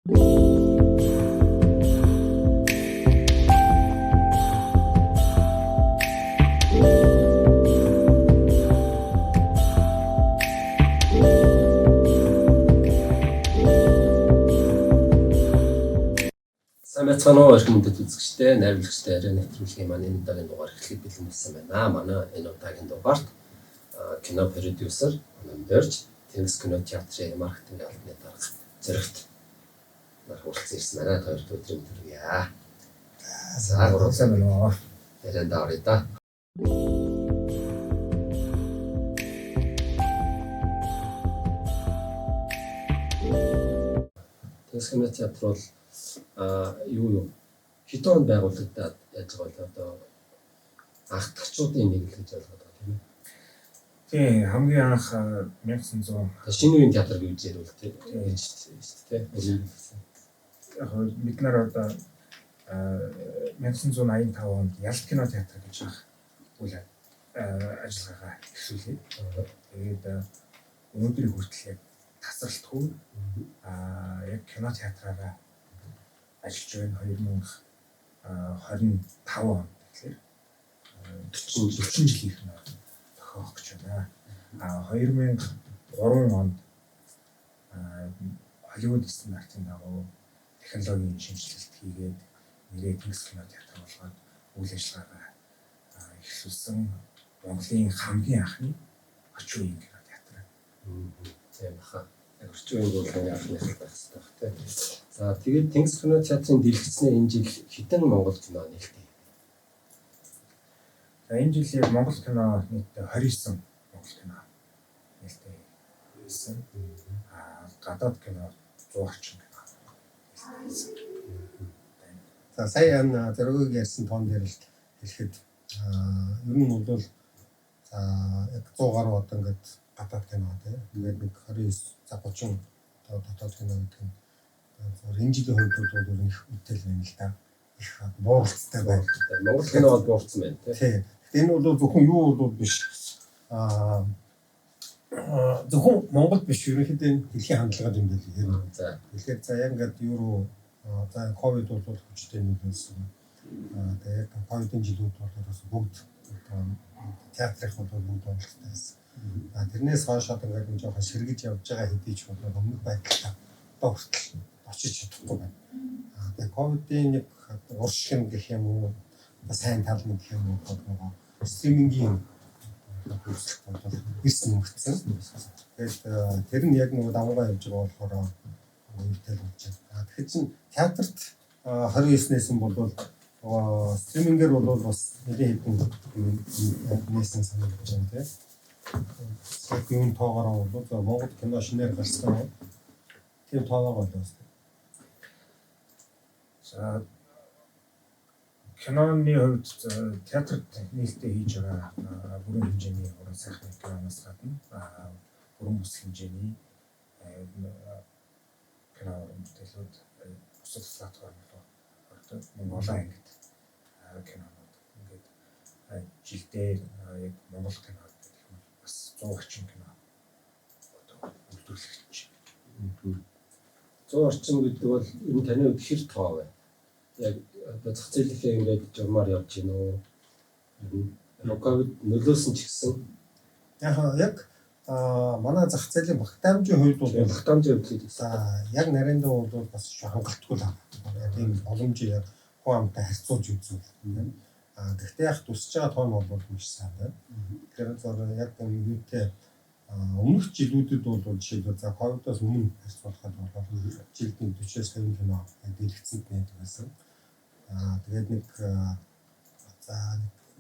Сайн байцгаана уу эрхэм хүндэт үзэгчдээ, найруулагчтай яриа нэвтрүүлгийн маань энэ удаагийн дугаар эхлэхэд бэлэн болсон байна. Манай энэ удаагийн дугаарт кино продюсер Номдорж, Тэнгис кино театрын маркетинг албаны дарга Зоригт нар хүрэлцэн ирсэн байна. Та хоёрт өдрийн төргийа. За гурван сайн байна уу? Ярианд оръё да. Тэнгис кино театр бол юу хэдэн онд байгуулагдаад яаж байгаа вэ? Одоо анхдагчдын нэг л гэж ойлгоод байгаа тийм ээ. Тийм, хамгийн анх 1900 шинэ үеийн театр гэж ярил тийм гэж тийм. Яг бид нар одоо 1985 онд Ялт кино театр гэж анх үйл ажиллагаагаа эхлүүлээ. Тэгээд өнөөдрийн хүртэл яг тасралтгүй яг кино театраараа ажиллаж байна. 2025 онд тэгэхээр 40 жилийнх нь тохиох гэж байна. 2003 онд Холливуд стандартын дагуу технологийн шинэчлэлт хийгээд нэрээ Тэнгис кино театр болгоод үйл ажиллагаагаа эхлүүлсэн Монголын хамгийн анхны орчин үеийн кино театр. Тийм баха. Орчин үеийн бол хамгийн анхных байх хэрэгтэй байх тийм. За тэгээд Тэнгис кино театрын дэлгэцнээр энэ жил хэдэн монгол кино нээлттэй? За энэ жил яг монгол кино нийтдээ 29 монгол кино нээлттэй хийсэн. Гадаад кино 100 орчим кино нээлттэй хийсэн. За сая энэ Зоригийг ярьсан тоон дээр л хэлэхэд ер нь бол за яг 100 гаруй одоо ингээд гадаад кино тийм. Тэгээд нэг 29 за 30 одоо дотоод кино гэдэг нь энэ жилийн хувьд бол их үтэл байна л да. Их бууралцтай байна. Монгол кино бол буурсан байна тийм. Гэхдээ энэ бол зөвхөн юу бол биш. Зөвхөн Монгол биш, ерөнхийдөө дэлхийн хандлагад юм байл юм. За. Тэгэхээр за яг ингээд юу за ковид бол хүчтэй нөлөөлсөн. Тэгээд яг ковидын жилүүд бол бас бүгд театрын бол бүгд онцлогтой байсан. Тэрнээс хойш одоо ингээд нэг жоохон сэргэж явж байгаа хэдий ч бол өмнөх байдалтай одоо хүртэл очиж чадахгүй байна. Тэгээд ковидын нэг уршиг юм гэх юм уу, сайн тал нь гэх юм уу, нөгөө стримингийн үүсэлт бол эрс нэмэгдсэн. Тэгээд тэр нь яг нөгөө давнгаа явж байгаа болохоор үертэй болж байна. Тэгэхээр чин театрт 29 нээсэн бол нөгөө стримингээр бол бас нэлээд хэдэн нээсэн санагдаж байна тийм. Яг юун тоогоороо бол Монгол кино шинээр гарсан тийм тоогоо болоо. За киноны хувьд театрт нээлттэй хийж байгаа бүрэн хэмжээний уран сайхны киноноос гадна бүрэн бус хэмжээний кино уран бүтээлүүд бусад платформ руу ордог. Мөн олон ангид кинонууд ингээд жилдээ яг монгол кино гэх юм бол бас 100 орчим кино одоо үйлдвэрлэгдэж байна. 100 орчим гэдэг бол ер нь таны хувьд хэр тоо вэ? Яг одоо зах зээлийнхээ ингээд журмаар явж гин үү? Ер нь ковид нөлөөсөн ч гэсэн яг манай зах зээлийн багтаамжийн хувьд бол багтаамжийн хувьд за яг нарийндан бол бас хангалтгүй л байна. Яг ийм боломжийг яг хүн амтай харьцуулж үзвэл. Гэхдээ яг төсөж байгаа тоон бол маш сайн байна. Тэгэхээр зөв яг энэ юутай өмнөх жилүүдэд бол жишээлбэл за ковидоос өмнө харьцуулахад бол жилд нэг 40-с 50 кино дэлгэцэнд нээдэг байсан. Тэгээд нэг за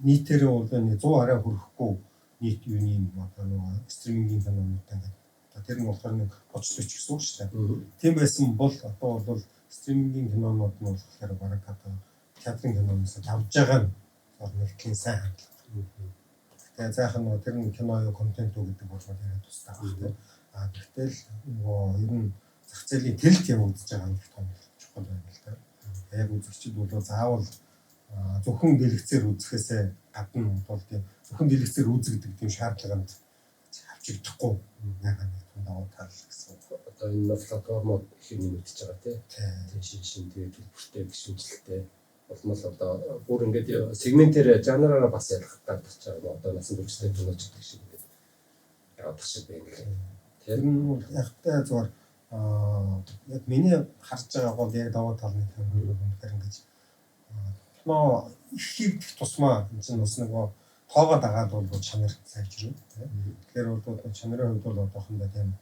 нийтээрээ бол нэг 100 арай хүрэхгүй нийт юуны одоо нөгөө стримингийн кинонуудтай ингээд одоо тэр нь болохоор нэг 30 40 гэсэн үг шүү дээ. Тийм байсан бол одоо бол стримингийн кинонууд нь болохоор бараг одоо театрын киноноос давж байгаа нь нэгтгэлийн сайн хандлага. Тэгээ заах нь тэр нь кино юу контент үү гэдэг бол яриад тустай байна тийм. Тэгтэл нөгөө ер нь зах зээлийн тэлт явагдаж байгаа нь их том чухал байна л да. Яг үзэгчид бол заавал зөвхөн дэлгэцээр үзэхээсээ гадна бол тийм зөвхөн дэлгэцээр үзэгдэг тийм шаардлаганд авч бичигдэхгүй яг нэг том давуу тал гэсэн. Одоо энэ платформуд их нэмэгдэж байгаа тий. Тийм шин шин тэгээд төлбөртэй гişүнчлэлтэй улмал одоо бүр ингээд сегментээр жанраараа бас ялгагдаад байгаа. Одоо насан туршдаа киноч гэдэг шиг ингээд явах шиг байна лээ. Тэр нь бол ягтай зүгээр яг миний харж байгаа гол яг давуу тал нь юм бол үнэхээр ингэж кино их хийгдэх тусмаа энэ чинь бас нөгөө тоогоо дагаад бол чанар сайжирна. Тэгэхээр бол чанарын хувьд бол одоохондоо тийм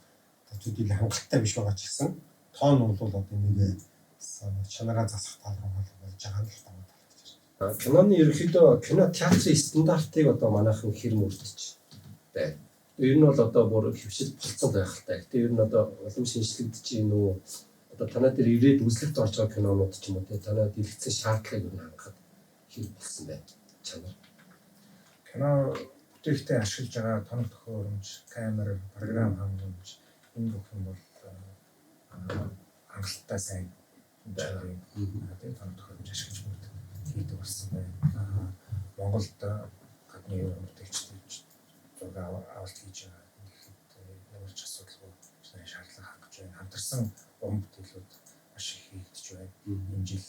төдийл хангалттай биш байгаа ч гэсэн тоо нь бол одоо энийг чанараа засах тал руу болж байгаа нь л давуу тал гэж байна. Киноны ерөнхийдөө кино театрын стандартыг одоо манайхан хэр мөрдөж байна. Ер нь бол одоо бүр хэвшил болцсон байх л та. Гэтэ ер нь одоо улам шинжлэгдэж гин үү? Одоо танаа дээр ирээд үзлэгт орж байгаа кинонууд ч юм уу те танаа дэлгэцэн шаардлагыг ер нь хангахад хэр болсон бэ? Чанар. Кино бүтээхдээ ашиглаж байгаа тоног төхөөрөмж, камер, програм хангамж энэ бүх юм бол хангалттай сайн чанарын тийм тоног төхөөрөмж ашиглаж бүгд хийдэг болсон байна. Монголд гадны уран бүтээлчдүүд зураг авалт хийж байгаа. Тэгэхэд ямар ч асуудалгүй чанарын шаардлага хангаж байна. Хамтарсан уран бүтээлүүд маш их хийгдэж байна. Энэ жил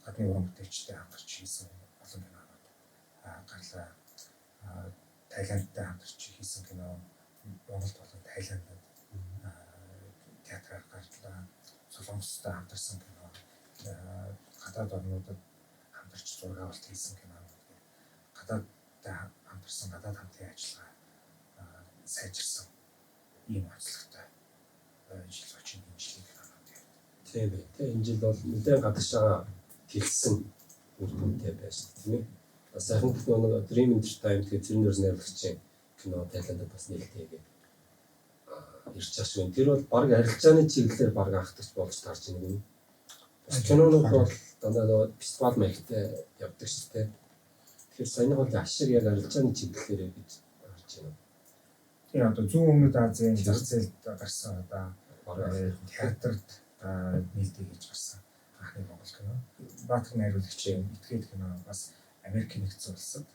гадны уран бүтээлчтэй хамтарч хийсэн олон кинонууд гарлаа. Таиландтай хамтарч хийсэн кино Монголд болон Таиландд театраар гарлаа. Солонгостой хамтарсан кино, гадаад орнуудад хамтарч зураг авалт хийсэн кинонууд гэх гадаадтай хамтарсан гадаад хамтын ажиллагаа сайжирсан ийм онцлогтой жил очин энэ жилийн кинонууд. Тийм ээ. Тэ энэ жил бол нэлээд гадагшаага тэлсэн үр дүнтэй байж шүү тийм ээ. Сайхан нөгөө Dream Entertainment гэх зэрэг нэр найруулагчийн кино Таиландд бас нээлттэйгээд ирж байгаа шүү. Тэр бол баг арилжааны чиглэлээр баг анхдагч болж таарч байна юм. Бас кинонууд бол дандаа нөгөө фестивал маягтай явдаг шүү дээ. Тэгэхээр саяны бол ашиг яг арилжааны чиглэлээр гэж харж байна. Тийм одоо зүүн өмнөд Азийн зах зээлд гарсан одоо театрт нээлттэй хийж гарсан анхны монгол кино. Баатар найруулагчийн Итгээд кино бас Америкийн нэгдсэн улсад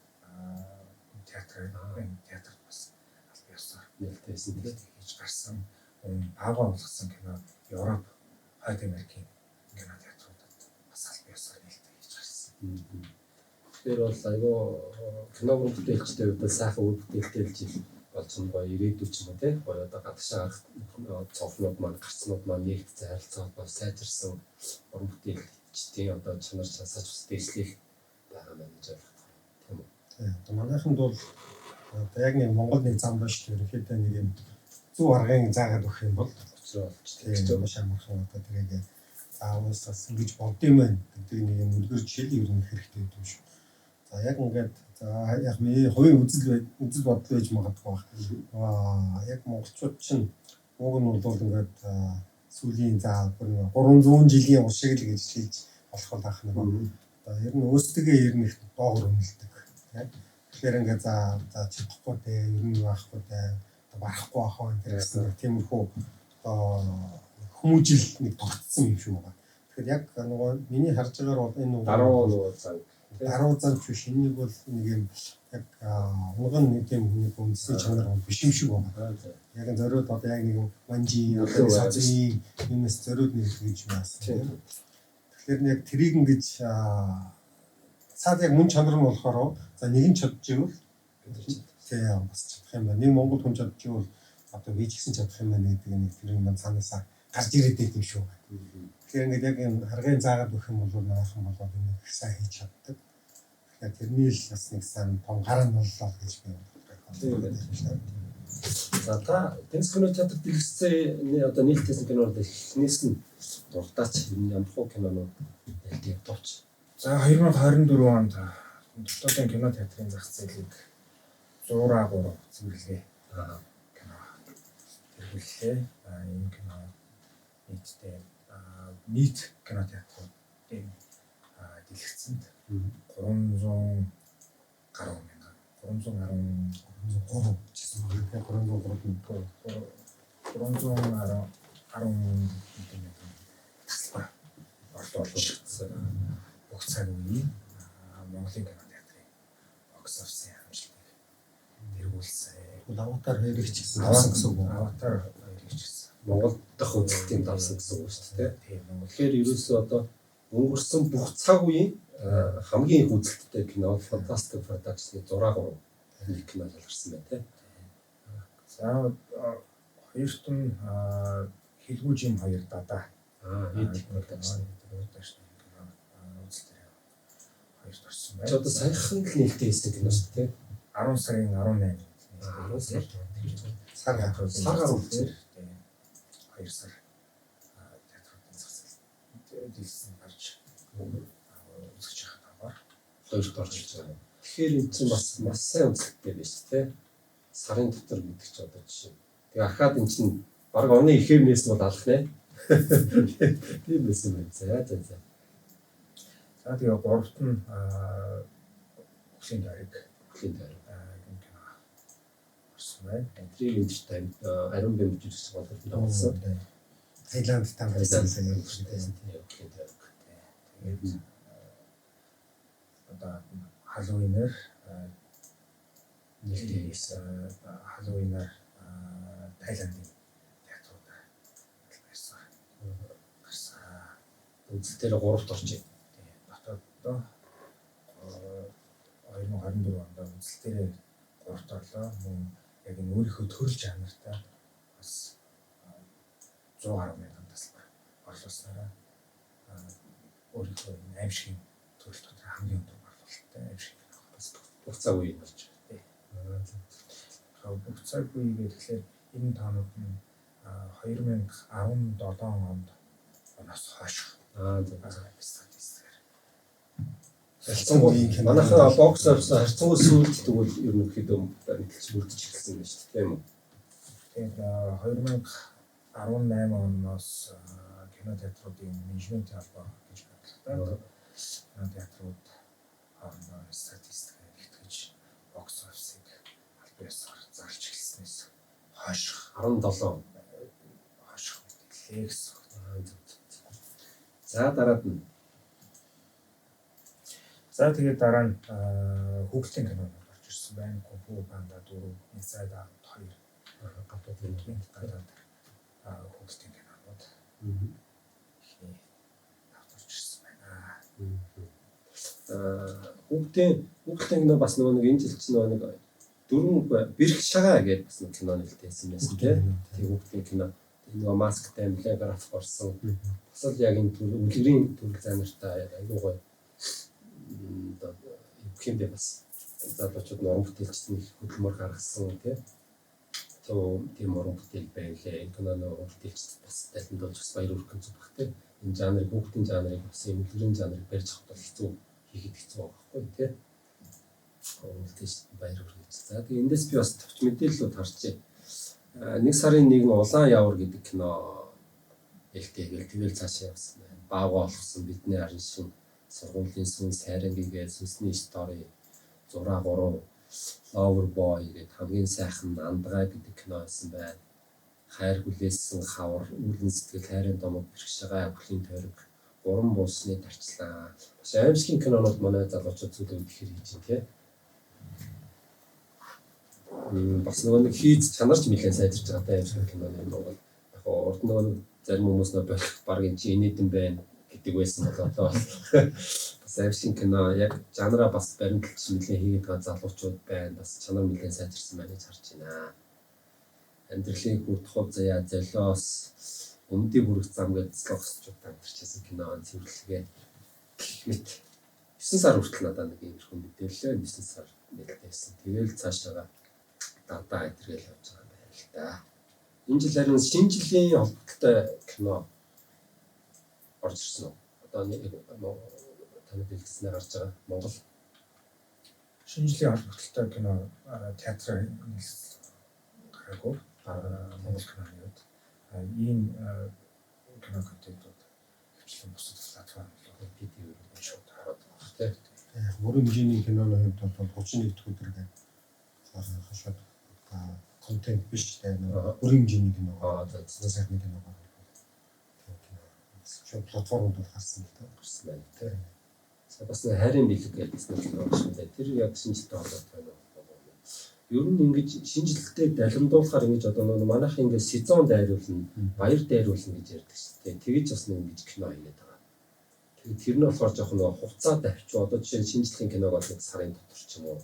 театрт бас аль биесээр нээлттэйсэн хийж гарсан. Баага болгосон кино Европ, Хойд Америкийн кино театруудад бас аль биесээр нээлттэй хийж гарсан. Тэгэхээр бол айгүй кино бүтээлчтэй хувьд бол сайхан үр бүтээлтэй жил болж гоё ирээдүй ч юм уу те гоё одоо гадагшаа гарах цонхнууд маань гарцнууд маань нэгдсэн харилцаа холбоо сайжирсан уран бүтээлчдийн одоо чанар чансаач бас дээшлэх байгаа юм гэж ойлгох тийм үү. Тийм. Одоо манайханд бол одоо яг нэг Монгол нэг зам байна шүү дээ. Ерөнхийдөө нэг юм зөв аргын заагаад өгөх юм бол учраа болчих. Тийм маш амархан одоо тэрийг заавал бас ингэж болд юм байна гэдэг нэг юм үлгэр жишээл ер нь хэрэгтэй гэдэг юм шүү. За яг ингээд за яг миний хувийн үзэл бодол байж магадгүй байх. Яг монголчууд чинь уг нь бол ингээд сүүлийн за 300 жилийн уршиг л гэж хэлж болох бол анх нэг. Одоо ер нь өөрсдөө ер нь их доогор үнэлдэг. Тэгэхээр ингээд за чадахгүй дээ, ер нь байхгүй дээ, барахгүй ах вэ гэсэн нэг тиймэрхүү одоо хүмүүжил нэг тогтсон юм шиг байгаа. Тэгэхээр яг нөгөө миний харж байгаагаар бол энэ даруу зан даруу зан ч биш энийг бол нэг юм яг унган нэг тийм нэг үндэсний чанар бол биш юм шиг байна. Яг зориуд одоо яг нэг манжи одоо сазын юмс зориуд нэг гэж байна. Тэгэхээр яг тэрийг ингэж цаад яг мөн чанар нь болохоор за нэг нь чадчихвал тийм бас чадах юм байна. Нэг монгол хүн чадчихвал одоо би ч гэсэн чадах юм байна гэдэг нэг тэр юм цаанаасаа гарч ирээд байт юм шүү. Тэгэхээр ингээд яг энэ харгын заагаад өгөх юм бол манайхан болоод энэ их сайн хийж чаддаг. Тэгэхээр тэрний л бас нэг сайн том гар нь боллоо гэж би бодлоо. За та Тэнцэх кино театр дэлгэцээ одоо нийлтэйсэн кинонууд эхнээс нь дурдаач ямар хуу кинонууд нээлттэй явдууч. За 2024 онд Дотоодын кино театрын зах зээлийг 103 цэвэрлэгээ кино тэргүүллээ. Энэ кино нийтдээ нийт кино театруудын дэлгэцэнд 300 гаруй мянган 313 гэсэн 303 310 мянган тасалбар орлуулсан. Бүх цаг үеийн Монголын кино театрын бокс офисын амжилтыг тэргүүлсэн. Давуу Аватар 2-ыг ч гэсэн давсан гэсэн үг үү? Аватар 2-ыг ч гэсэн. Монгол дахь үзэлтийн давсан гэсэн үг шүү дээ. Тийм, Монгол. Тэгэхээр ерөөсөө одоо өнгөрсөн бүх цаг үеийн хамгийн их үзэлттэй кино Fantastic Production-ы 6-3 нэг кино ялгарсан байна тий. За хоёрт нь Хилгүүжим 2 дадаа. Эд Production. Production кино үзэлтээр хоёрт орсон байна. Чи одоо саяхан л нээлттэй хийсэн кино шүү дээ. 10 сарын 18-нд 10 сар. Сар гаруй. Сар гаруй үзсэн. 2 сар театруудын зах зээл дэлсэн гарч үзэж байгаа таваар хоёрт орж ирж байгаа. Тэгэхээр энэ чинь бас маш сайн үзэлттэй байна шүү дээ. Сарын дотор гэдэг чинь одоо жишээ. Тэгээ ахаад энэ чинь баг оны ихэвнээс бол алах нэ. Тийм байсан байна. За за за. За тэгээ гуравт нь Үхлийн тойрог. Үхлийн тойрог. Кино орсон байна. Тэрийг Entertainment ариун бэмж ирсэн гол болсон. Таиланд тамгасан юм шүү дээ. Үхлийн тойрог. Тэгээд одоо Halloween-ээр нээлттэй хийсэн. Halloween-аар Таиландын театруудаар байсан. Гарсан. Үзэлтээр 3-т оржээ. Дотооддоо 2024 онд үзэлтээрээ 3-т орлоо. Мөн яг энэ өөрийнхөө төрөл жанртай бас 100 гаруй мянган тасалбар орлуулснараа өөрийнхөө энэ аимшигын төрөл дотор хамгийн өндөр орлуулалттай аимшиг кино бас бүх цаг үеийн болж байна. Бүх цаг үе гэхээр энэ тоонууд нь 2017 онд оноос хойш статистикээр. Харьцангуй манайхан бокс офис харьцангуй сүүлд тэгвэл ерөнхийдөө баримталж бүрдэж эхэлсэн байна шүү дээ, тийм үү? Тэгээд 2018 оноос кино театруудын менежментийн холбоо гэж байгуулагдаад кино театрууд хоорондоо статистик нэгтгэж бокс офисыг албан ёсоор зарлж эхэлснээс хойш 17 хойших мэдээлээ гэсэн. За дараад нь. За тэгээд дараа нь хүүхдийн кинонууд орж ирсэн байна. Kung Fu Panda 4, Inside Out 2 гадуудын гадаад хүүхдийн кинонууд эхний тавд орж ирсэн байна. Хүүхдийн кино бас нөгөө нэг энэ жил чинь нөгөө нэг дөрвөн бэрх шагаа гэдэг бас нэг кино нэлтэйсэн байсан тийм. Тэг хүүхдийн кино. Нөгөө масктай нэлээ график орсон. Бас л яг энэ үлгэрийн төрөл занартай айгуу гоё. Одоо юу юм бэ бас залуучууд уран бүтээлчд нэг хөдөлмөр гаргасан тийм. Тийм уран бүтээл байлээ. Энэ киноны уран бүтээлчд бас далиндуулж бас баяр хүргэх зүг баг тийм. Энэ жанрыг хүүхдийн жанрыг бас юм үлгэрийн жанрыг барьж авах бол хэцүү хийхэд хэцүү байгаа байхгүй тийм. Уран бүтээлчд баяр хүргэж. За тэгээ эндээс би бас товч мэдээллүүд харчээ. 1 сарын 1 Улаан явар гэдэг кино элтэйгээл тэгэл цаашаа явсан байна. Баавга олгосон бидний арын шин сургуулийн сүн сайрангийн сүнсний стори 6-3 Lover Boy гэдэг хамгийн сайхан андгай гэдэг кино байсан байна. Хайр хүлээсэн хавар, үүлэн сэтгэл, хайрын домог, бэрхшээгээ, өхлийн тойрог, гурван булсны тарчлаа. Бас аимшигын кинонууд манай залуучууд зүйлээ ихээр хийж байна тий. Бас нөгөө нэг хийц чанарч нэлээд сайжирч байгаа аимшиг киноны Монгол. Яг урд нөгөө нэг зарим хүмүүс нөө болох баг энэ чи инээдэн байна гэдэг байсан бол одоо бас аимшиг кино яг жанраа бас баримталж нэлээд хийгээд байгаа залуучууд байна. Бас чанар нэлээд сайжирсан байна гэж харж байна. Амьдралын хүрт хувь заяа, золиос, өмдийн бүрэх зам гэдэг злогсчууд амтарчсан кино цэвэрлэгээ гэх мэт 9 сар хүртэл надад нэг иймэрхүү мэдээлэл 9 сар нээлттэйсэн. Тэгэл цаашаага дадаа эдэргээл явж байгаа юм байна л да. Энэ жил харин шинэ жилийн холбогдлолтой кино орж ирсэн үү? Одоо нэг таны дэлгэцнээр гарч байгаа Монгол шинэ жилийн холбогдлолтой кино театраар гараагүй. Монгол киноны хувьд ийм кино контентууд хвчлэн бусад платформ руу PDV рүү шууд ороод байгаа тийм. Яг бүрэн хэмжээний киноны хувьд бол 31 дахь өдөр гэдэг шууд контент биш тийм бүрэн хэмжээний кино. За сайхны кино гараад. Шууд платформуд бол гарсан л да. Гарсан байна тийм. За бас нэг хайрын бэлэг гэдэг бас нэг кино гарсан байна. Тэр яг шинэ жилтэй холбоотой байна. Ер нь ингэж шинэ жилдээ далимдуулахаар ингэж одоо нөгөө манайх ингэ сезон дайруулна, баяр дайруулна гэж ярьдаг шүү дээ. Тэгэж бас нэг ингэж кино хийгээд байгаа. Тэгээд тэр нь болохоор жоохон нөгөө хугацаа давчуу. Одоо жишээ нь шинэ жилийн киног бол нэг сарын дотор ч юм уу.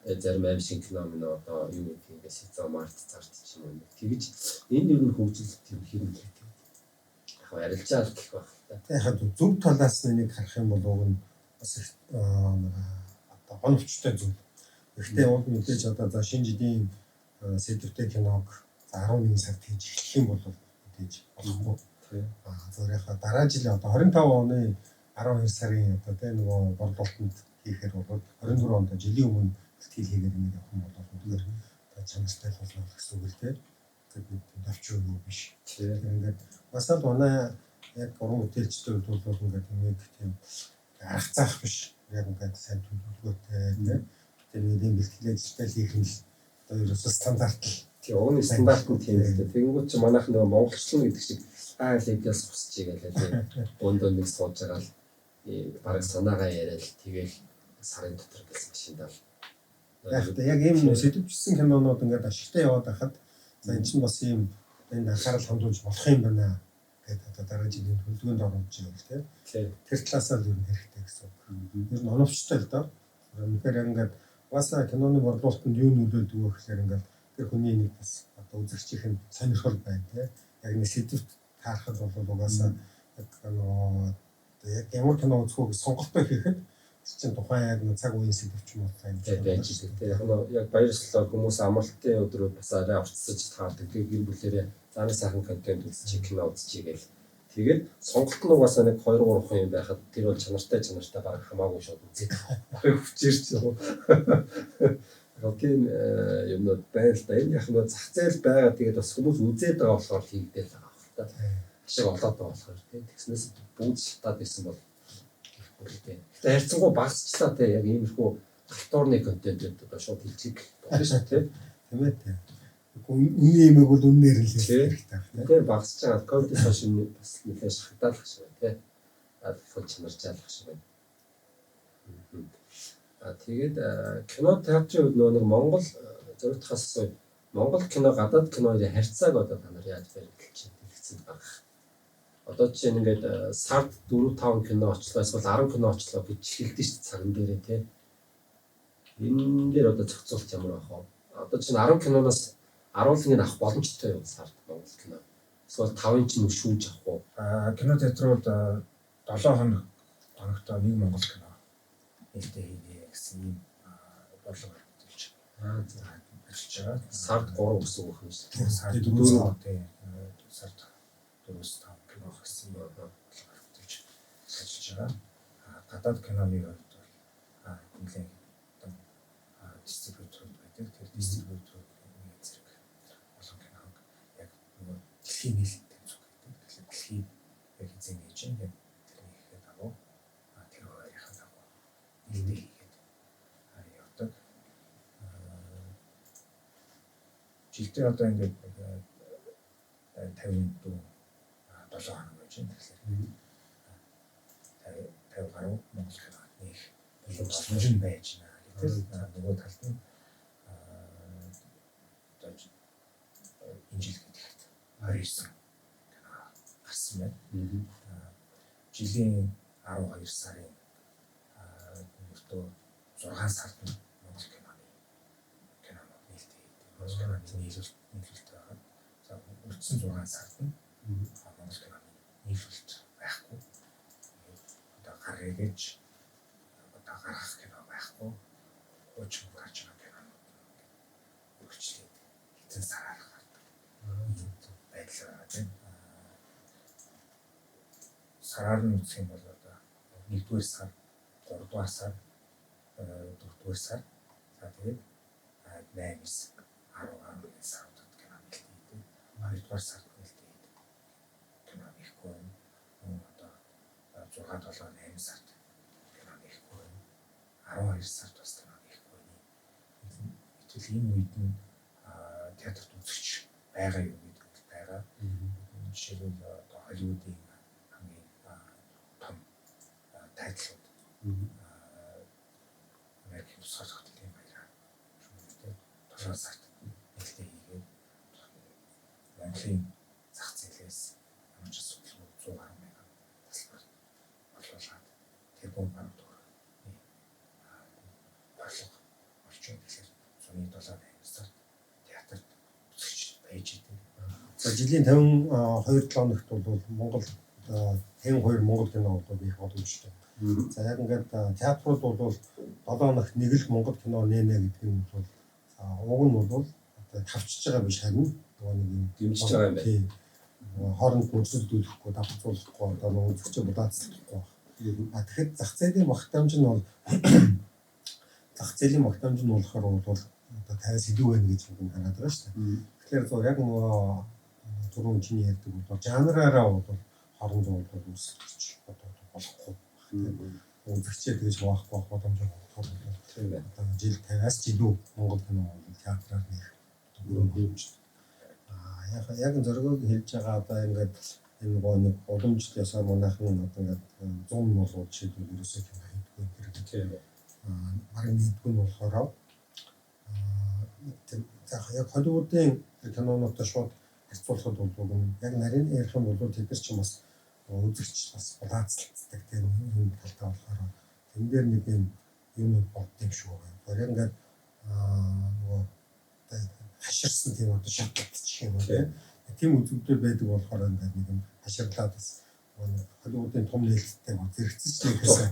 Тэгээд зарим аим шиг кино минь одоо юу гэдэг ингэ сезон март зарт ч юм уу. Тэгэж энэ ер нь хөгжил тийм хэрэг л яг арилжаа л гэх байх л та. Яг зөв талаас нь энийг харах юм бол уг нь бас их одоо оновчтой зүйл. Гэхдээ уг мэдээж одоо за шинэ жилийн сэдвтэй киног за 11 сард хийж эхлэх юм бол мэдээж болохгүй. Зөв яхаа дараа жилийн одоо 25 оны 12 сарын одоо тэ нөгөө борлуулалтанд хийхээр бол 24 онд жилийн өмнө бэлтгэл хийгээд ингэ явах юм бол үнэхээр одоо чанартай болно гэсэн үг л дээ. Тэгээд нэг тийм давчуу юу биш. Тэгэхээр ингээд бас л манай яг уран бүтээлчдийн хувьд бол ингээд нэг тийм арга заах биш. Яг ингээд сайн төлөвлөгөөтэй тийм. Тэр нэг бэлтгэл ажилтаа хийх нь л одоо ерөөсөө стандарт л. Тийм, уг нь стандарт нь тийм л дээ. Тэгэнгүүт чи манайх нөгөө монголчлон гэдэг шиг легээс хусчих гэлээ тийм. Өндөө нэг сууж байгаа л бараг санаагаа яриад тэгэл сарын дотор гэлс машиндаа л. Яг ийм сэдвчсэн кинонууд ингээд ашигтай яваад байхад за эн чинь бас ийм энд анхаарал хандуулж болох юм байна гэдэг одоо дараа жилийн төлөвлөгөөнд оруулж байгаа л тийм. Тэр талаасаа л ер нь хэрэгтэй гэсэн үг. Ер нь оновчтой л доо. Үнэхээр яг ингээд угаасаа киноны борлуулалтанд юу нөлөөлдөг вэ гэхээр ингээд тэр хүний нэг бас одоо үзэгчийн сонирхол байна тийм. Яг нэг сэдвт таарахад бол угаасаа яг нөгөө яг ямар кино үзэх үү гэж сонголтоо хийхэд чинь тухайн яг нэг цаг үеийн сэдв ч юм уу юм байж байгаа тийм. Яг нь яг баярчлалаар хүмүүс амралтын өдрүүд бас арай уртсаж таардаг. Тэгээ гэр бүлээрээ зааны сайхан контент үзчих, кино үзчихье гэл. Тэгээд сонголт нь угаасаа нэг 2 3 юм байхад тэр бол чанартай баг хамаагүй шууд үзээд байгаа. Хүчээр ч юм уу. Яг тийм юмнууд байна л да. Энэ яг нэг зах зээл байгаа. Тэгээд бас хүмүүс үзээд байгаа болохоор хийгдэл байгаа хэл та. Ашиг олоод байгаа болохоор тийм. Тэгснээс бүгд шатаад байсан бол гэхгүй л дээ. Гэтэ харьцангуй багасчлаа те. Яг иймэрхүү алтуурны контентууд одоо шууд хэлчих болно шүү дээ. Тийм ээ. Үнэн юмэг бол үннээр л хэлэх хэрэгтэй байна. Тийм багасч байгаа. Ковидос хойш бас нэлээд шахагдаад шиг байна те. Алхал чанаржаалах шиг байна. Тэгээд кино театрын хувьд нөгөө нэг Монгол зориутхаас Монгол кино гадаад киноны харьцааг одоо та нар яаж баримталж байна дэлгэцэнд гаргах. Одоо жишээ нь ингээд сард 4 5 кино очлоо эсвэл 10 кино очлоо гэж хэлдэг шүү дээ цаган дээрээ те. Энэ дээр одоо зохицуулт ямар байх вэ? Одоо чинь 10 киноноос 10-ыг нь авах боломжтой юу сард Монгол кино? Эсвэл 5-ын чинь шүүж авах уу? Кино театрууд 7 хоногт нэг Монгол кино нээлттэй хийнэ гэсэн ийм бодлого баримталж ажиллаж байгаа. Сард 3 гэсэн үг юм шүү дээ. Сард 4 тийм. Сард 4-5 кино гэсэн ийм бодлого баримталж ажиллаж байгаа. Гадаад киноны хувьд бол нэлээд дистрибьюторууд байдаг. Тэр дистрибьюторууд нэг зэрэг олон киног яг нөгөө дэлхийн нийлэлт тэмцэх гэдэг. Тэгэхээр дэлхийд яг хэзээ нээж чинь яг тэрний ихээр дагуу тэр хуваарийнхаа дагуу нээлттэй хийгээд явдаг. Жилдээ одоо ингээд 54 7 хоног байж байна. Тэгэхээр 50 гаруй Монгол кино нээх боломж нь байж байна. Гэтэл нөгөө талд нь одоо энэ жил гэдэгт 29 кино гарсан байна. Жилийн 12 сарын өртөө 6 сард нь Монгол киноны кинонууд нээлттэй хийдэг. Монгол киноны нийлүүлэлт байгаа. За үлдсэн 6 сард нь Монгол киноны нийлүүлэлт байхгүй. Одоо гаргая гэж одоо гаргах кино байхгүй. Хуучин гарч байгаа кинонууд үргэлжлээд хэзээ сараар гардаг. Байдал байгаа тийм. Сараар нь үзэх юм бол одоо 1-р сар, 3-р сар, 4-р сар. За тэгээд 8, 9, 10, 11 саруудад кино нээлттэй хийдэг. 2-р сард нээлттэй хийдэг. Кино нэхгүй байна. Мөн одоо 6, 7, 8 сард кино нэхгүй байна. 12 сард бас кино нэхгүй байна. Гэтэл энэ үед нь театрт үзэгч байгаа юу гэдэг нь байгаа. Жишээлбэл одоо Холливуудын хамгийн том тайтлууд Америкийн тусгаар тогтолтын баяраа шүү дээ. 7 сард нээлттэй хийгээд Монголын зах зээлээс ямар ч асуудалгүй 100 гаруй мянган тасалбар борлуулад тэрбум гаруй төгрөгийн борлого болж байна. Тэгэхээр зуны 7 8 сард театрт үзэгч байж идэг. За жилийн 52 7 хоногт бол Монгол 52 Монгол кино бол их боломжтой. За яг ингээд театрууд бол 7 хоногт нэг л Монгол кино нэнэ гэдэг нь бол за уг нь бол одоо тавчж байгаа биш, харин нөгөө нэг юм дэмжиж байгаа юм байна. Тийм. Хооронд өрсөлдүүлэхгүй, давхцуулахгүй, одоо нөгөө үзэгчээ булаацлахгүй. А тэгэхэд зах зээлийн багтаамж нь бол зах зээлийн багтаамж нь болохоор бол одоо 50-аас илүү байна гэж бид хараад байгаа шүү дээ. Тэгэхээр зөв яг нөгөө түрүүн чиний ярьдаг бол жанраараа бол хоорондоо бол өрсөлдөж одоо болохгүй. Үзэгчээ тэгж хуваахгүй байх боломж болохоор Тийм байна. одоо жил 50-аас ч илүү Монгол кино бол театраар нэх бүрэн боломжтой. Аа яг зоригог хэлж байгаа одоо ингээд энэ нөгөө нэг уламжлал ёсоор манайхан одоо ингээд 100 нь бол жишээлбэл ерөөсөө кино хийдэггүй тэр Тийм байна. бараг нийтгүй нь болохоор тэр яг Холливуудын кинонуудтай шууд харьцуулахад бол яг нарийн ярих юм бол тэд нар ч бас үзэгч бас булаацалцдаг тийм юм талтай болохоор тэн дээр нэг юм юм болд юм шүү байна. Тэгэхээр ингээд нөгөө хаширсан тийм одоо шатлалт юм уу тийм үзэгдэл байдаг болохоор ингээд нэг юм хаширлаад бас Холливуудын том нээлттэй зэрэгцэж нэхэсээ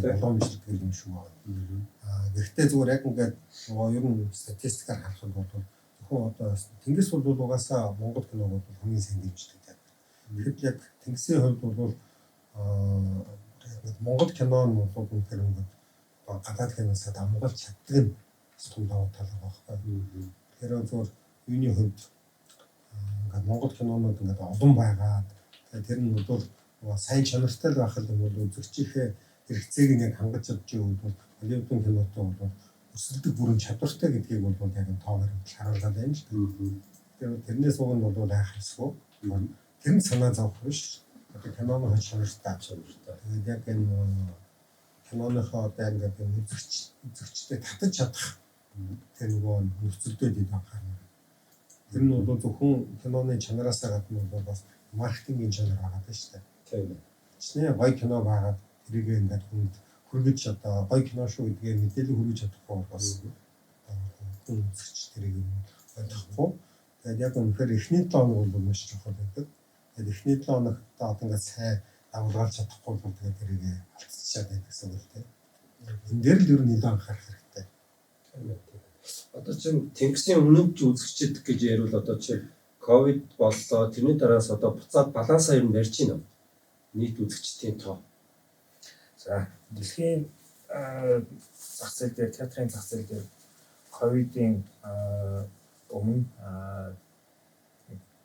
тийм боломжтой юм шүү байна. Аа гэхдээ зүгээр яг ингээд нөгөө ер нь статистикаар харахад бол зөвхөн одоо Тэнгис бол угаасаа Монгол киног бол хамгийн сайн дэмждэг. Тэгэхэд яг Тэнгисийн хувьд бол Монгол кино нь бол үнэхээр ингээд гадаад киносоо давмгалж чаддаг нь том давуу тал байгаа байхгүй. Тэгэхээр зүгээр юуны хувьд ингээд Монгол кинонууд ингээд олон байгаад тэр нь бол сайн чанартай л байх юм бол үзэгчийнхээ хэрэгцээг нь яг хангаж чадж байгаа бол Холливуудын кинотой бол өрсөлдөх бүрэн чадвартай гэдгийг бол яг энэ тоогоор харуулдаг юм л дээ. Тэгэхээр тэрнээс уг нь бол айх ёсгүй. Тэр нь санаа зовох биш. Одоо киноны чанартай. Тэгээд яг энэ киноныхоо одоо ингээд үзэгчтэй татаж чадах тэр нөгөө нөхцөлдөд ид анхаарна. Тэр нь бол зөвхөн киноны чанараасаа гадна бол бас маркетингийн чанар байгаа даа шүү дээ. Тийм ээ. Чиний гоё кино байгаад тэрийг ингээд хүнд хүргэж одоо гоё кино шүү гэдгээ мэдээлэл хүргэж чадахгүй бол бас хүн үзэгч тэрийг ойлгохгүй. Тэгээд яг үнэхээр эхний 7 хоног бол маш чухал байдаг. Тэгээд эхний 7 хоногт одоо ингээд сайн дагуулж чадахгүй бол тэгээд тэрийг алдчихад байдаг гэсэн үг л дээ. Энэ дээр л ер нь илүү анхаарах хэрэгтэй. Тийм ээ. Одоо чинь Тэнгисийн өмнөд үзэгчд гэж ярил одоо чи ковид боллоо, тэрний дараас одоо буцаад балансаа ер нь барьж байна уу? Нийт үзэгчдийн тоо. За дэлхийн зах зээл дээр, театрын зах зээл дээр ковидын өмнө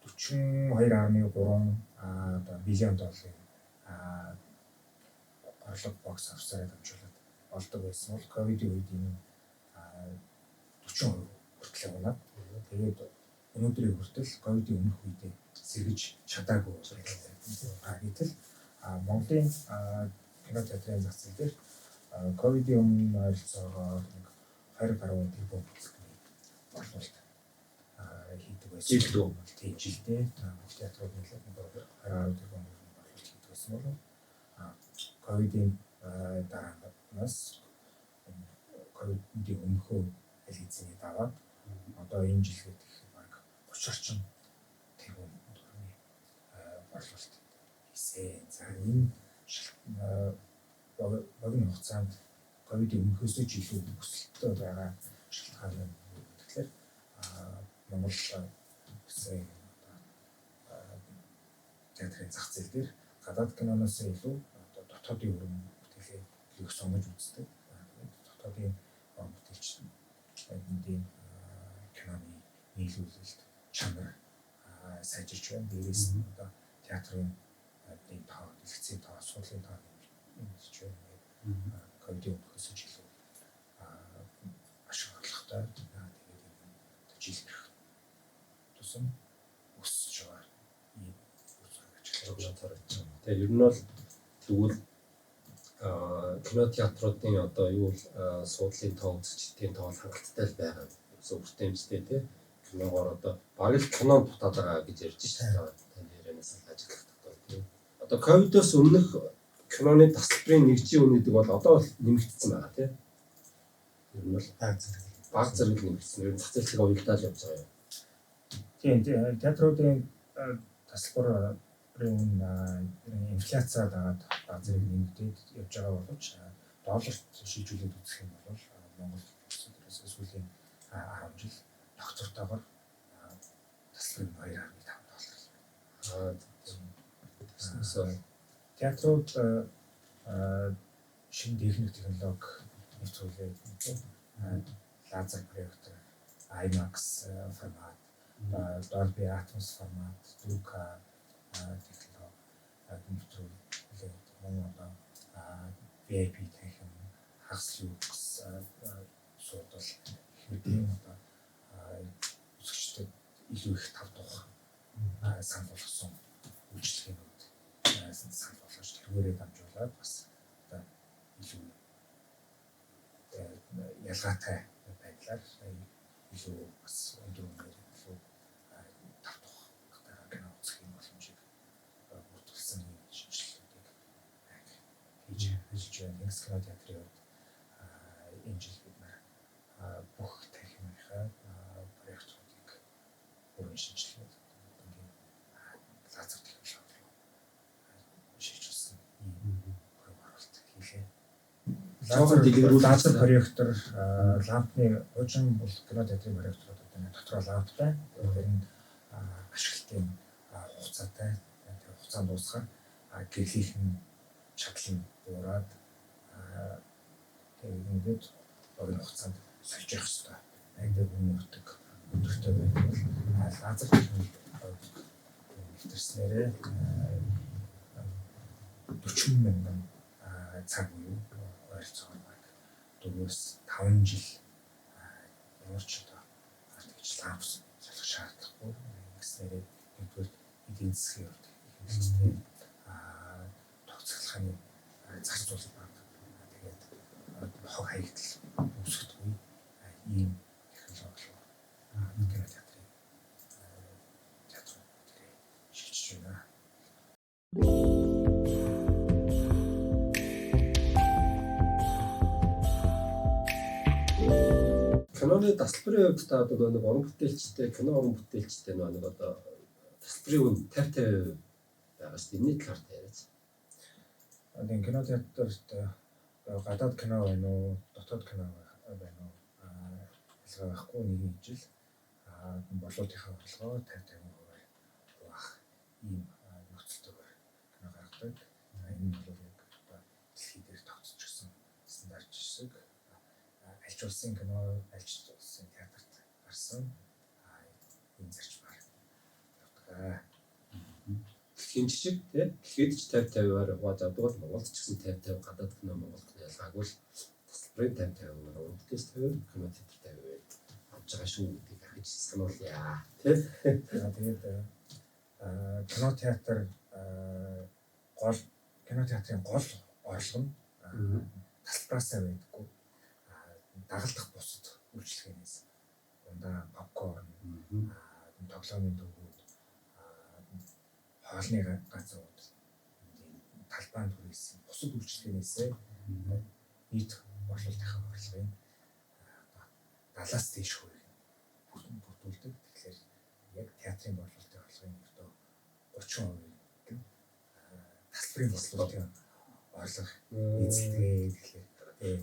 42.3 одоо биллион долларын орлого бокс офисаараа дамжуулаад олдог байсан бол ковидын үед энэ 40% хүртэл унаад тэгээд өнөөдрийн хүртэл ковидын өмнөх үедээ сэргэж чадаагүй байдалтай. Гэтэл Монголын кино театрын зах зээл дээр ковидын өмнө ойролцоогоор нэг 20 гаруй тэрбум төгрөгийн борлуулалт хийдэг байсан. Жилдээ. Тийм, жилдээ бүх театрууд нийлээд 20 гаруй тэрбум борлуулалт хийдэг байсан бол ковидын дараанаас ковидын өмнөхөө аль хэзээ даваад одоо энэ жилгээд их баг 30 орчим тэрбум төгрөгийн борлуулалт хийсэн. За энэ богино хугацаанд ковидын өмнөхөөсөө ч илүү өсөлттэй байгаа шалтгаан нь тэгэхээр Монгол улсын театрын зах зээл дээр гадаад киноноос илүү одоо дотоодын өрн бүтээлээ илүү сонгож үздэг. Дотоодын бүтээлчдийн киноны нийлүүлэлт чанар сайжирч байна. Дээрээс нь одоо театрын тоо, дэлгэцийн тоо, суудлын тоо нэмэгдэж байна. Ковидын өмнөхөөс ч илүү ашиг орлоготой. Тэгээд энэ жил ирэх тусам өсөж байгаа ийм үр зураг ажиглаж байна. Тэгээд ер нь бол тэгвэл кино театруудын одоо юу суудлын тоо, үзэгчдийн тоо хангалттай л байгаа. өсөө бүтэмжтэй тий киногоор одоо бараг л кинонд дутаад байгаа гэж ярьж шүү дээ. Таны ярианаас л ажиглахдаа тий. Одоо ковидоос өмнөх киноны тасалбарын нэгжийн үн гэдэг бол одоо бол нэмэгдсэн байгаа тий. Ер нь бол баг зэрэг нэмэгдсэн. Ер нь зах зээлтэйгээ уялдаал явж байгаа юм. Тийм, театруудын тасалбарын үн инфляцаа дагаад баг зэрэг нэмэгдээд явж байгаа боловч долларт шилжүүлээд үзэх юм бол Монгол улс сүүлийн 10 жил тогтвортойгоор тасалбарын 2.5 доллар. Аа, театрууд шинэ техник технологи нэвтрүүлээд лазер проектор, IMAX формат, Dolby Atmos формат, 4K технологи нэвтрүүлээд мөн одоо VIP танхим, хагас люкс суудал гэх мэт ийм одоо үзэгчдэд илүү их тав тух санал болгосон үйлчилгээнүүд санал болгож тэргээрээ дамжуулаад бас одоо илүү ялгаатай байдлаар илүү бас өндөр үнээр илүү тав тухтайгаар кино үзэх юм боломжийг бүрдүүлсэн ийм шинжилгээнүүдийг хийж ажиллаж байна. Тэнгис кино театрын хувьд энэ жил бид нар бүх танхимынхаа проектуудыг бүрэн шинжилгээд бүгднийг лазер технологи руу шилжүүлсэн ийм хөрөнгө оруулалт хийлээ. Лазер проектор, лампны хуучин бол кино театрын проекторууд одоо дотроо ламптай. Тэр нь ашиглалтын хугацаатай. Тэр хугацаанд дуусахаар гэрлийнх нь чадал нь буураад тэгээд ингээд богино хугацаанд сольж явах хэрэгтэй. Ингээд үн өртөг өндөртэй байдаг бол лазер технологи нэвтэрснээрээ 40 мянган цаг буюу ойролцоогоор баг 4-5 жил ямар ч одоо тэгж ламп солих шаардлагагүй. Ингэснээрээ нэгдүгээр эдийн засгийн хувьд хэрэгцээтэй тогтцолхны зарцуул баг. Тэгээд хог хаягдал үүсгэдэггүй ийм технологи руу кино театрын театрууд дээр шилжиж байна. Киноны тасалбарын хувьд та одоо нэг уран бүтээлчтэй, кино уран бүтээлчтэй нэг одоо тасалбарын үн 50-50 байгаа шүү дээ. Энэний талаар та яриач. Одоо кино театрт гадаад кино байна уу, дотоод кино байна уу ялгаа байхгүй нэгэн ижил борлуулалтынхаа орлогоо 50-50% хуваах ийм нөхцөлтэйгээр кино гаргадаг. Энэ нь бол яг одоо дэлхий дээр тогтчихсон стандарт жишг. Аль ч улсын кино, аль ч улсын театрт гарсан ийм зарчмаар явдаг. Дэлхийн жишг тий дэлхийд ч 50-50-аар хувааж авдаг бол Монголд ч гэсэн 50-50 гадаад кино, Монгол кино ялгаагүй л тасалбарын 50-50-аар уран бүтээлч 50, кино театр 50% авч байгаа шүү гэдгийг ахиж сануулъя тий. Тэгээд кино театр гол кино театрын гол орлого нь тасалбараасаа байдаггүй. Дагалдах бусад үйлчилгээнээс ундаа попкорн, тоглоомын төвүүд, хоолны газрууд, талбайн түрээсэн бусад үйлчилгээнээсээ нийт борлуулалтынхаа орлогын 70-аас дээш хувийг бүрдүүлдэг. Тэгэхээр яг театрын борлуулалтын орлогын өртөө 30% нь тасалбарын борлуулалтын орлого эзэлдэг. Тэгэхээр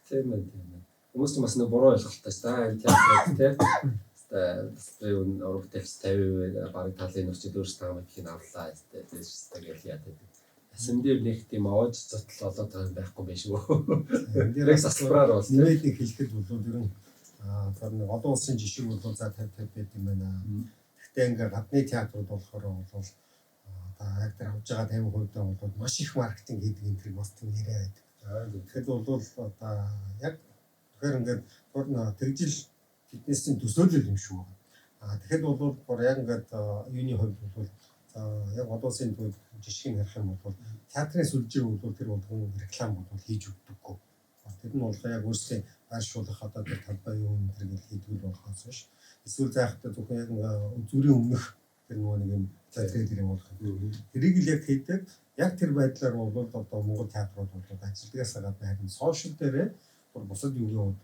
тийм ээ, тийм ээ. Хүмүүс ч бас нэг буруу ойлголттой шүү дээ. Энэ театрууд тий. Тасалбарын үн уран бүтээлч 50% бараг талын нөхцөл өөрсдөө таамаг авлаа тий. Тэгэл яа гэдэг. Ясан дээр нэг тийм оож зотл олоод байгаа юм байхгүй байх шүү. Энэ дээр Яг тасалбараар бол нэмээд нэг хэлэхэд бол ер нь тэр нэг олон улсын жишг бол за 50-50 байт юм байна. Гэхдээ ингээ гадны театрууд болохоор бол одоо яг тэр авж байгаа 50% бол маш их маркетинг хийдэг энэ тэрийг бас тийм яриа байдаг. Тэгэхээр бол одоо яг тэгэхээр ингээд тэгжил фитнесийн төсөөлөл юм шүү. Тэгэхээр бол бүр яг ингээд юуны хувьд бол за яг олон улсын жишгийг ярих юм бол театрын сүлжээг бол тэр болгон реклам бол хийж өгдөггүй. Тэр нь болохоор яг өөрсдийн байршуулах одоо тэр талбай юу юм тэр гэл хийдэг л болохоос биш. Эсвэл заахтай зөвхөн яг зүрийн өмнөх тэр нөгөө нэг юм трейлер явуулах. Тэрийг л яг хийдэг. Яг тэр байдлаар бол одоо Монгол театрууд бол ажилдгаас гадна харин сошиал дээрээ бүр бусад юугийн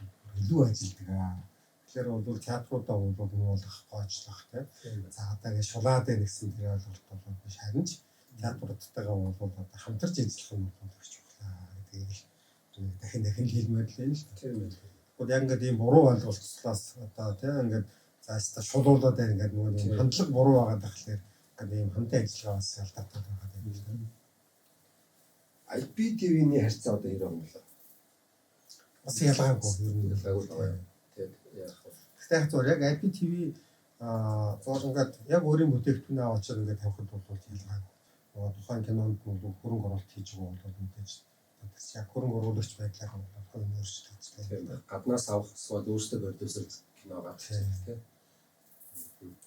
илүү ажилдаг аа. Тэгэхээр бол театруудаа бол муулах, гоочлох тийм. За одоо ингэ шулаад байна гэсэн тэр ойлголт бол биш. Харин ч театруудтайгаа бол одоо хамтарч ажиллах нь бол их чухал гэдгийг л дахин дахин хэлмээр л байна л. Тийм ээ. Тэгвэл яг ингээд ийм буруу ойлголцлоос одоо тийм ингээд за өста шулуулаад байна ингээд нөгөө нэг хандлага буруу байгаа тахлаар ингээд ийм хамтын ажиллагаа бас алдаатай байгаа юм л да. IPTV-ний харьцаа одоо хэр юм бэ? Бас ялгаагүй ер нь ялгаагүй л байгаа юм. Тэгээд яах вэ? Гэхдээ яг зөв яг IPTV зур ингээд яг өөрийн бүтээгдэхүүнээ аваачаад ингээд тавихад бол ялгаагүй. Нөгөө тухайн кинонд нь бол хөрөнгө оруулалт хийж байгаа бол мэдээж бас яг хөрөнгө оруулагч байдлаар нь бол хувь нь өөрчлөгдсөн. Тийм. Гаднаас авах эсвэл өөрсдөө продюсер кино гаргах тийм.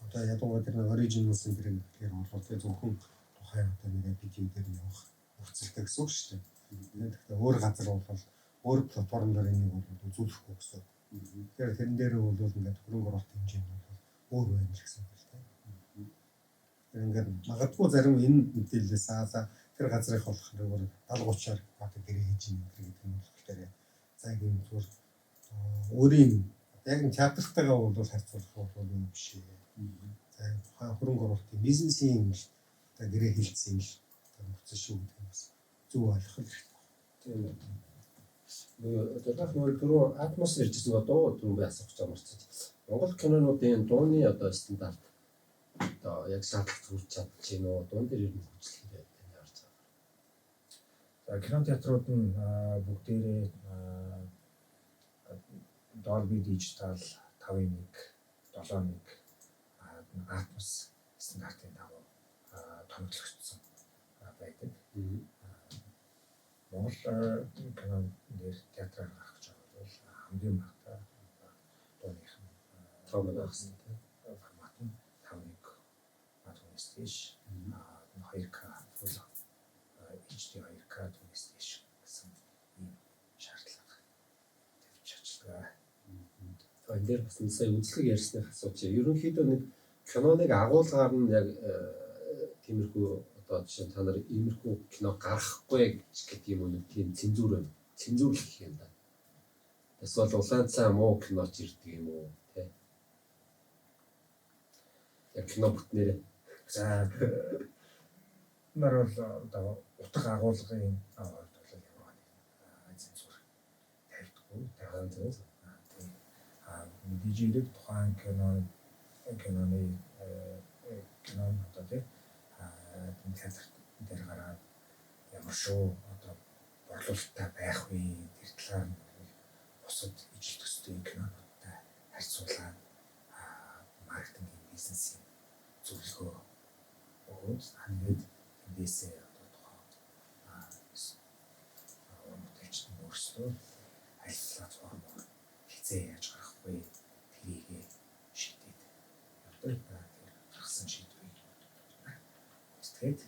Одоо ялангуяа тэр нэг originals энэ тэр гэхээр бол тэр зөвхөн тухайн одоо нэг IPTV дээр нь явах нөхцөлтэй гэсэн үг шүү дээ. Тэгэхээр өөр газар бол өөр платформ дээр энийг бол үзүүлэхгүй гэсэн. Тэгэхээр тэрэн дээр бол ингээд хөрөнгө оруулалт хэмжээ нь бол өөр байна л гэсэн үг л дээ. Тэр ингээд магадгүй зарим энэ мэдээлэлээс аа за тэр газрынх болох нэг 70 30-аар одоо гэрээ хийж ийн гэдэг нь болохоор за юм зүгээр өөрийн яг нь театртайгаа бол харьцуулах бол юм биш ээ. За тухайн хөрөнгө оруулалтын бизнесийн л одоо гэрээ хилцсэн л нөхцөл шүү гэдэг нь бас зөв ойлгох хэрэгтэй. Тийм ээ. Нөгөө одоо нөгөө түрүү Atmos ярьжсэн гоо дуу түрүү би асуух гэж амарчсан. Монгол кинонуудын дууны одоо стандарт одоо яг шаардлага хүрч чадчих юм уу? Дуун дээр ер нь хүчлэх хэрэг таны харж байгаа. За кино театрууд нь бүгдээрээ Dolby Digital 5.1, 7.1 Atmos стандартын дагуу тоноглогдсон байдаг. Монгол кинон дээр театраар гарах гэж байгаа бол хамгийн багадаа дууных нь 5.1 байх хэрэгтэй. Формат нь 5.1 түүнээс дээш 2K full HD 2K түүнээс дээш гэсэн ийм шаардлага тавьж чаддаг. Энэ дээр бас сая үзлэг ярьсных асууж. Ерөнхийдөө нэг киноныг агуулгаар нь яг тиймэрхүү одоо жишээ нь та нар иймэрхүү кино гаргахгүй гэж гэдэг юм уу нэг тийм цензуур байна. Цензуурлах юм да. Эсвэл улаан цай муу киноч ирдэг юм уу те. Яг кино бүтнээрээ. За нар бол одоо утга агуулгын хувьд бол ямар нэг цензуур тавьдаггүй. Тавьдаг. Тийм. Мэдээж хэрэг тухайн киноны кино одоо тий театр дээр гараад ямар шүү одоо борлуулалттай байх вэ? Тэр талаар нь бусад ижил төстэй кинонуудтай харьцуулаад маркетингийн бизнесийн зөвлөгөө өгөөд тэгээд тэндээсээ одоо тухайн уран бүтээлч нь өөрсдөө аль платформоор хизээ яаж гаргах вэ? Тэрийгээ шийдээд явдаг. Тэр гаргасан шийдвэрийг тэгээд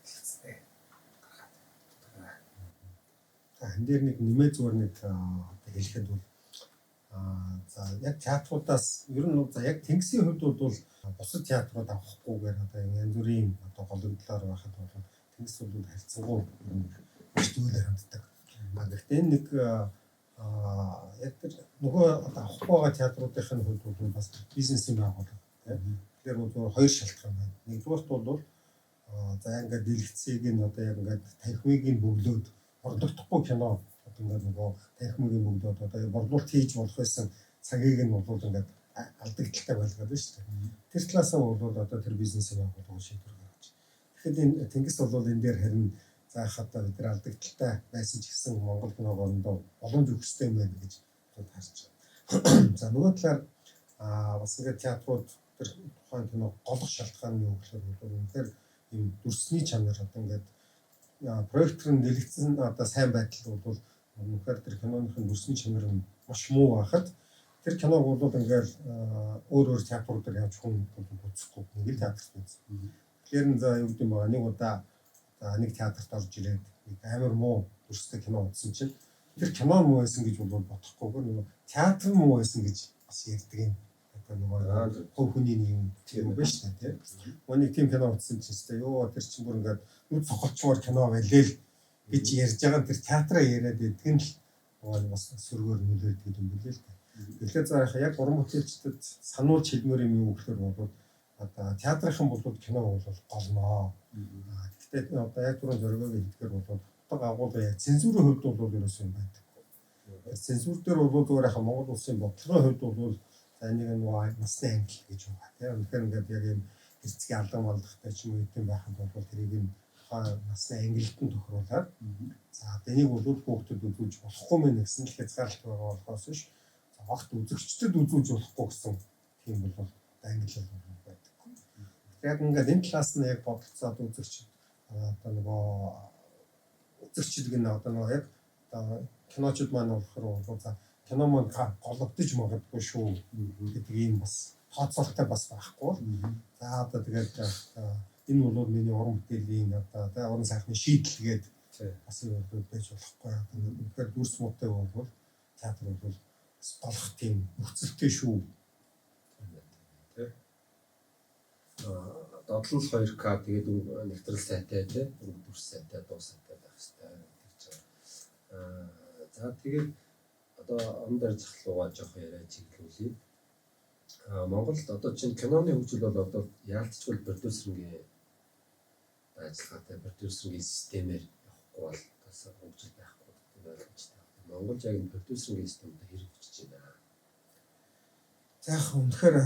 дэлгэцтэй гаргаад явдаг. За энэ дээр нэг нэмээ зүгээр нэг хэлэхэд бол за яг театруудаас ер нь за яг Тэнгисийн хувьд бол бусад театрууд авахгүйгээр одоо янз бүрийн одоо гологдлоор байхад бол Тэнгис бол харьцангуй маш төвлөр ханддаг. Гэхдээ энэ нэг яг тэр нөгөө одоо авахгүй байгаа театруудын хувьд бол бас бизнесийн байгууллага тийм. Тэгэхээр бол хоёр шалтгаан байна. Нэгдүгээрт бол за яг ингээд дэлгэцийг нь одоо яг ингээд танхимыг нь бөглөөд борлогдохгүй кино одоо ингээд нөгөө танхимыг нь бөглөөд одоо борлуулалт хийж болох байсан цагийг нь бол ингээд алдагдaltaй болгоод байна шүү дээ. Тэр талаасаа бол одоо тэр бизнесийн байгууллага шийдвэр гаргаж. Тэгэхэд энэ Тэнгис бол энэ дээр харин заах одоо бид нар алдагдaltaй байсан ч гэсэн Монгол киног орондоо боломж өгөх ёстой юм байна гэж харж байна. За нөгөө талаар бас ингээд театрууд тэр тухайн кино голох шалтгаан нь юу гэхээр бол үнэхээр ийм дүрсний чанар одоо ингээд проектор нь дэлгэцэн одоо сайн байдал бол үнэхээр тэр киноных нь дүрсний чанар нь маш муу байхад тэр киног бол ингээд өөр өөр театрууд дээр явж хүн бол үзэхгүй нэг л театрт үзсэн. Тэгэхээр нь за юу гэдэг юм бэ нэг удаа за нэг театрт орж ирээд нэг амар муу дүрстэй кино үзсэн чинь тэр кино муу байсан гэж бол бодохгүйгээр нөгөө театр муу байсан гэж бас ярьдаг юм. Одоо нөгөө хувь хүний нэг юм тийм байна шүү дээ, тийм. Нэг тийм кино үзсэн чинь ч ёо тэр чинь бүр ингээд нүд цохолчмоор кино байлээ л гэж ярьж байгаа нь тэр театраа яриад байдаг нь л нөгөө бас сөргөөр нөлөөлдөг юм билээ л дээ. Тэгэхээр заах яг уран бүтээлчдэд сануулж хэлмээр юм юу гэхээр бол одоо театрынхан бол кино бол голноо. Гэхдээ одоо яг түрүүн зоригоо хэлдгээр бол утга агуулга яг цензурын хувьд бол ерөөсөө юм байдаг. Цензур дээр бол зүгээр яхаа Монгол улсын бодлогын хувьд бол за нэг нөгөө насны ангил гэж байгаа тийм. Үнэхээр ингээд яг юм хэрцгий алдан малдахтай ч юм уу юм байхад бол тэрийг нь тухайн насны ангилалд нь тохируулаад за энийг бол хүүхдэд үзүүлж болохгүй мэн гэсэн л хязгаарлалт байгаа болохоос биш за огт үзэгчдэд үзүүлж болохгүй гэсэн тийм бол ангилал байдаг. Яг ингээд энэ талаас нь яг бодолцоод үзэгч одоо нөгөө үзэгчд гэнэ одоо нөгөө яг одоо киночд маань болохоор бол за кино маань гологдож магадгүй шүү гэдэг ийм бас тооцоололтой бас байхгүй. За одоо тэгээд энэ бол миний уран бүтээлийн одоо тэ уран сайхны шийдэл гээд бас юм бол байж болохгүй. Одоо үнэхээр дүрс муутай бол театр бол бас голох тийм нөхцөлтэй шүү. Тэ. Додлол 2К тэгээд нэгтрэл сайтай тий дүрс сайтай дуу сайтай байх хэрэгтэй гэж байгаа. За тэгээд одоо он дээр захлуугаа жоох яриа чиглүүлье. Монголд одоо чинь киноны хөгжил бол одоо яалтчгүй продюсерингийн ажиллагаатай продюсерингийн системээр явахгүй бол бас хөгжил байхгүй гэдэг ойлгомжтой. Монголд яг энэ продюсерингийн систем одоо хэрэг хөгжиж байна. За яг үнэхээр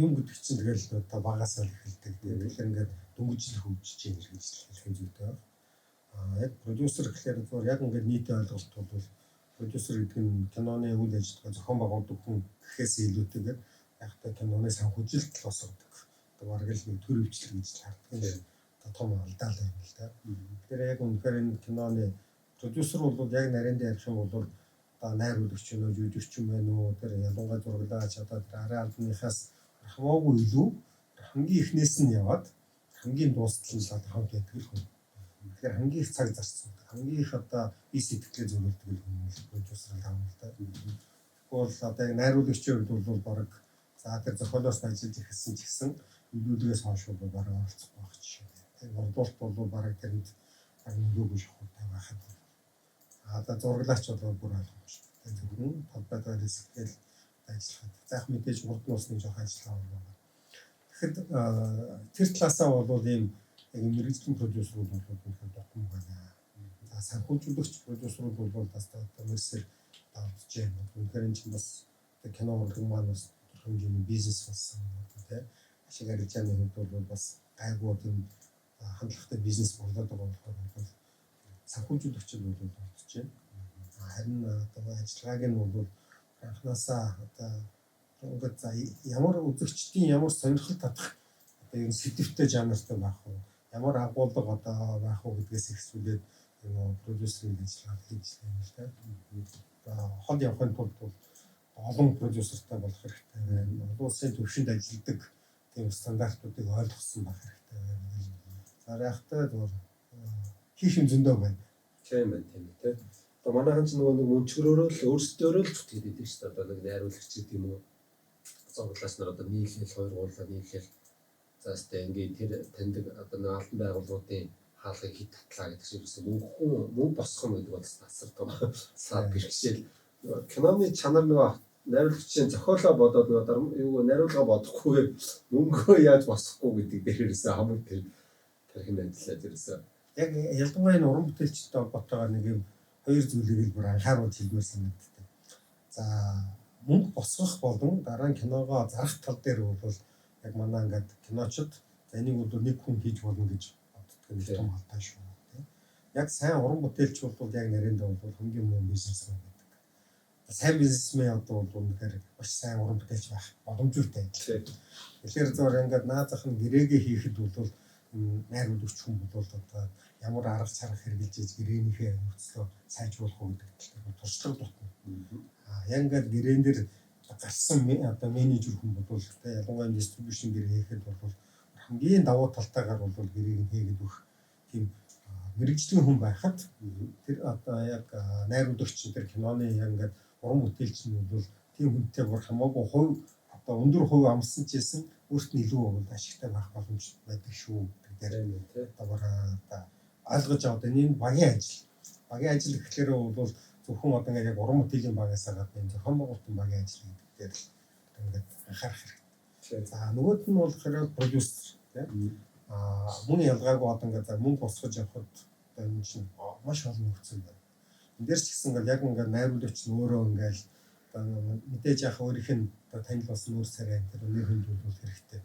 юм гэдэг чинь тэгэл одоо багасаа л эхэлдэг. Тэгэхээр ингээд дөнгөжл хөгжиж байна гэж хэлэх нь зүйтэй байна. Яг продюсер гэхлээр зүгээр яг ингээд нийтийн ойлголт бол продюсер гэдэг нь киноны үйл ажиллагаа зохион байгуулдаг хүн гэхээс илүүтэйгээр яг та киноны санхүүжилт л босгодог. Одоо бараг л нэг төр өвчлөл гэж хардаг юм. Одоо том алдаа л юм л да. Тэгэхээр яг үнэхээр энэ киноны продюсер бол яг нарийн дээр ярих юм бол одоо найруулагч юм уу, жүжигч юм байна уу, тэр ялангуяа зураглаач одоо тэр арын албаныхаас хамаагүй илүү хамгийн эхнээс нь яваад хамгийн дуустал нь л одоо хамт байдаг л хүн. Тэгэхээр хамгийн их цаг зарцуулдаг, хамгийн их одоо бие сэтгэлээ зөвлөдөг л хүн л продюсер л аав л да. Тэгвэл одоо яг найруулагчийн хувьд бол бараг за тэр зохиолоос нь ажиллаж эхэлсэн ч гэсэн өвлүүлгээс хойш бол бараг оролцохгүй байх жишээ. Тэр борлуулалт бол бараг тэрэнд бараг нөлөөгүй шахуутай байхад бол а за зураглаач бол бүр ойлгомжтой. Зөвхөн талбай дээр сэтгэл ажиллахад. За яг мэдээж урд нь бас нэг жоох ажиллагаа байна. Тэгэхэд тэр талаасаа бол ийм яг мэрэгжлийн продюсерүүд бол үнэхээр дутмаг байна. За санхүүжүүлэгч продюсерүүд бол бас одоо мэрсэр давтж байна. Үнэхээр энэ чинь бас кино урлаг маань бас тодорхой хэмжээний бизнес болсон тийм ашиг арилжааны хувьд бол бас гайгүй тийм хандлагатай бизнес болоод байгаа болохоор бол санхүүжүүлэгчд бол дутж байна. Харин одоо ажиллагааг нь бол анханасаа одоо ингээд за ямар үзэгчдийн ямар сонирхол татах одоо ер нь сэдвтэй жанртай байх уу, ямар агуулга одоо байх уу гэдгээс эхлүүлээд нөгөө продюсерийн ажиллагаа хийж юм л да. Одоо хол явахын тулд бол олон продюсертай болох хэрэгтэй байна. Олон улсын түвшинд ажилладаг тийм стандартуудыг ойлгосон байх хэрэгтэй байна. За яахтай зүгээр хийх юм зөндөө байна. Тийм байна, тийм ээ. Одоо манайхан ч нөгөө нэг мөнчгөрөөрөө л өөрсдөөрөө л зүтгээд идэв шүү дээ. Одоо нэг найруулагч гэдэг юм уу. Зураглаач нар одоо нийлээл хоёр гурлаа нийлээл за өстэй ингээд тэр таньдаг одоо нэг албан байгууллагуудын хаалгыг хит татлаа гэдэг шиг ерөөсөө мөнгө хүн мөнгө босгох юм гэдэг бол асар том саад бэрхшээл. Киноны чанар нөгөө найруулагчийн зохиолоо бодоод нөгөө юу найруулга бодохгүйгээр мөнгөө яаж босгохгүй гэдэг дээр ерөөсөө хамаг тэр тархинд ажиллаад ерөөсөө яг ялангуяа энэ уран бүтээлчтэй холбоотойгоор нэг юм хоёр зүйлийг л бүр анхааруулж хэлмээр санагддаг. За мөнгө босгох болон дараа нь киногоо зарах тал дээр бол яг манай ингээд киночд за энийг бол нэг хүн хийж болно гэж боддог нэг том алдаа шүү. Яг сайн уран бүтээлч бол яг нариндаа бол хамгийн муу бизнесмен гэдэг. Сайн бизнесмен одоо бол үнэхээр маш сайн уран бүтээлч байх боломжтой. Тэгэхээр зөвөр ингээд наазах нь гэрээгээ хийхэд бол найруулагч хүн бол одоо ямар арга чарга хэрэгжилж ийж гэрээнийхээ нөхцлөө сайжруулах уу гэдэг тал дээр туршлага дутна. Аа яг ингээд гэрээн дээр гарсан одоо менежер хүн бол тэ ялангуяа дистрибьюшн гэрээ хийхэд бол хамгийн давуу талтайгаар бол гэрээг нь хийгээд өгөх тийм мэргэжлийн хүн байхад тэр одоо яг найруулагч тэр киноны яг ингээд уран бүтээлч нь бол тийм хүнтэй бүр хамаагүй хувь одоо өндөр хувь амлсан ч гэсэн өөрт нь илүү бол ашигтай байх боломж байдаг шүү гэдэг дээр одоо бүр одоо ойлгож аваад энэ багийн ажил. Багийн ажил гэхлээр бол зөвхөн одоо ингээд яг уран бүтээлийн багаас гадна энэ зохион байгуулалтын багийн ажил гэдэг дээр л ингээд анхаарах хэрэгтэй. За нөгөөд нь болохоор продюсер тийм мөн ялгаагүй одоо ингээд за мөнгө босгож явхад одоо энэ чинь маш олон нөхцөл байна. Энд дээр ч гэсэн ингээд яг ингээд найруулагч нь өөрөө ингээд одоо мэдээж яах өөрийнх нь одоо танил болсон нүүр царай тэр нэр хүнд бол хэрэгтэй.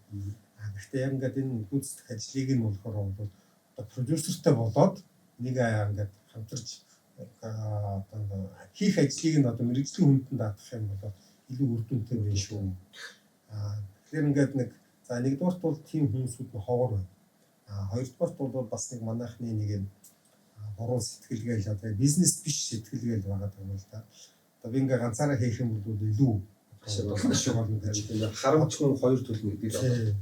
Гэхдээ яг ингээд энэ гүйцэтгэх ажлыг нь болохоор бол одоо продюсертэй болоод нэг ингээд хамтарч одоо хийх ажлыг нь одоо мэргэжлийн хүнд нь даатгах юм бол илүү үр дүнтэй байх шүү. Тэгэхээр ингээд нэг за нэгдүгээрт бол тийм хүмүүсүүд нь ховор байна. Хоёрдугаарт бол бас нэг манайхны нэг юм буруу сэтгэлгээл одоо бизнес биш сэтгэлгээл байгаа юм л да. Одоо би ингээ ганцаараа хийх юм бол илүү ашиг болно гэж харамч хүн хоёр төлнө гэдэг л байна.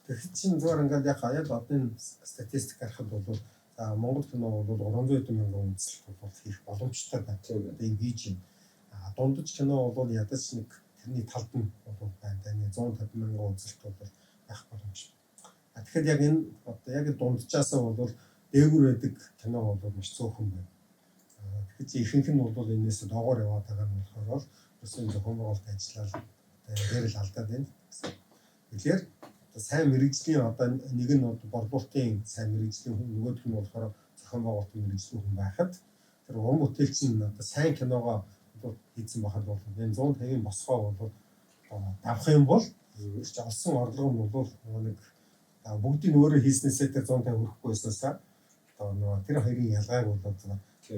Тэгэхээр чинь зүгээр ингээд яг одоо энэ статистик харахад бол за Монгол кино бол 300 хэдэн мянган үндэслэлт бол хийх боломжтой байна. Одоо ингэ хийж байна. Дундаж кино бол ядаж нэг тэрний талд нь бол байна. 150 мянган үзэлт бол байх боломжтой. Тэгэхээр яг энэ одоо яг дунджаасаа бол дээгүүр байдаг кино бол маш цөөхөн байна. Тэгэхээр ихэнх нь бол энэс доогоор яваад байгаа нь болохоор бол ерөөсөн зохион байгуулалт ажиллаад дээр л алдаад байна гэсэн. Тэгэхээр одоо сайн мэргэжлийн одоо нэг нь борлуулалтын сайн мэргэжлийн хүн, нөгөөх нь болохоор зохион байгуулалтын мэргэжлийн хүн байхад тэр уран бүтээлч нь одоо сайн киногоо хийсэн байхад бол энэ 150-ын босгоо бол давах юм бол ч олсон орлого нь бол нэг бүгдийг өөрөө хийснээсээ тэр 150 хүрэхгүй байснаасаа одоо нөгөө тэр хоёрын ялгааг бол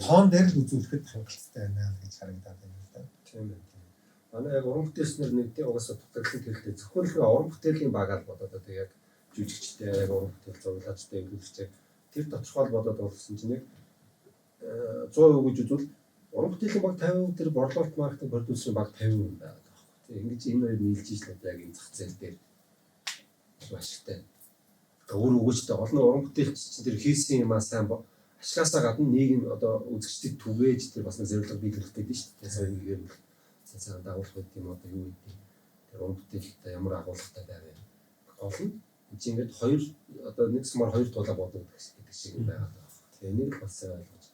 тоон дээр л үзүүлэхэд хангалттай байна гэж харагдаад байна л да. Тийм ээ. Манай яг уран бүтээлчнэр нэг тийм угаасаа дутагдлын тэрэлтэй зөвхөн л уран бүтээлийн багаал бодоод одоо яг жүжигчтэй яг уран бүтээл зурлаачтай эвлүүлэгчтэй тэр тодорхойл бодоод болсон чинь яг 100% гэж үзвэл уран бүтээлийн баг 50%, тэр борлуулалт маркетинг продюсерийн баг 50% юм байгаа байхгүй. Тийм ингэж энэ хоёр нийлж ижил одоо яг энэ зах зээл дээр ашигтай. Өөр өгөөжтэй гол нь уран бүтээлч чинь тэр хийсэн юмаа сайн ашигасаа гадна нийгэм одоо үзэгчдэд түгээж тэр бас нэг зорилго биелүүлэх гэдэг шүү дээ. Сайн нэгээр сайн дагуулах гэдэг юм одоо юу гэдэг тэр уран бүтээлтэй ямар агуулгатай байв юм. Гол нь энэ чинь ингээд хоёр одоо нэг сумаар хоёр тулаа боддог гэдэг шиг юм байгаа даа. Тэгээ энийг л бас сайн ойлгож.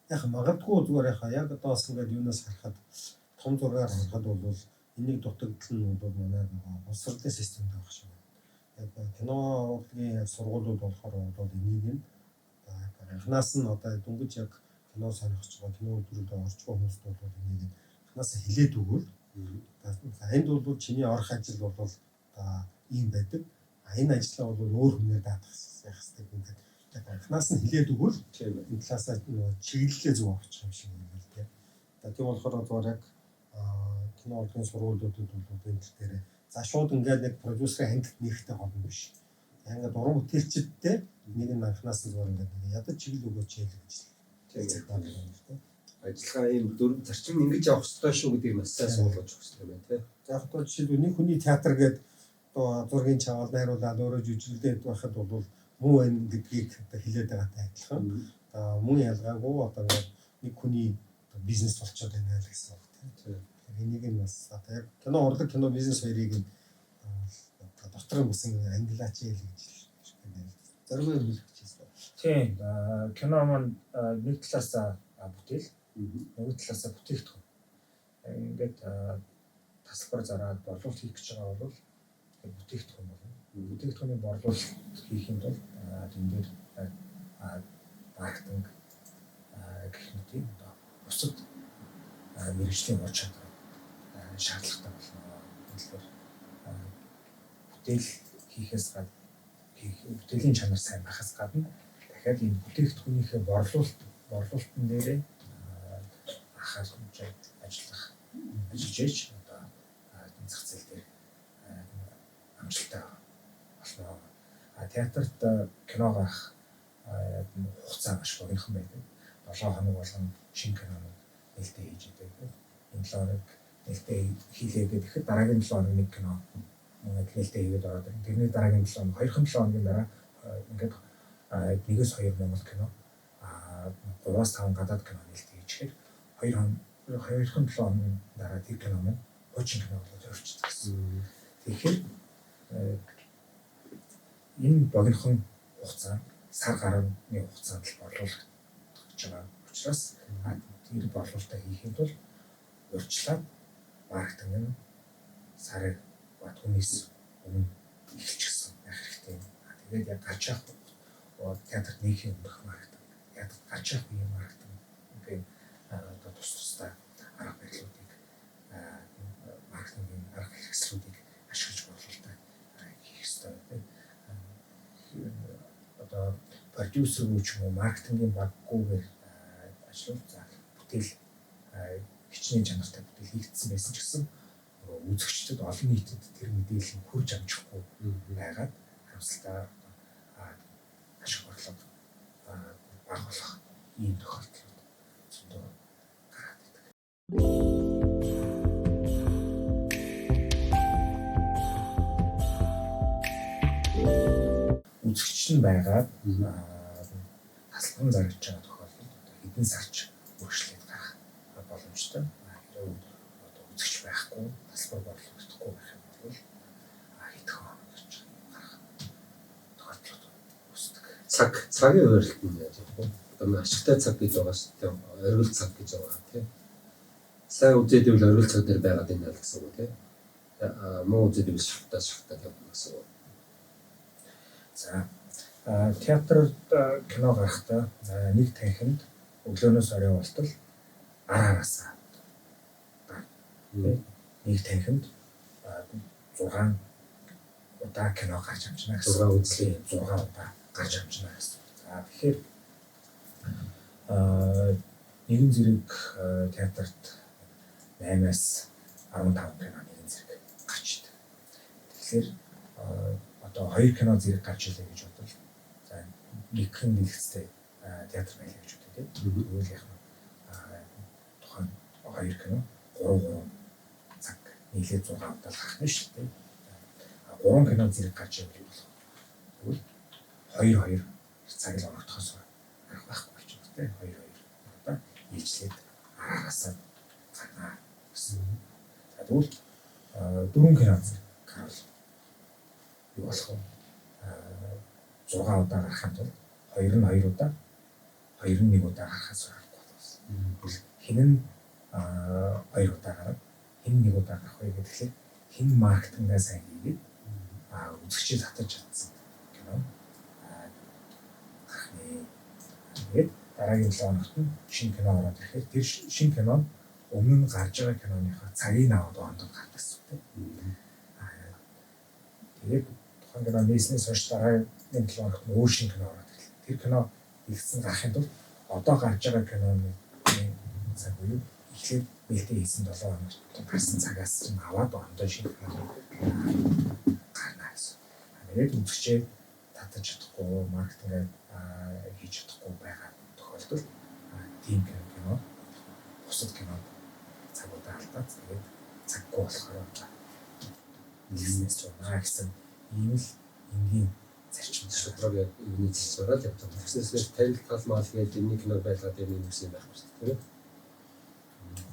Яг магадгүй зүгээр яхаа яг одоо бас ингээд юунаас харахад том зургаар харахад бол энийг дутагдал нь бол манай нөгөө боловсролын системд байх шиг байна. Яг кино урлагийн сургуулиуд болохоор бол энийг нь анханаас нь одоо дөнгөж яг кино сонирхож байгаа кино үйлдвэрлэлд орж байгаа хүмүүст бол энийг нь анханаас хилээд өгвөл за энд бол чиний орох ажил бол одоо ийм байдаг. А энэ ажлаа бол өөр хүнээр даатгах хэрэгтэй гэдэг. Яг анханаас нь хилээд өгвөл энэ талаасаа нөгөө чиглэлээ зөв авчих юм шиг байна л тийм. За тийм болохоор зүгээр яг кино урлагийн сургуулиудад бол энэ тал дээр за шууд ингээд нэг продюсерын ангид нэгтэй холбоо биш. Ингээд уран бүтээлчдтэй нэг нь анханаас нь зүгээр ингээд ядаж чиглэл өгөөч хэл гэж тийм. Ажиллагаа ийм дөрөв зарчим ингэж явах ёстой шүү гэдгийг маш сайн суулгаж өгөх хэрэгтэй байна тийм. За яг одоо жишээлбэл нэг хүний театр гээд одоо зургийн чавал найруулад өөрөө жүжиглээд байхад бол муу байна гэдгийг одоо хэлээд байгаатай адилхан. Одоо мөн ялгаагүй одоо ингээд нэг хүний бизнес болчиход байна л гэсэн үг тийм. Энийг нь бас одоо яг кино урлаг кино бизнес хоёрыг нь дотор нь бас ангилаач ял гэж зарим юм хэлэх гэж байна. Тийм. Кино маань нэг талаас бүтээл, нөгөө талаас бүтээгдэхүүн. Ингээд тасалбар зараад борлуулалт хийх гэж байгаа бол бүтээгдэхүүн болно. Бүтээгдэхүүний борлуулалт хийх юм бол тэн дээр маркетинг гэх мэт юм одоо бусад мэргэжлийн ур чадвар шаардлагатай болно. Тэгэхээр бүтээл хийхээс гадна бүтээлийн чанар сайн байхаас гадна дахиад энэ бүтээгдэхүүнийхээ борлуулалтын дээрээ анхаарал хэмжээ ажиллаж ээж одоо энэ зах зээл дээр амжилттай болно. Театрт кино гарах хугацаа маш богинохон байдаг. 7 хоног болгон шинэ кинонууд нээлттэй хийж идэг. Энэ 7 хоног нээлттэй хийлээ гэхэд дараагийн 7 хоног нэг кино нээлттэй хийгээд ороод ирнэ. Тэрний дараагийн 7 хоног, 2-7 хоногийн дараа ингээд 1-2 Монгол кино 3-5 гадаад кино нээлт хийчихээр 2-7 хоногийн дараа тэр кино маань хуучин кино болоод хувирчдаг гэсэн. Тэгэхээр энэ богинохон хугацаа сар гаруйны хугацаанд л борлуулагдаж байгаа учраас тэр борлуулалтаа хийхэд бол урьдчилаад маркетинг нь сарыг түүнээс өмнө эхэлчихсэн байх хэрэгтэй. Тэгээд яг гарч явах театрт нийхийн өмнөх маркетинг, театрт гарч явах үеийн маркетинг гэх одоо тус тусдаа арга барилуудыг маркетингийн арга хэрэгслүүдийг ашиглаж борлуулалтаа хийх ёстой тийм. Одоо продюсергүй ч юм уу маркетингийн баггүйгээр ажиллавал за бүтээл хичнээн чанартай бүтээл хийгдсэн байсан ч гэсэн үзэгчдэд олон нийтэд тэр мэдээлэл нь хүрж амжихгүй байгаад харамсалтай ашиг орлого бага болох ийм тохиолдлууд зөндөө гараад идэг. Үзэгч нь байгаад тасалбан зарагдж байгаа тохиолдолд одоо хэдэн сарч өргөжлээд гарах боломжтой. Хэрвээ одоо үзэгч байхгүй, тасалбар борлогдохгүй байх юм бол хэдхэн хоног гэж гарах тохиолдлууд үүсдэг. Цагийн хувирлт нь яаж вэ? Одоо ашигтай цаг гэж байгаа шүү дээ. Оргил цаг гэж байгаа тийм. Сайн үзээд ивэл оргил цаг дээр байгаад байна л гэсэн үг тийм. Муу үзээд ивэл шахтаа явна гэсэн үг. За театрт кино гарахдаа нэг танхимд өглөөнөөс орой болтол араасаа нэг танхимд 6 удаа кино гарч амжина гэсэн. 6 үзлээ. 6 удаа гарч амжина гэсэн. За тэгэхээр нэгэн зэрэг театрт 8-аас 15 кино нэгэн зэрэг гарч идэг. Тэгэхээр одоо 2 кино зэрэг гарч илээ гэж бодвол за нэгхэн дэлгэцтэй театр байлаа гэж бодъё тийм. Тэгвэл яг нь тухайн 2 кино 3 цаг нийлээд 6 удаа л гарах нь шүү дээ. 3 кино зэрэг гарч ивэл болох. Тэгвэл 2 2 цаг л орогдохоос арга байхгүй болчихно тийм. 2 2 удаа нийлжлээд араасаа гарна гэсэн. За тэгвэл 4 кино зэрэг гарвал юу болох вэ? 6 удаа гарахын тулд 2 нь 2 удаа, 2 нь 1 удаа гарахаас аргагүй болсон. Хэн нь 2 удаа гараад, хэн нь 1 удаа гарах вэ гэхээр хэн маркетингаа сайн хийгээд үзэгчийг татаж чадсан кино гарах нэ. Тэгээд дараагийн 7 хоногт нь шинэ кино ороод ирэхээр тэр шинэ кино нь өмнө нь гарч байгаа киноныхаа цагийг аваад ондод гардаг гэсэн үг тийм. Тэгээд тухайн кино нээснээс хойш дараагийн 7 хоногт нь өөр шинэ кино ороод ирлээ. Тэр кино дэлгэцэн гарахын тулд одоо гарч байгаа киноны цаг буюу эхлээд бэлтээ хийсэн 7 хоногт гарсан цагаас чинь аваад ондоо шинэ кино гарна гэсэн. Тэгээд үзэгчээ татаж чадахгүй, маркетингээ хийж чадахгүй байгаа тохиолдолд тийм кино бусад кино цаг удаа алдаад тэгээд цаггүй болохоор дэлгэцнээс зурна гэсэн ийм л энгийн зарчим шудраг яг юуны зарчмаараа л явж байгаа. Тэгснээс танил тал мал гээд энэний киног байлгаад юм гэсэн юм байхгүй шүү дээ.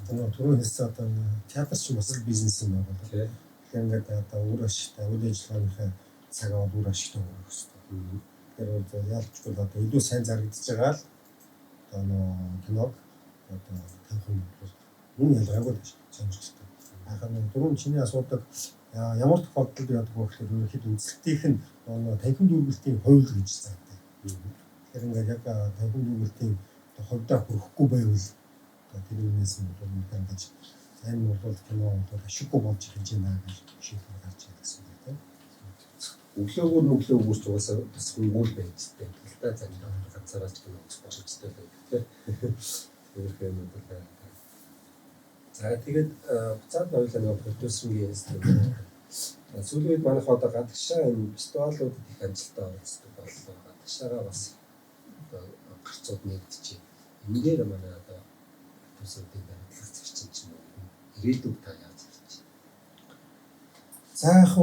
Одоо түрүүн хэлсэн одоо театр чинь бас л бизнес юм байна. Тэгэхээр ингээд одоо үр ашигтай үйл ажиллагааныхаа цаг аваад үр ашигтай өгөх хэрэгтэй. Тэгэхээр бол ялчгүй одоо илүү сайн зарагдаж байгаа л одоо нөө киног одоо тавих юм бол мөн ялгаагүй л сонирхолтой. Яг нэг түрүүн чиний асуудаг ямар тохиолдолд яадаг вэ гэхээр ерөнхийдөө үзэлтийнх нь танхим дүүргэлтийн хууль гэж заадаг. Тэгэхээр ингээд яг танхим дүүргэлтийн хувьдаа хүрэхгүй байвал одоо тэр юмнээс нь бол үнэхээр ингэж энэ бол кино бол ашиггүй болж эхэлж байна гэж шийдвэр гарч ирдэг гэсэн үг тийм. Өглөөгөр мөглөөгөөс угаасаа бас хөнгүүл байж тээ. Л та заримдаа ганцаараа ч кино үзэх боломжтой байдаг тийм. Тиймэрхүү юмуд л байна. За тэгээд буцаад хоёулаа нөгөө продюсерийн хэлсэн. Сүүлийн үед манайх одоо гадагшаа энэ фестивалуудад их амжилттай оролцдог боллоо. Гадагшаагаа бас одоо гарцууд нэгдэжээ. Энэ дээр манай одоо продюсеруудын баримтлах зарчим ч юм уу ирээдүйг та яаж харж байна? За яг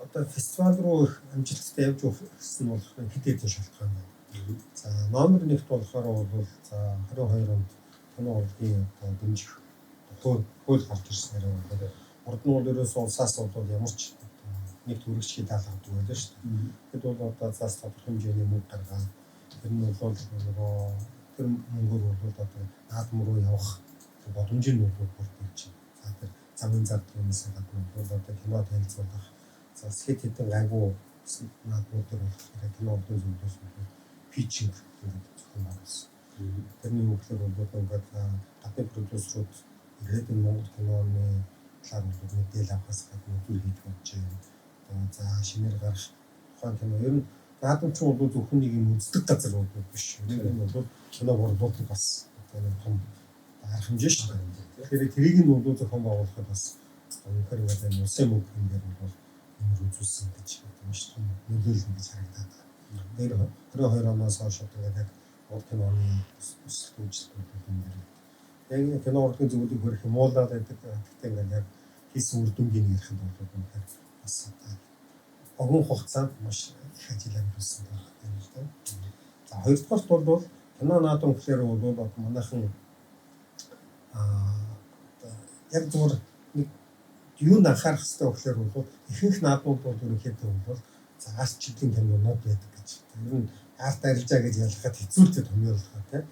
одоо фестивал руу их амжилттай явж өгсөн нь болох хэд хэдэн шалтгаан байна. За номер 1-т болохоор бол за 22 онд кино урлагийн одоо дэмжих хууль гарч ирснээр бол урд нь бол ерөөсөө улсаас бол ямар ч нэг төрөгч хий даалгадаг байлаа шүү дээ. Тэгэд бол одоо заас тодорхой хэмжээний мөнгө гаргаад тэр нь бол нөгөө тэр мөнгөөр бол одоо наадам руу явах боломжийг нь бол бүрдүүлж байна. За тэр замын зардлынаас гадна бол одоо кино танилцуулах за хэд хэдэн гайгүй наадмуудыг болохоор кино урлагийн зөвлөлөөс бол питчинг гэдэг зохион байгуулсан. Тэрний юу гэхээр бол ингээд гадны продюсерууд ирээд энэ Монгол киноны талаар бол мэдээлэл авахаас гадна үйл хийж болж байна. Одоо за шинээр гарах тухайн кино ер нь наадам ч бол зөвхөн нэг юм үздэг газар бол биш. Энэ бол кино борлуулах бас одоо нэг том арга хэмжээ шүү дээ. Тэгэхээр тэрийг нь бол зохион байгуулахад бас үнэхээр ингээд энэ улсын мөнгө энэ дээр бол нэмэр үзүүлсэн гэж одоо маш том нөлөөлөл гэж харагдаад байна. Тэр 22 оноос хойш одоо ингээд яг Монгол киноны өсөлт үйлчлэлүүд энэ дээр яг кино урлагийн зөвлөлийг хөрөх муулаад байдаг. Гэхдээ ингээд яг хийсэн үр дүнгийн ярихад бол үнэхээр бас одоо богино хугацаанд маш их ажил амжилсан байна юм л да. За хоёрдугаарт бол кино наадам гэхээр бол одоо манайхан яг зүгээр нэг юу анхаарах хэрэгтэй гэхээр бол ихэнх наадмууд бол ерөнхийдөө бол за арт чиглийн кинонууд байдаг гэж. Ер нь арт арилжаа гэж ялгахад хэцүү л дээ томьёолохоо тий.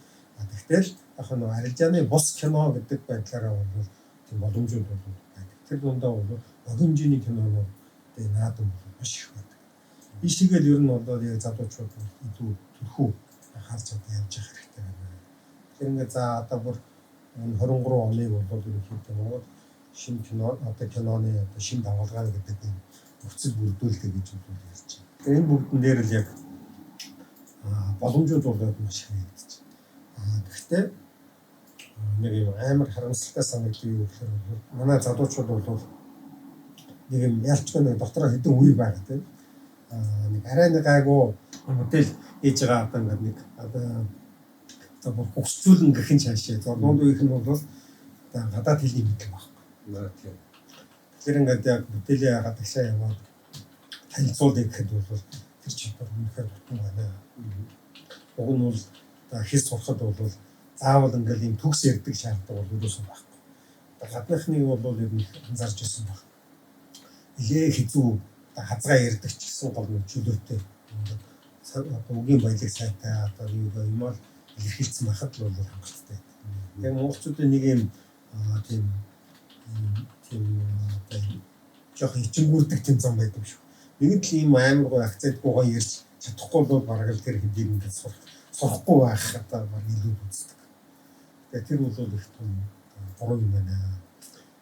Тэгтэл яг нэг арилжааны бус кино гэдэг байдлаараа бол тийм боломжууд бол байдаг. Тэр дундаа бол богино хэмжээний кинонууд тэгээ наадам бол маш их байдаг. Ийшээгээл ер нь бол яг залуучууд илүү төрхүү анхаарч одоо явж явах хэрэгтэй байна. Тэгэхээр ингээд за одоо бүр энэ 23 оныг бол ерөнхийдөө Монгол шинэ кино одоо киноны одоо шинэ давалгаа гэдэг юм нөхцөл бүрдүүлдэг гэж бол ярьж байна. Тэгэхээр энэ бүгдэн дээр л яг боломжууд бол маш их нэгдэж байна. Гэхдээ нэг юм амар харамсалтай санагддаг юу гэхээр манай залуучууд бол нэг юм ялчгүй нэг дотроо хэдэн үе байгаа тийм. Нэг арай нэг гайгүй модель хийж байгаа одоо ингээд нэг одоо за бүр хөгсцүүлэн гэхэн цаашаа. За дунд үеийнх нь бол одоо гадаад хэлний мэдлэг байхгүй. Тийм. Тэгэхээр ингээд яг бүтээлээ гадагшаа яваад танилцуулъя гэхэд бол тэр чадвар үнэхээр дутуу байна. Уг нь бол одоо хэл сурахад бол заавал ингээд ийм төгс ярьдаг шаардлага бол ерөөсөө байхгүй. Одоо гадныхныг бол ер нь анзаарч ирсэн баг. Илээ хэзүү хазгаа ярьдаг ч гэсэн гол нь чөлөөтэй. Ингээд одоо үгийн баялаг сайтай одоо юу юм бол илэрхийлсэн байхад л бол хангалттай. Яг монголчуудын нэг юм тийм тийм одоо жоохон ичингүүрдэг тийм зам байдаг юм шиг. Нэг л ийм амар гоё акцентгүй гоё ярьж чадахгүй бол бараг л тэр хэдийг ингээд сурахгүй байх одоо бараг илүү үздэг. Тэгээ тэр бол их том буруу юм байна.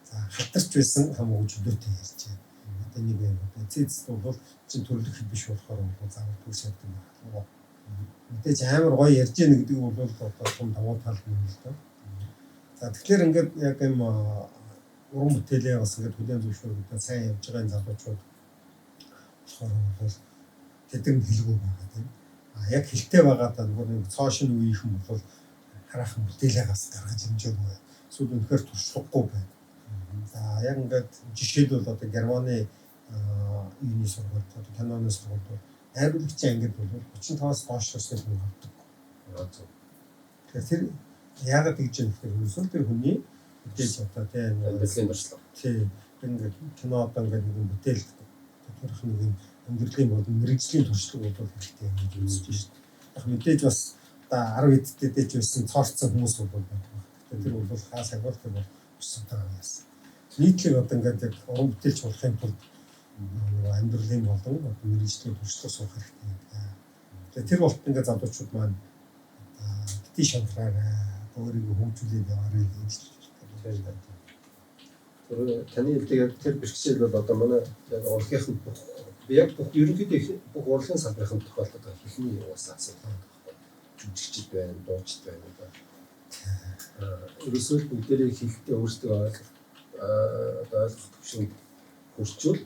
За хатарч байсан хамаагүй чөлөөтэй ярьж байна. Одоо нэг юм одоо цэцэд бол чин төрлөх биш болохоор бол заавал төгс ярьдаг байх. Мэдээж амар гоё ярьж яах гэдэг бол одоо том давуу тал юм л доо. За тэгэхээр ингээд яг юм уран бүтээлээ бас ингээд хүлээн зөвшөөрөгдөд сайн явж байгаа энэ залуучууд болохоор бол тэдэн хэлгүй байгаа тийм. А яг хэлтэй байгаа даа нөгөө нэг цоо шинэ үеийнхэн бол хараахан бүтээлээ бас гаргаж хэмжээгүй. Эсвэл үнэхээр туршлагагүй байна. За яг ингээд жишээлбэл одоо Германы юуны сургуульд одоо киноны сургуульд бол найруулагчийн ангид бол 35-аас доош насны хүн авдаг. Тэгэхээр тэр яагаад тэгж юм гэхээр ерөөсөө тэр хүний мэдээж одоо тийм амьдралын туршлага. Тийм. Ингээд кино одоо ингээд нэг бүтээл төрөх нэг юм амьдралын болон мэргэжлийн туршлага бол хэрэгтэй юм гэж үзэж байна шүү дээ. Яг мэдээж бас одоо 10 эдтэй дэж байсан цоорцсон хүмүүс бол байдаг. Тэгэхээр тэр бол хаа сагвал тэр бол өссөн байгаа юм. Нийтлэг одоо ингээд яг уран бүтээлч болохын тулд нөгөө амьдралын болон одоо мэргэжлийн туршлага суух хэрэгтэй гэдэг. Тэгэхээр тэр болт ингээд залуучууд маань одоо бити шантраарай, өөрийгөө хөгжүүлээд яваарай гэж хэлж байна. Тэр таны хэлдэг яг тэр бэрхшээл бол одоо манай яг урлагийнхан бүх яг бүх ерөнхийдөө бүх урлагийн салбарын тохиолдолд хэлний угаасаа асуудал байдаг байхгүй. Жүжигчд байна, дуучид байна одоо. Ерөөсөө л бүгдээрээ хэлтэй өөрсдөө ойлгох одоо ойлгох төвшөнд хүрчүүл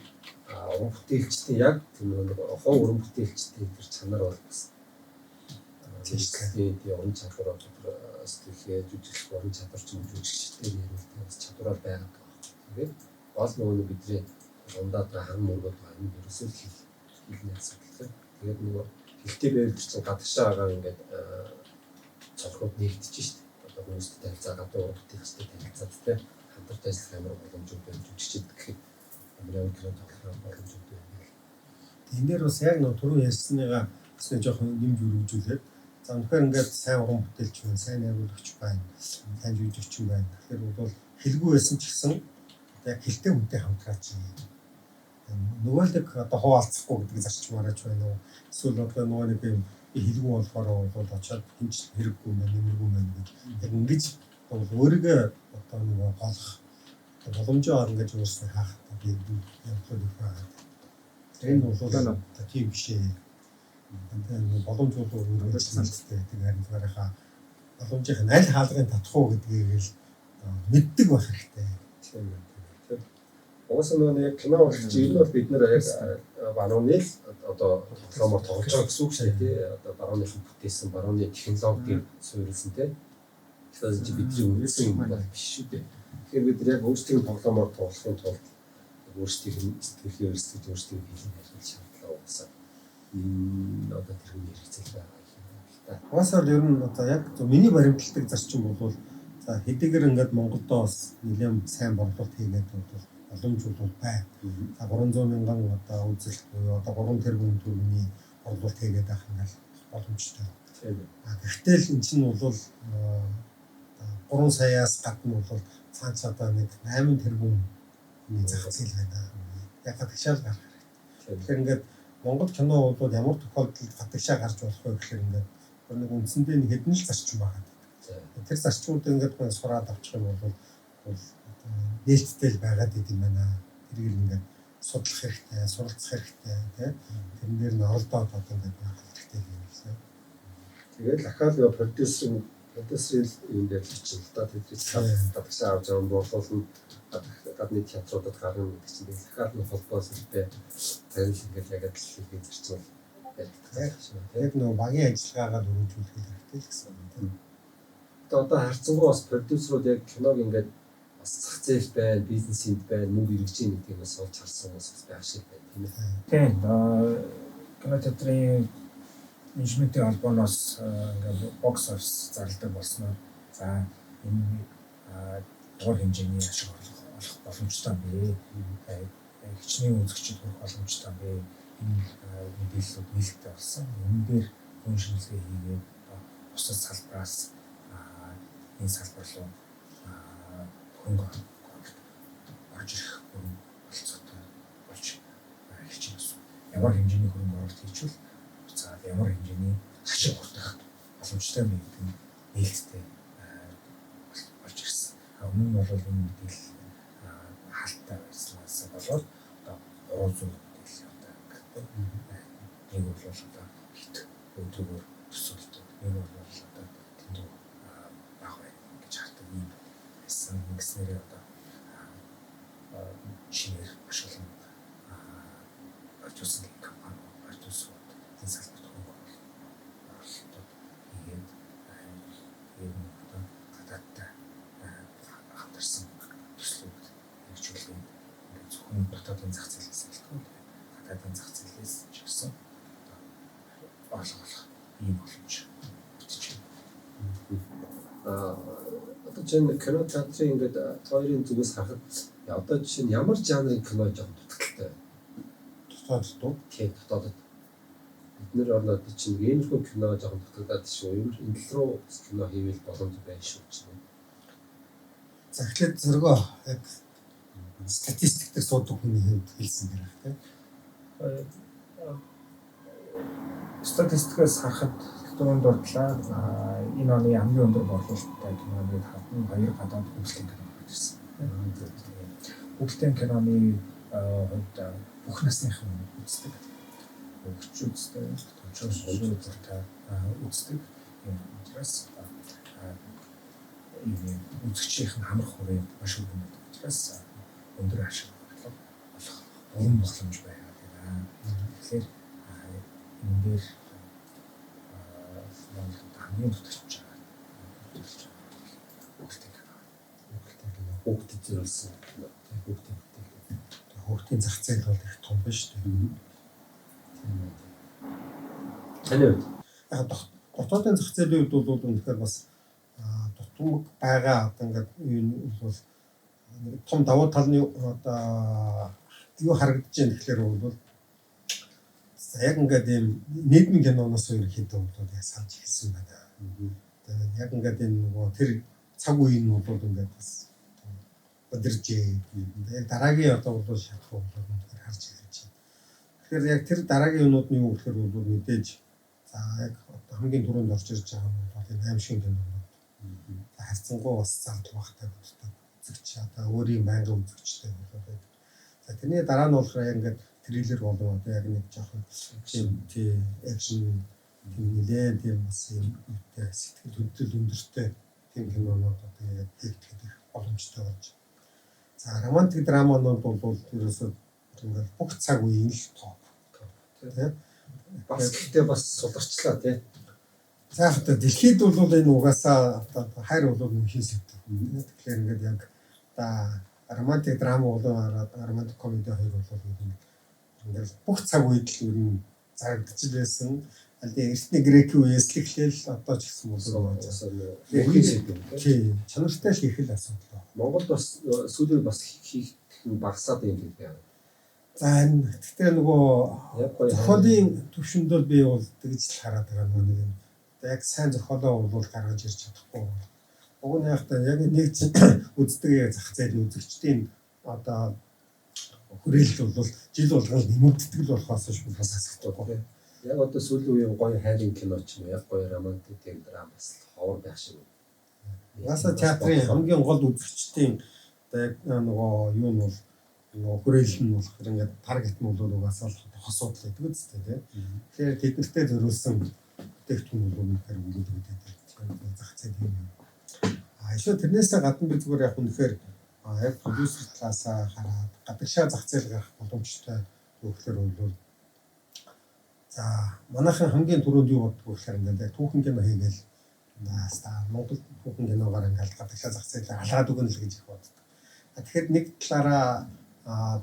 уран бүтээлчдийн яг тэр нэг хувь уран бүтээлчдийн тэр чанар бол бас тийм тийм уран чадвар бол тэр сэтгэлгээ жүжиглэх уран чадвар ч юм жүжигчдээр ярил бас чадвараар байгаад байгаа. Тэгээд гол нөгөө нэг бидний дундаад байгаа хам мөргөд байгаа юм ерөөсөө л хэлний асуудал тийм. Тэгээд нөгөө Хэлтэй байвал тэр чинь гадагшаа байгаа ингээд цонхнууд нэгдэж шít. Одоо хүмүүстэй танилцаа, гадуур бүтээлчтэй танилцаад те хамтарч ажиллах ямар боломжууд байна, жүжигчд гэхэд ямар кино тоглох боломжууд байна гэл. Энэ дээр бас яг нөө түрүү ярьсныгаа бас нэг жоохон нэмж өргөжүүлээд, за үнэхээр ингээд сайн уран бүтээлч байна, сайн найруулагч байна, сайн жүжигчин байна. Тэгэхээр бол хэлгүй байсан ч гэсэн одоо яг хэлтэй хүнтэй хамтраач. Нөгөө л нэг одоо хуваалцахгүй гэдэг зарчмаараач байна уу? Эсвэл одоо нөгөө нэг юм би хэлгүй болохоор бол очиод хинч хэрэггүй мэн, нэмэргүй мэн гэж яг ингэж бол өөрийгөө одоо нөгөө голох боломжоо ингэж өөрснөө хаах би явдлууд их байгаа. Тэр энэ бол одоо тийм биш ээ. Тэгээ боломж бол өөрөөр хэлэлцтэй гэдэг харин зүгээрийнхаа боломжийн аль хаалгыг татах уу гэдгийг л мэддэг байх хэрэгтэй. Тийм ээ. Тийм. Угаасаа нөгөө яг кино болж ер нь бол бид нэр яг барууны л одоо тоглоомоор тоглож байгаа гэсэн үг шүү дээ тий. Одоо барууныхан бүтээсэн барууны технологиг суурилсан тий. Тэгэхээр чи бидний үндсэн юм бол биш шүү дээ. Тэгэхээр бид нар яг өөрсдийн тоглоомоор тоглохын тулд өөрсдийнх нь сэтгэлгээ өрсөлдөж өөрсдийн хэлийг ашиглах шаардлага угаасаа энэ одоо тэр хүний хэрэгцээ байгаа юм л та. Угаасаа л ер нь одоо яг миний баримталдаг зарчим бол за хэдийгээр ингээд Монголдоо бас нэлээд сайн борлуулалт хийгээд бол боломж бол байна. За 300 мянган одоо үзэлт буюу одоо 3 тэрбум төгрөгийн борлуулалт хийгээд байх ингээд боломжтой. Тийм ээ. А гэхдээ л эн чинь бол 3 саяас гадна бол цааш одоо нэг 8 тэрбум зах зээл байна. Яг гадагшаал гарах хэрэгтэй. Тэгэхээр ингээд Монгол кино бол ямар тохиолдолд гадагшаа гарч болох вэ гэхээр ингээд нэг үндсэндээ нэг хэдэн л зарчим байгаа. Тэр зарчмуудыг ингээд гоо сураад авчих юм бол нээлттэй л байгаад идэм байна. Тэрийг ингээд судлах хэрэгтэй, суралцах хэрэгтэй тий. Тэрэн дээр нь оролдоод одоо ингээд байх хэрэгтэй юм лээ. Тэгээд ахаал яа продюсерийн юм дээр л очив л да. Тэдний гадагшаа авч явсан борлуулна гадны театруудад гарна гэдэг чинь тэгэл ахаал нь холбоо сүлтэй танил ингээд яг адил хийх зарчим баригдах шүү. Яг нөгөө багийн ажиллагаагаа дөрвжүүлэх хэрэгтэй л гэсэн юм тийм. Одоо харьцангуй бас продюсерууд яг киног ингээд бас зах зээл байна, бизнесэнд байна, мөнгө ирж байгаа гэдгийг бас олж харсан бас байх шиг байна тийм ээ. Тийм. Кино театрын менежментийн холбооноос ингээд бокс офис зарладаг болсноор за энэ дугаар хэмжээний ашиг олох боломжтой юм бэ. Хичнээн үзэгчид хүрэх боломжтой юм бэ. Энэ мэдээллүүд нээлттэй болсон. Энэ дээр хүн шинжилгээ хийгээд бусад салбараас энэ салбар руу хөрөнгө оруулалт орж ирэх бүрэн болцоотой болж эхэлж байна. Ямар хэмжээний хөрөнгө оруулалт хийчихвэл буцаад ямар хэмжээний ашиг хүртэх боломжтой юм гэдэг нь нээлттэй болж ирсэн. Өмнө нь бол энэ мэдээлэл хаалттай байснаас болоод одоо 300 мэдээлэл одоо гэдэг. Нэг бол одоо хит өдрөөр төсөөлдөг. Нэг бол одоо тэндүү баг байна гэж хардаг юм байсан. Ингэснээрээ одоо шинээр маш олон продюсерийн компани, продюсерууд энэ салбарт хөрөнгө оруулалтууд хийгээд ер нь одоо гадаадтай хамтарсан төслүүд хэрэгжүүлээд ингээд зөвхөн дотоодын зах зээлээс гэлтгүй гадаадын зах зээлээс ч гэсэн одоо орлого олох ийм боломж бүтэж байна. Одоо чинь кино театрын ингээд хоёрын зүгээс харахад одоо жишээ нь ямар жанрын кино жоохон дутагдaltaй байна? Дотоодд уу? Тийм, дотоодд. Бид нэр орнод чинь иймэрхүү кино жоохон дутагдаад шүү. Энэ тал руу кино хийвэл боломж байна шүү чинь. За эхлээд зөргөө яг статистик дээр суудаг хүний хувьд хэлсэн дээрх тийм. Статистикээс харахад түрүүнд дурдлаа энэ оны хамгийн өндөр борлуулалттай киноныг хадна хоёр гадаад хүүхэлдэйн кино гарч ирсэн. Хүүхэлдэйн киноны хувьд бүх насныхан үздэг. Хөгч үздэг, томчууд зуртай үздэг. Юм учраас ийм үзэгчийн хамрах хүрээ маш өргөн байдаг учраас өндөр ашиг олох бүрэн боломж байгаад байна. Тэгэхээр энэ дээр Монголд хамгийн дутагч байгаа. Хүүхдийн кино. Хүүхдийн кино. Хүүхдэд зориулсан кино. Хүүхдийн бүтээл. Хүүхдийн зах зээл бол их том биш үү? Тийм ээ. Таны хувьд? Яг дотоодын зах зээлийн хувьд бол үнэхээр бас дутмаг байгаа. Одоо ингээд юу бол нэг том давуу тал нь одоо юу харагдаж байна гэхлээр бол за яг ингээд ийм нийгмийн киноноос ерөнхийдөө бол яг санаж эхэлсэн байна. Тэгээд яг ингээд энэ нөгөө тэр цаг үеийн нь бол ингээд бас өдөржээ. Яг дараагийн одоо бол шатах бол үнэхээр харж эхэлж байна. Тэгэхээр яг тэр дараагийн юмнууд нь юу гэхээр бол мэдээж за яг одоо хамгийн түрүүнд орж ирж байгаа нь бол энэ аимшигын кинонууд. Харьцангуй бас зардал багтай боддог үзэгч одоо өөрийн байнгын үзэгчтэй болоод байдаг. За тэрний дараа нь болохоор яг ингээд триллер болон одоо яг нэг жоохон тийм action тийм нэлээд тийм бас юм юутай сэтгэл хөдлөл өндөртэй тийм кинонууд одоо яг хийгдэхэд их боломжтой болж. За романтик драманууд бол ерөөсөө ингээд бүх цаг үеийн л топ. Тийм. Бас гэхдээ бас суларчлаа тий. За яг та дэлхийд бол энэ угаасаа одоо хайр бол мөнхийн сэдэв. Тэгэхээр ингээд яг одоо романтик драма болон романтик комеди хоёр бол ингээд бүх цаг үед л ер нь зарагдаж байсан. Аль эртний грекийн үеэс л эхлээл одоо ч гэсэн бол мөнхийн сэдэв. Тий, чанартай л их л асуудал байна. Монголд бас сүүлийн бас хийх нь багасаад юм гэдэг байна. За энэ гэхдээ нөгөө зохиолын түвшинд бол би бол тэгж л хараад байгаа нэг юм. Яг сайн зохиолоо бол гаргаж ирж чадахгүй. Уг нь яг та яг нэг чинь үздэг яг зах зээл үзэгчдийн одоо хүрээлэл бол жил болгон нэмэгддэг л болохоос шүү бас асуудалгүй. Яг одоо сүүлийн үеийн гоё хайрын кино ч юм уу, яг гоё романтик тийм драма бас ховор байх шиг. Угаасаа театрын хамгийн гол үзэгчдийн одоо яг нөгөө юу нь бол нөгөө хүрээлэл нь болохоор ингээд таргет нь бол угаасаа л хосууд л байдаг үстэй тий. Тэгэхээр тэднэртэй зориулсан бүтээгдэхүүн бол үнэхээр өгөөд өгдөг. Зах зээл юм. А эсвэл тэрнээсээ гадна би зүгээр яг үнэхээр яг продюсер талаасаа хараад гадагшаа зах зээл гарах боломжтой гэхлээр бол за манайхан хамгийн түрүүнд юу боддог вэ гэхээр ингээд яг түүхэн кино хийгээл наастаа Монгол түүхэн киногаар ингээд гадагшаа зах зээлээ алгаад өгнө л гэж их боддог. Тэгэхээр нэг талаараа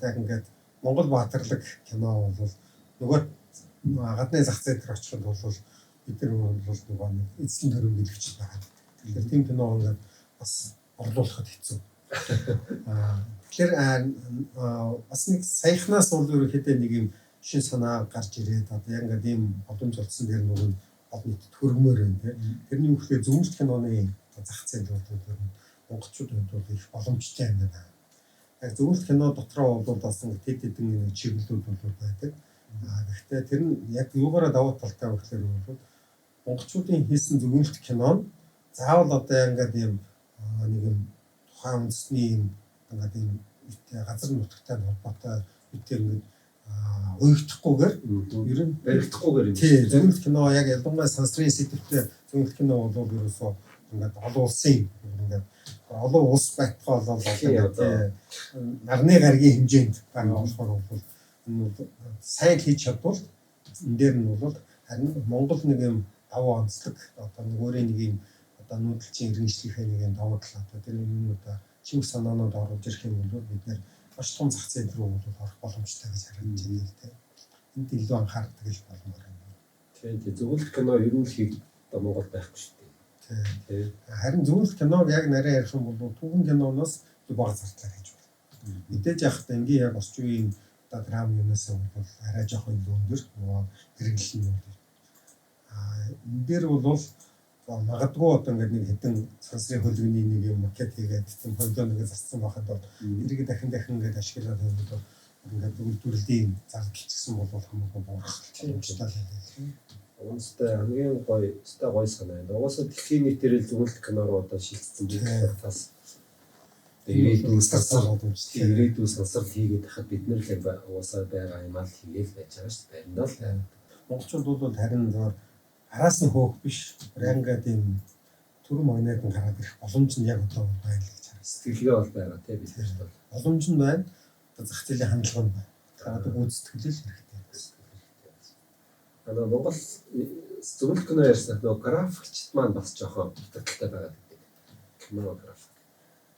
яг ингээд Монгол баатарлаг кино бол нөгөө гадны зах зээл дээр очиход бол бид нар бол нөгөө нэг эзлэн төрөм гэлэгч байгаа. Тэгэхээр тийм кино ингээд бас орлуулахад хэцүү. Тэгэхээр бас нэг саяхнаас бол ерөнхийдөө нэг юм шин санаа гарч ирээд одоо яг ингээд ийм боломж олдсон дээр нөгөө олон нийтэд хөргмөр байна тийм. Тэрний юу гэхээр зөвмөлт киноны зах зээл бол монголчуудын хувьд бол их боломжтой юм байна. Яг зөвмөлт кино дотроо бол бас ингээд хэд хэдэн нэг чиглэлүүд бол байдаг. Гэхдээ тэр нь яг юугаараа давуу талтай вэ гэхээр бол монголчуудын хийсэн зөвмөлт кино нь заавал одоо ингээд ийм нэг юм тухайн үндэсний юм ингээд ийм газар нутагтай холбоотой битэр ингээд уягдахгүйгээр ер нь баригдахгүйгээр юм. Тий, зөвмөлт кино яг ялангуяа сансрын сэдвтэй зөвмөлт кино бол ерөөсөө ингээд олон улсын ингээд олон улс байтугай болол одоо нарны гаригийн хэмжээнд байгаа болохоор бол энэ бол сайн хийж чадвал энэ дээр нь бол харин Монгол нэг юм давуу онцлог одоо нэг өөрийн нэг юм одоо нүүдэлчин иргэншлийнхээ нэг юм давуу тал одоо тэр юмнуудаа чимэг санаанууд оруулж ирэх юм бол бид нэр маш том зах зээл рүү бол орох боломжтой гэж харагдаж байна л дээ. Энд илүү анхаардаг л болмоор байна. Тийм тийм зөвлөлт кино ер нь л хийх одоо Монгол байхгүй шүү дээ. Тийм. Харин зөвлөлт киног яг нарийн ярих юм бол түүхэн киноноос илүү бага зардлаар хийж байна. Мэдээж яг та энгийн яг орчин үеийн одоо драм юунаас бол арай жоохон илүү өндөр нөгөө хэрэглэл нь бол энэ дээр бол магадгүй одоо ингээд нэг хэдэн сансрын хөлгөний нэг юм макет хийгээд тийм павильон нэг зассан байхад бол тэрийг дахин дахин ингээд ашиглаад байвал ингээд үйлдвэрлэлийн зардал ч гэсэн бол хамаагүй буурах боломжтой л байлээ. Уустай хамгийн гоё, өстой гоё санаа юм. Угаасаа дэлхийн нийтээр л зөвлөлт кино руу одоо шилжсэн бүх тас. Тэгээд сансар боломжтой. Ирээдүйн сансар хийгээд хахад бид нэр л угаасаа байгаа юм аа л хийгээл байж байгаа шүү дээ. Бариндаа л. Монголчууд бол харин зөвөр араас нь хөөх биш. Ингээд ийм төрөн магнит нь гараад ирэх боломж нь яг одоо байна л гэж харагдсан. Сэтгэлгээ бол байгаа тийм бид нарт бол. Боломж нь байна. Одоо зах зээлийн хандлага нь байна. Одоо гүйцэтгэл л хэрэгтэй. Аа Монгол зөвлөлт кино ярьсан нөгөө графикчд маань бас жоохон дутагдaltaй байгаа гэдэг. Кино график.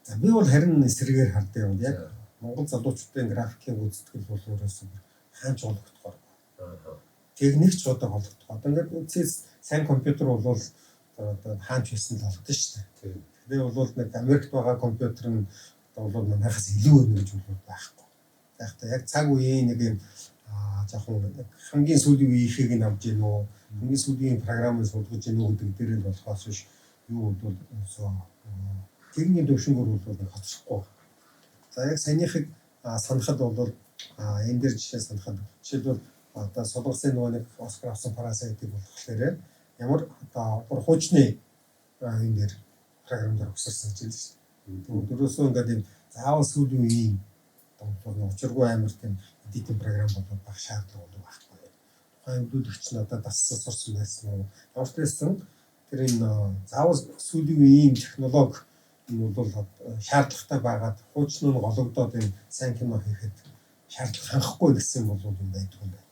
За би бол харин эсрэгээр харддаг юм. Яг Монгол залуучуудын графикийн гүйцэтгэл бол өөрөөсөө хаач олгохдохоор. Аа. Техникч одоо голдох. Одоо ингээд сайн компьютер бол одоо хаач байсан л олдсон шүү дээ. Тэгэхээр бол нэг Америкт байгаа компьютер нь одоо бол манайхаас илүү өнөр гэж бол байхгүй. Яг та яг цаг үеийн нэг юм жоохон хамгийн сүүлийн үеийнхийг нь авч гин үү, хамгийн сүүлийн програмыг суулгаж гин үү гэдэг дээр нь болохоос биш юу бол техникийн төвшөнгөөр бол нэг хоцрохгүй. За яг саяныхыг санахад бол энэ дээр жишээ санахад жишээлбэл одоо Солонгосын нөгөө нэг Оскар авсан Parasite-ыг болохоор ямар одоо хуучны энэ дээр програм дээр өсөрсөн гэж хэлсэн шүү дээ. Дөрөөсөө ингээд юм заавал сүүлийн үеийн одоо учиргүй амар тийм editing програм болоод байх шаардлага бол байхгүй. Тухайн хөдөлгөгч нь одоо дассан сурсан байсан уу? Ямар ч байсан тэр энэ заавал сүүлийн үеийн технологи энэ бол шаардлагатай байгаад хуучин нь гологдоод энэ сайн кино хийхэд шаардлага хангахгүй гэсэн бол юм байдаг юм байна.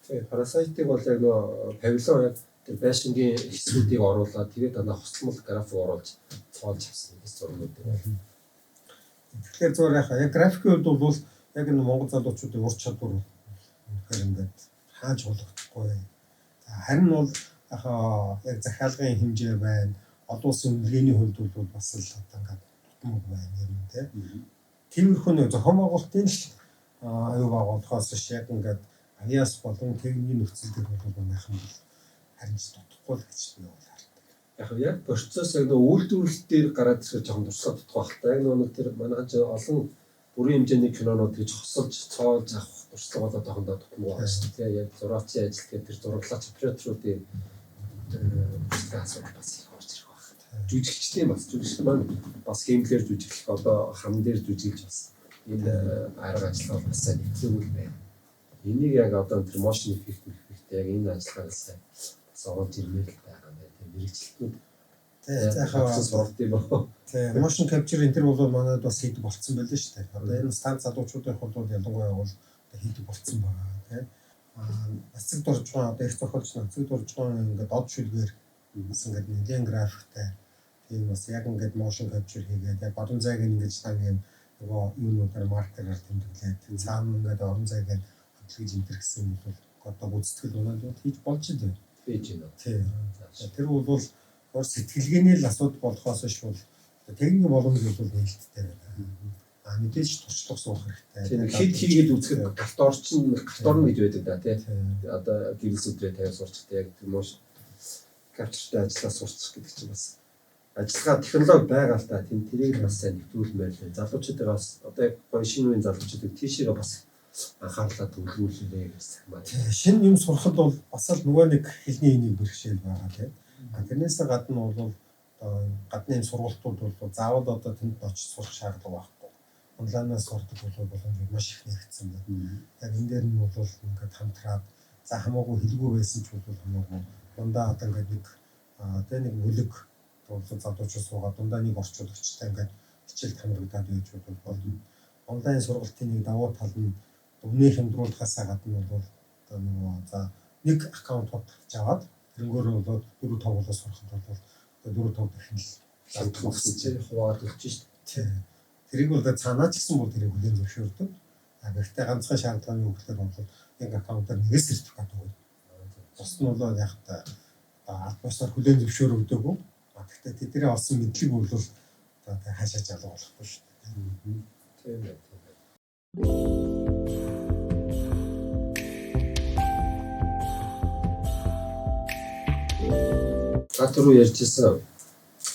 Тийм, Parasite-ыг бол яг нөгөө павильон яг тэр байшингийн хэсгүүдийг оруулаад тэгээд дандаа хосломол график оруулж цоолж авсан гэж зургууд байна. Тэгэхээр зүгээр яг графикийн хувьд бол яг энэ Монгол залуучуудын ур чадвар үнэхээр ингээд хааж гологдохгүй. За харин бол яг захиалгын хэмжээ байна. Олон улсын үнэлгээний хувьд бол бас л одоо ингээд тутамг байна юм тий. Тиймэрхүү нэг зохион байгуулалтын л аюу байгуулахаас биш яг ингээд авиас болон техникийн нөхцөл дээр бол манайхан бол харин ч дутхгүй л гэж би бол хардаг. Яг процесс яг нөгөө үйлдвэрлэл дээр гараад ирэхэд жоохон туршлага дутах байх л та. Яг нөгөө тэр манайхан ч олон бүрийн хэмжээний кинонууд гэж хосолж цоолж авах туршлага болоод одоохондоо дутмаг байна шүү дээ. Яг зураачийн ажил гэдэг тэр зураглаач операторуудын туршлагын асуудал бас их орж ирэх байх. Жүжигчдийн бас жүжигч маань бас хиймлэр жүжиглэх одоо хам дээр жүжиглж бас энэ арга ажиллагаа бас сайн нэвтрүүл байна. Энийг яг одоо тэр motion effect яг энэ ажиллагааг сайн бас оруулж ирмээр л байгаа юм байна. Тэр мэрэгчлэтнүүд тий суралт юм аа. Тий motion capture энэ төр бол манайд бас хийдэг болцсон байлээ шүү дээ. Одоо энэ станц залуучуудын хувьд бол ялангуяа бол хийдэг болцсон байгаа тий. Нацэг дуржгаан одоо их зохиолч нацэг дуржгаан ингээд од шүлгээр бас ингээд нэгэн графиктай тийм бас яг ингээд motion capture хийгээд яг орон зайг ингээд лан юм нөгөө юунуудаар маркераар тэмдэглээд цаана ингээд орон зайг хөдөлгөж энтер гэсэн юм бол одоо гүйцэтгэл өнөөдөр хийж болж байна. Хийж байна. Тийм. Тэр бол өөр сэтгэлгээний л асуудал болохоос биш бол техникийн боломж бол нээлттэй байна. А мэдээж туршлага суух хэрэгтэй. Тийм хэд хийгээд үзэхэд галт орчин галт орно гэж байдаг да тий. Одоо гэрэл сүдрээ тавиад сурчдаг яг тэр motion capture-тай ажиллаа сурчих гэдэг чинь бас ажиллагаа технологи байгаа л та. Тийм тэрийг л бас сайн нэвтрүүлмээр л. Залуучуудыг бас одоо яг гоё шинэ үеийн залуучуудыг тийшээгээ бас анхаарлаа төвлөрүүлээрэй гэж захимаар. Шинэ юм сурахад бол бас л нөгөө нэг хэлний энийг бэрхшээл байгаа тийм. Тэрнээс гадна бол одоо гадны юм сургалтууд бол заавал одоо тэнд очиж сурах шаардлага байхгүй. Онлайнаас сурдаг бол боломж маш их нээгдсэн байна. Яг энэ дээр нь бол ингээд хамтраад за хамаагүй хэлгүй байсан ч бол хамаагүй дундаа одоо ингээд нэг тэ нэг бүлэг бол залуучууд суугаад дундаа нэг орчуулагчтай ингээд хичээл хамрагдаад байж бол онлайн сургалтын нэг давуу тал нь өмнө хямдруулахаас гадна бол одоо нөгөө за нэг аккаунт худалдаж аваад тэрнгээр бол 4 5 болоо сурахад бол одоо 4 5 дахин л хямдхан гэсэн чинь хуваагаад өгч шít. Тийм. Тэрийг бол цаанаа ч гэсэн бол тэрийг хүлээн зөвшөөрдөг. А гэхдээ ганцхан шаардлага нь юу гэхээр бол нэг аккаунтаар нэгээс сертификат өгнө. Бус нь бол яг та аль бусаар хүлээн зөвшөөрөгдөөгүй. А гэхдээ тэдний олсон мэдлэг бол одоо хаашаа жалга болохгүй шүү дээ. Тийм ээ. Та түрүү ярьжсэн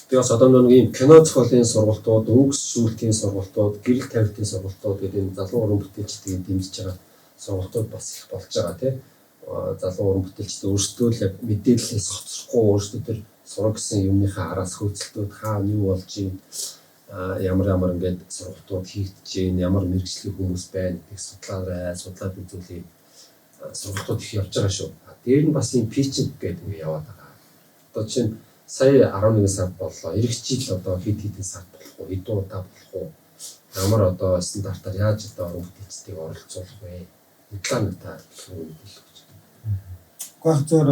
би бас одоо нэг ийм кино зохиолын сургалтууд, өнгө шүүлтийн сургалтууд, гэрэл тавилтын сургалтууд гэдэг энэ залуу уран бүтээлчдийг дэмжиж байгаа сургалтууд бас их болж байгаа тий. Залуу уран бүтээлчд өөрсдөө л мэдээллээс хоцрохгүй өөрсдөө тэр сурах гэсэн юмныхаа араас хөөцөлтүүд хаана юу болж юм ямар ямар ингээд сургалтууд хийгдэж гин ямар мэргэжлийн хүмүүс байна гэдгийг судлаарай, судлаад үзүүлээ сургалтууд их явж байгаа шүү. Дээр нь бас ийм питчинг гэдэг ингээд яваад байгаа. Одоо чинь сая 11 сард боллоо. Ирэх жил одоо хэд хэдэн сард болох уу? Хэдэн удаа болох уу? Ямар одоо стандартаар яаж одоо уран бүтээлчдийг оролцуулах вэ? Энэ талаар нэг та мэдээлэл өгч. Гэхдээ яг зөв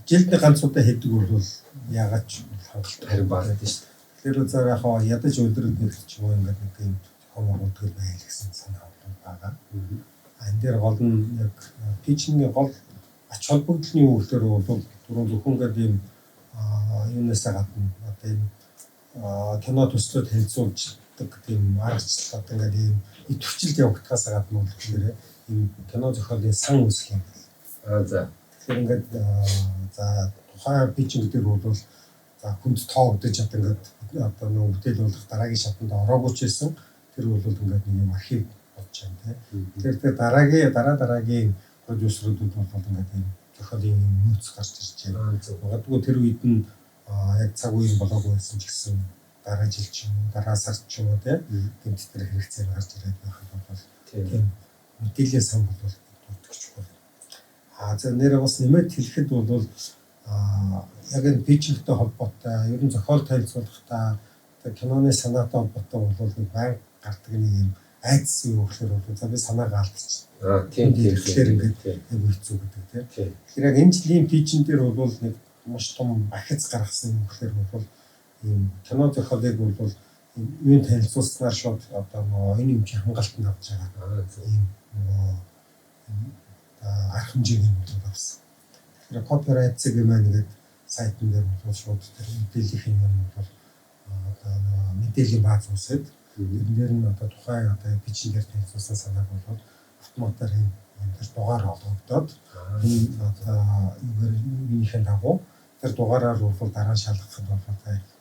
жилд нэг ганц удаа хийдэг бол яагаад ч хангалттай харин бага гэдэг шүү дээ. Тэр зөв яг ядаж өдрөд нэг ч юм уу ингээд нэг юм зохион байгуулдаг байл гэсэн санаа бол байгаа. Энэ дээр гол нь яг питчингийн гол Ач холбогдол нь юу гэхээр бол түрүүн зөвхөн ингээд ийм юунасаа гадна одоо ийм кино төслөө танилцуулдаг тийм аргачлал одоо ингээд ийм идэвхжлэлд явагдахаас гадна бол тэгэхээр ийм кино зохиолын сан үүсгэх юм байна. За. Тэгэхээр ингээд за тухайн питчинг дээр бол за хүнд тоогдож одоо ингээд одоо нөгөө бүтээл болох дараагийн шатанд ороогүй ч байсан тэр бол ингээд нэг юм архив болж байна тийм. Тэгэхээр тэр дараагийн дараагийн продюсеруудад бол ингээд ийм зохиолын нөөц гарч ирж байна. Магадгүй тэр үед нь яг цаг үеийн болоогүй байсан ч гэсэн дараа жил ч юм уу, дараа сар ч юм уу тийм гэмт тэр хэрэгцээ гарч ирээд байхад бол тийм мэдээллийн сан бол дурдах чухал. За нэрээ бас нэмээд хэлэхэд бол яг энэ питчингтэй холбоотой, ер нь зохиол танилцуулахдаа одоо киноны санаатай холбоотой бол нэг байнга гардаг нэг юм айдас юу гэхээр бол за би санаагаа алдчихна. Тийм тэгэхээр ингээд айгүй хэцүү гэдэг тийм. Тэгэхээр яг энэ жилийн питчин дээр бол нэг маш том бахиц гаргасан юм гэхээр бол ийм кино зохиолыг бол юун танилцуулснаар шууд одоо нөгөө энэ юм чи хангалтанд авч байгаа. Ийм нөгөө арга хэмжээг нь бол авсан. Тэгэхээр copyright-ыг юм аа нэгэд сайтн дээр бол шууд тэр мэдээллийн юм бол одоо нөгөө мэдээллийн бааз үүсээд тэрэн дээр нь одоо тухайн одоо питчин дээр танилцуулсан санааг бол автоматар энэ тэр дугаар олгогдоод энэ одоо юугаар юуныхээ дагуу тэр дугаараар бол дараа нь шалгахад бол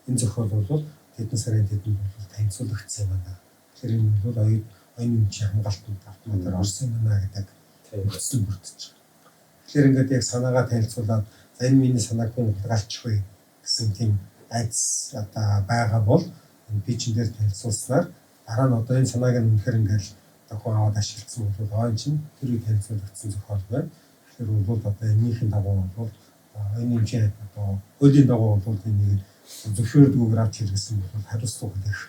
энэ зохиол бол тэдэн сарын тэдэнд бол танилцуулагдсан юм байна. Тэгэхээр энэ бол оюун юм чи хамгаалтанд автоматар орсон юм байна гэдэг нөхцөл бүрдэж байгаа. Тэгэхээр ингээд яг санаагаа танилцуулаад за энэ миний санааг хүн хулгайлчих вэ гэсэн тийм айдас одоо байгаа бол энэ питчин дээр танилцуулснаар дараа нь одоо энэ санааг нь үнэхээр ингээд хүн аваад ашигласан бол оон чинь тэр үе танилцуулагдсан зохиол байна. Тэгэхээр бол одоо энэнийхэн дагуу бол энэ юм чи одоо хуулийн дагуу бол энийг зөвшөөрдгүүгээр авч хэрэгсэн бол хариуцлага хүлээх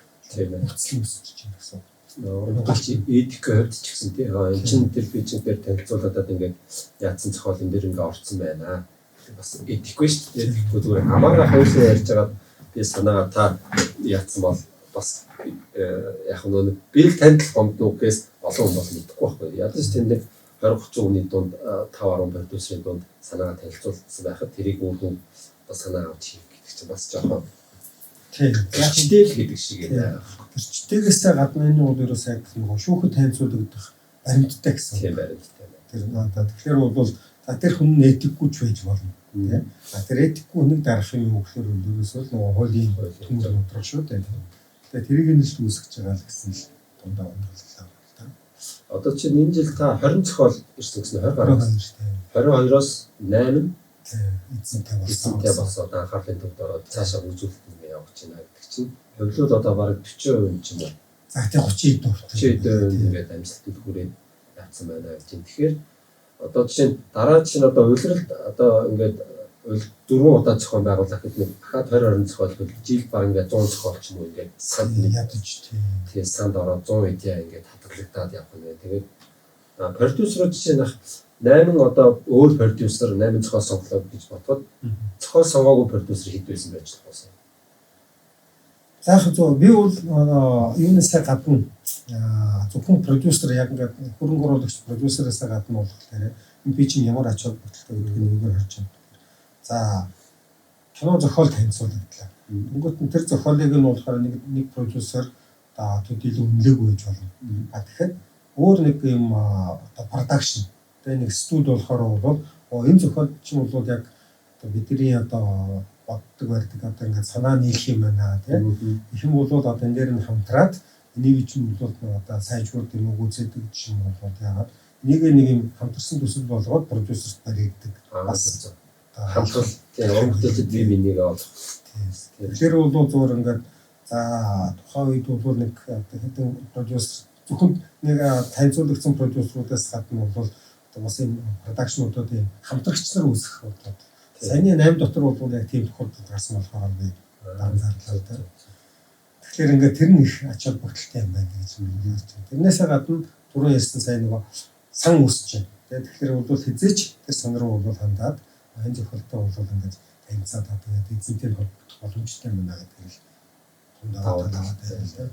нөхцөл үүсэж байна гэсэн. Уран этикийн хувьд ч гэсэн тийм энэ чинь тэр питчин дээр танилцуулаад ингээд яатсан зохиол энэ дэр ингээд орцсон байна. Бас этикгүй шүү дээ. Тэгэхгүй зүгээр хамаараа хуулийн ярьж байгаад би санаагаа та яатсан бол бас яг нэг би л танд л гомдно үгээс олон хүн бол мэдэхгүй байхгүй. Ядаж тэнд нэг 20 30 хүний дунд 5 10 продюсерын дунд санаагаа танилцуулсан байхад тэрийг өөр хүн одоо санаа авч хийх гэдэг чинь бас жоохон тийм гэрчтэй л гэдэг шиг юм байна. Гэрчтэйгээсээ гадна энэ бол ерөөсөө яг нөгөө шүүхэд танилцуулагдах баримттай гэсэн. Тийм баримттай. Тэр одоо тэгэхээр бол за тэр хүн нь этикгүй ч байж болно. Тийм. А тэр этикгүй хүнийг дарах юм юу гэхээр ерөөсөө л нөгөө хуулийн төмөр нудрах шүү дээ. Тэгэхээр тэрийг нь л үүсгэж байгаа л гэсэн л дундаа онцлоо л да. Одоо чинь энэ жил та 20 зохиол ирсэн гэсэн 20 гаруй шүү дээ. 22-оос 8 эзэнтэй болсон. Эзэнтэй босоод анхаарлын төвд ороод цаашаа үзүүлэлт юм явуулж байна гэдэг чинь хувилуул одоо бараг 40% ч юм уу. За тий 30% 30% ингээд амжилтанд хүрээд явцсан байна гэж. Тэгэхээр одоо жишээ нь дараа жишээ нь одоо улиралд одоо ингээд дөрвөн удаа зохион байгуулах гэхэд нэг дахиад 20 20 зохиол бол жил баг ингээд 100 зохиол ч юм уу ингээд санд нэг ядаж тий санд ороод 100 идея ингээд хадгалагдаад явах юм байна. Тэгээд продюсерууд жишээ нь 8 одоо өөр продюсер 8 зохиол сонголоо гэж бодоход зохиол сонгоогүй продюсер хэд байсан байж болох вэ? За яг зөв би бол юунасаа гадна зөвхөн продюсер яг ингээд хөрөнгө оруулагч продюсераасаа гадна болохоор энэ би чинь ямар ач холбогдолтой гэдгийг нэгээр харж байна. За кино зохиол танилцуулагдлаа. Тэнгүүт нь тэр зохиолыг нь болохоор нэг продюсер одоо төдийлөн үнэлээгүй байж болно. А тэгэхэд өөр нэг юм одоо production тэгээ нэг студ болохоор бол энэ зохиол чинь бол яг одоо бидний одоо боддог барьдаг одоо ингээд санаа нийлэх юм байна тийм. Тэгэх юм бол одоо энэ дээр нь хамтраад энийг чинь бол одоо сайжруулдаг юм уу гүйцэтгэдэг юм бол яагаад энийг нэг юм хамтарсан төсөл болгоод продюсерт баригддаг. Бас хамтрал тийм уран бүтээлчд бие биенийг олох. Тэгэхээр бол зүгээр ингээд за тухайн үед бол нэг одоо хэдэн продюсер зөвхөн нэг танилцуулагдсан продюсеруудаас гадна бол одоо бас энэ продакшнуудын хамтрагч нар үүсгэх болоод саяны 8 дотор бол яг тийм тохиолдол гарсан болохоор би анзаарлаа л да. Тэгэхээр ингээд тэр нь их ач холбогдолтой юм байна гэж би ярьж байна. Тэрнээсээ гадна түрүүн ярьсан сайн нөгөө сан үүсэж байна. Тэгэхээр бол хизээч тэр сан руу бол хандаад энэ зохиолтой бол ингээд танилцаад одоо эзэнтэй холбогдох боломжтой юм байна гэдэг л дундаа аваад байна л да.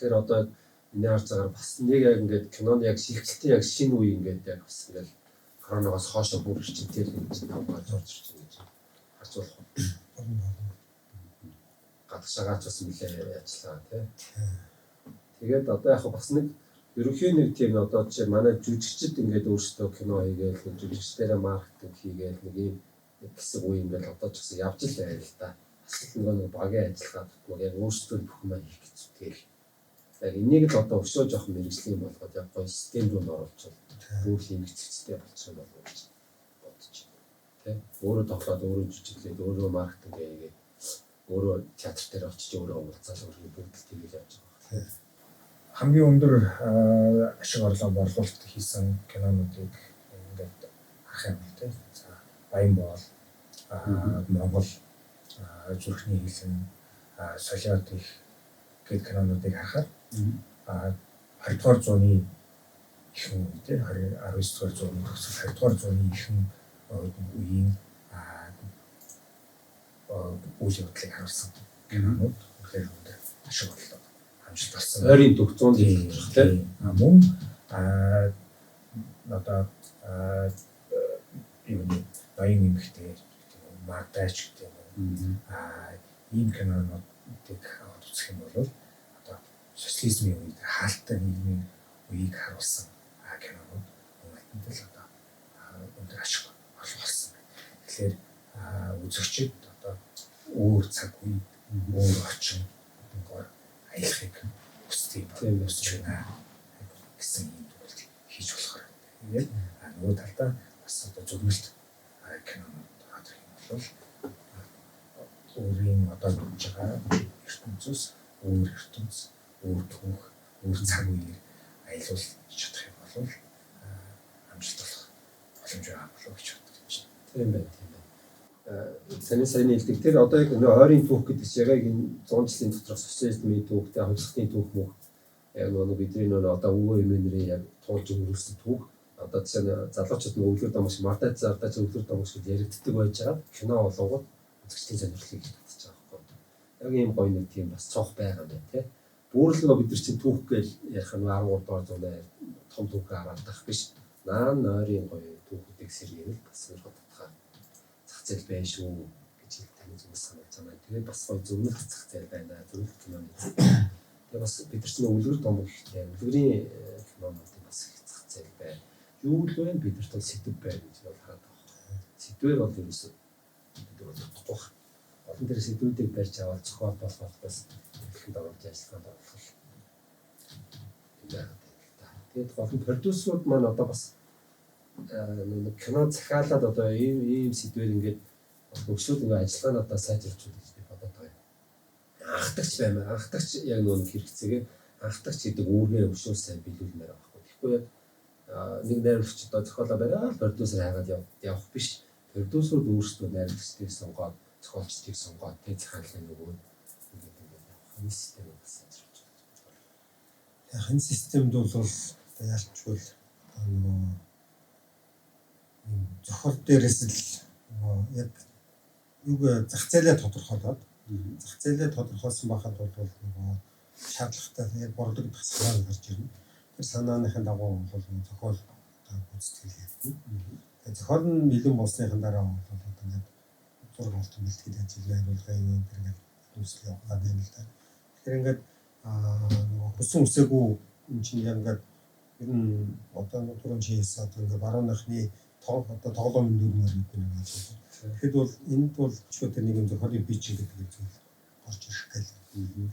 Тэгэхээр одоо миний харж байгаагаар бас нэг яг ингээд киноны яг шилжилтийн яг шинэ үе ингээд яг бас ингээд коронавигоос хойш бүр эрчимтэй ингэж тавгааж орж ирж байна гэж харж болох. Гадагшаагач бас нэлээ ажиллаа тий. Тэгээд одоо яг бас нэг ерөнхий нэг тийм одоо жишээ манай жүжигчд ингээд өөрсдөө кино хийгээл нэг жүжигчдэрээ маркетинг хийгээл нэг ийм хэсэг үе ингээд одоо ч гэсэн явж л байна л да. Бас л нэг багийн ажиллагаа тутмаг яг өөрсдөө бүх юм хийх гэж тэгэл. Яг энийг л одоо өшөө жоохон мэрэгжлийн болгоод яг гоё систем рүү оруулчихвал бүр л хэрэгцээтэй болчих юм болов уу гэж бодож байна. Тэ? Өөрөө тоглоод, өөрөө жүжиглээд, өөрөө маркетинг хийгээд, өөрөө театр дээр очиж өөрөө уулзаал өөрөө бүгд л тэгэл явж байгаа. Хамгийн өндөр ашиг орлого борлуулалт хийсэн кинонуудыг ингээд харах юм бол тэ. За Баян боол, Монгол, Зүрхний хилэн, Солиот их гээд кинонуудыг харахаар 20 дугаар зууны ихэнх үе тий 19 дугаар зууны төгсгөл 20 дугаар зууны ихэнх үеийн үйл явдлыг харуулсан кинонууд үнэхээр өндөр ашиг орлого амжилт болсон. Ойрын төг 100 жил доторх тий. Мөн одоо юуны ноён эмэгтэй гэдэг юм уу, Мардаач гэдэг юм уу. Ийм кинонуудыг аваад үзэх юм бол одоо социализмын үед хаалттай нийгмийн үеийг харуулсан кинонууд үнэндээ л одоо өндөр ашиг орлого болсон байна. Тэгэхээр үзэгчид одоо өөр цаг үе, өөр орчин гоор аялахыг хүсдэг юм хүсэж байна гэсэн ийм дүгнэлт хийж болохоор. Тэгээд нөгөө талдаа бас одоо зөвгөлт кинонууд ороод ирэх юм бол өөрийн одоо мэдж байгаа ертөнцөөс өөр ертөнц, өөр түүх, өөр цаг үеэр аялуулж чадах юм бол амжилт болох боломж байгаа болов гэж бодож байна. Тийм байна, тийм байна. Саний саяны хэлдэг тэр одоо яг нөө ойрын түүх гэдэг чинь яг энэ 100 жилийн доторх социализмын түүх, тэ хувьсгалын түүх мөх яг нөгөө бидний нөгөө одоо өвөө эмээнэрийн яг туулж өнгөрүүлсэн түүх. Одоо жишээ нь залуучууд нөгөө өвлөр домогш, мартаж зардаж өвлөр домогш гэж яригддаг байж байгаа. Кино болонгууд үзэгчдийн сонирхлыг татж байгаа байхгүй. Яг ийм гоё нэг тийм бас цонх байгаа юм байна тий. Бүр л нөгөө бид нар чинь түүх гэж ярих нь 13 дугаар зууны том түүхээ хараадах биш. Наан нойрын гоё түүхүүдийг сэргээвэл бас сонирхол татхаар зах зээл байна шүү гэж таны зүгээс сануулж байгаа. Тэгээд бас гоё зөвнөлт зах зээл байна. Зөвнөлт киноны. Тэгээд бас бид нар чинь өвлгөр домог ихтэй. Өвлгөрийн кинонуудын бас их зах зээл байна. Юу л вэ? Бид нарт бол сэдв байна гэж бол хараад байгаа. Сэдвээр бол ерөөсөө бид нар бол утгагүй. Олон тэр сэдвүүдийг барьж аваад зохиол болох бас дэлхийд оруулж ажиллагаанд оруулах юм байна л та. Тэгээд гол нь продюсерууд маань одоо бас нэг кино захиалаад одоо ийм сэдвээр ингээд өсвөл ингээ ажиллагаануудаа сайжруулах гэж би бодоод байгаа юм. Анхдагч баймаа. Анхдагч яг нөгөө хэрэгцээгээ анхдагч гэдэг үүргээ өшөө сайн биелүүлмээр байгаа байхгүй. Тэгэхгүй яг нэг найруулагч одоо зохиолоо бариад продюсер хайгаад явах биш. Продюсерууд өөрсдөө найруулагчдыг сонгоод, зохиолчдыг сонгоод тэг захиалгын нөгөө ингээд ингээд явах. Энэ системийг бас сайжруулж байна. Яг энэ системд бол ялчгүй нөгөө зохиол дээрээс л нөгөө яг юг зах зээлээ тодорхойлоод зах зээлээ тодорхойлсон байхад бол нөгөө шаардлагатай яг борлогдох санаа гарч ирнэ. Тэр санааныхын дагуу бол зохиол одоо гүйцэтгэл хийгдэнэ. Тэгээ зохиол нь бэлэн болсныхан дараа бол одоо ингээд зураг авалт бэлтгэл ажил найруулга юм энэ ингээд үүсэл яваад байна л да. Тэгэхээр ингээд нөгөө хүсэн үсээгүй энэ чинь яг ингээд ер нь одоо түрүүн чи хэлсэн одоо ингээд барууныхны одоо тоглоомын дүрмээр гэдэг нэг ажил. Тэгэхэд бол энд бол ч тэр нэг юм зохиолын питчинг гэдэг зүйл орж ирэх гээл.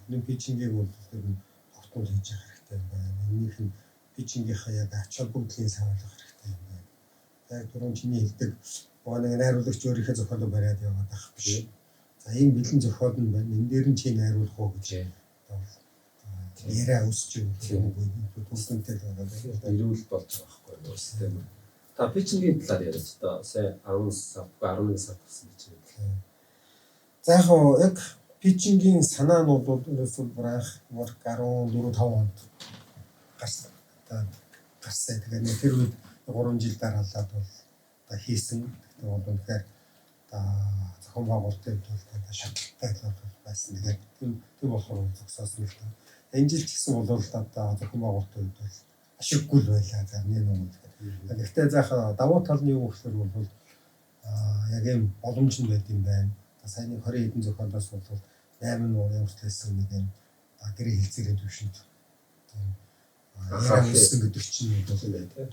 Энэ питчингийг бол тэр нь тогтмол хийж явах хэрэгтэй юм байна. Энийх нь питчингийнхаа яг ач холбогдлын сануулах хэрэгтэй юм байна. Яг түрүүн чиний хэлдэг нэг найруулагч өөрийнхөө зохиолыг бариад яваад байх биш. За ийм бэлэн зохиол нь байна. Энэ дээр нь чи найруулах уу гэж одоо яриа өсч юм уу үр дүнтэй л байгаа. Эрүүл болж байгаа байхгүй юу систем. Та питчингийн талаар яриач одоо сая 10 сар 11 сар болсон питчинг. За яг яг питчингийн санаа нь бол ерөөсөө бүр анх 14 5 онд гарсан. Одоо гарсан. Тэгээд нэг тэр үед 3 жил дараалаад бол одоо хийсэн. Тэгтээ бол үнэхээр одоо зохион байгуулалтын хувьд бол одоо шатлалтай л бол байсан. Тэгээд тийм болохоор зогсоосон л та. Энэ жил ч гэсэн бол одоо зохион байгуулалтын үед бол ашиггүй л байлаа. За нэг юм. Гэхдээ заах давуу тал нь юу гэхээр бол яг ийм боломж нь байд юм байна. Саяны 20 хэдэн зохиолоос бол 8 нь ямар ч хэлсэн нэг юм гэрээ хэлцээрээ төвшөнд тийм анхаарал гэдэг чинь бол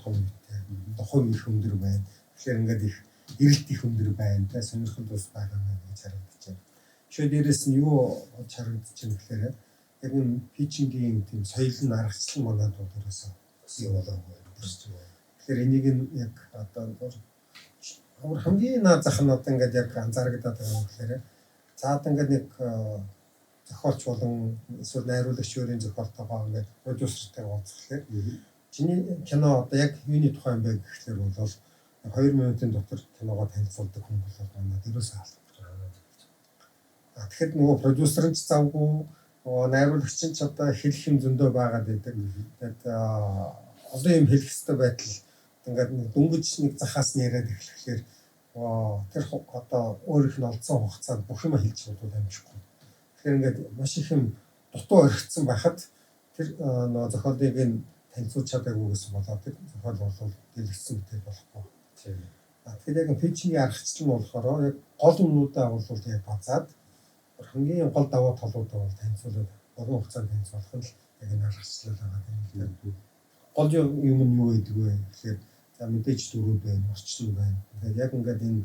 том үедээ. Одоо хувь их өндөр байна. Тэгэхээр ингээд их эрэлт их өндөр байна. Тэ сонирхол бас байгаа юм гэж харагдаж байна. Жишээ дээрэс нь юу болж харагдаж байна гэхээр яг энэ питчингийн тийм соёл нь аргачлал манад бол ерөөсөө бий болоогүй байна. Тэгэхээр энийг нь яг одоо хамгийн наад зах нь одоо ингээд яг анзаарагдаад байгаа юм гэхээр за одоо ингээд нэг зохиолч болон эсвэл найруулагч өөрийн зохиолтойгоо ингээд продюсертэйгээ уулзахлаар чиний кино одоо яг юуны тухай юм бэ гэхлээр бол 2 минутын дотор киногоо танилцуулдаг хүн бол манад ерөөсөө алга. Тэгэхээр нөгөө продюсер нь ч завгүй, нөгөө найруулагч нь ч одоо хэлэх юм зөндөө байгаад байдаг. Тэгээд олон юм хэлэх ёстой байтал ингээд нэг дөнгөж нэг захаас нь яриад эхлэхлээр тэр одоо өөрийнх нь олдсон хугацаанд бүх юм хэлж чадвал амжихгүй. Тэгэхээр ингээд маш их юм дутуу орхицсан байхад тэр нөгөө зохиолыг нь танилцуулж чадаагүй гэсэн болоод тэр зохиол бол дэлгэцсэн бүтээл болохгүй. Тийм. Тэгэхээр яг питчингийн аргачлал нь болохоор яг гол юмнуудаа бол яг базаад хамгийн гол давуу талуудаа бол танилцуулаад богино хугацаанд танилцуулах нь л яг энэ аргачлал байгаа юм л да. Гол юм нь юу гэдэг вэ гэхээр за мэдээж дөрүүд байна, орчин байна. Тэгэхээр яг ингээд энэ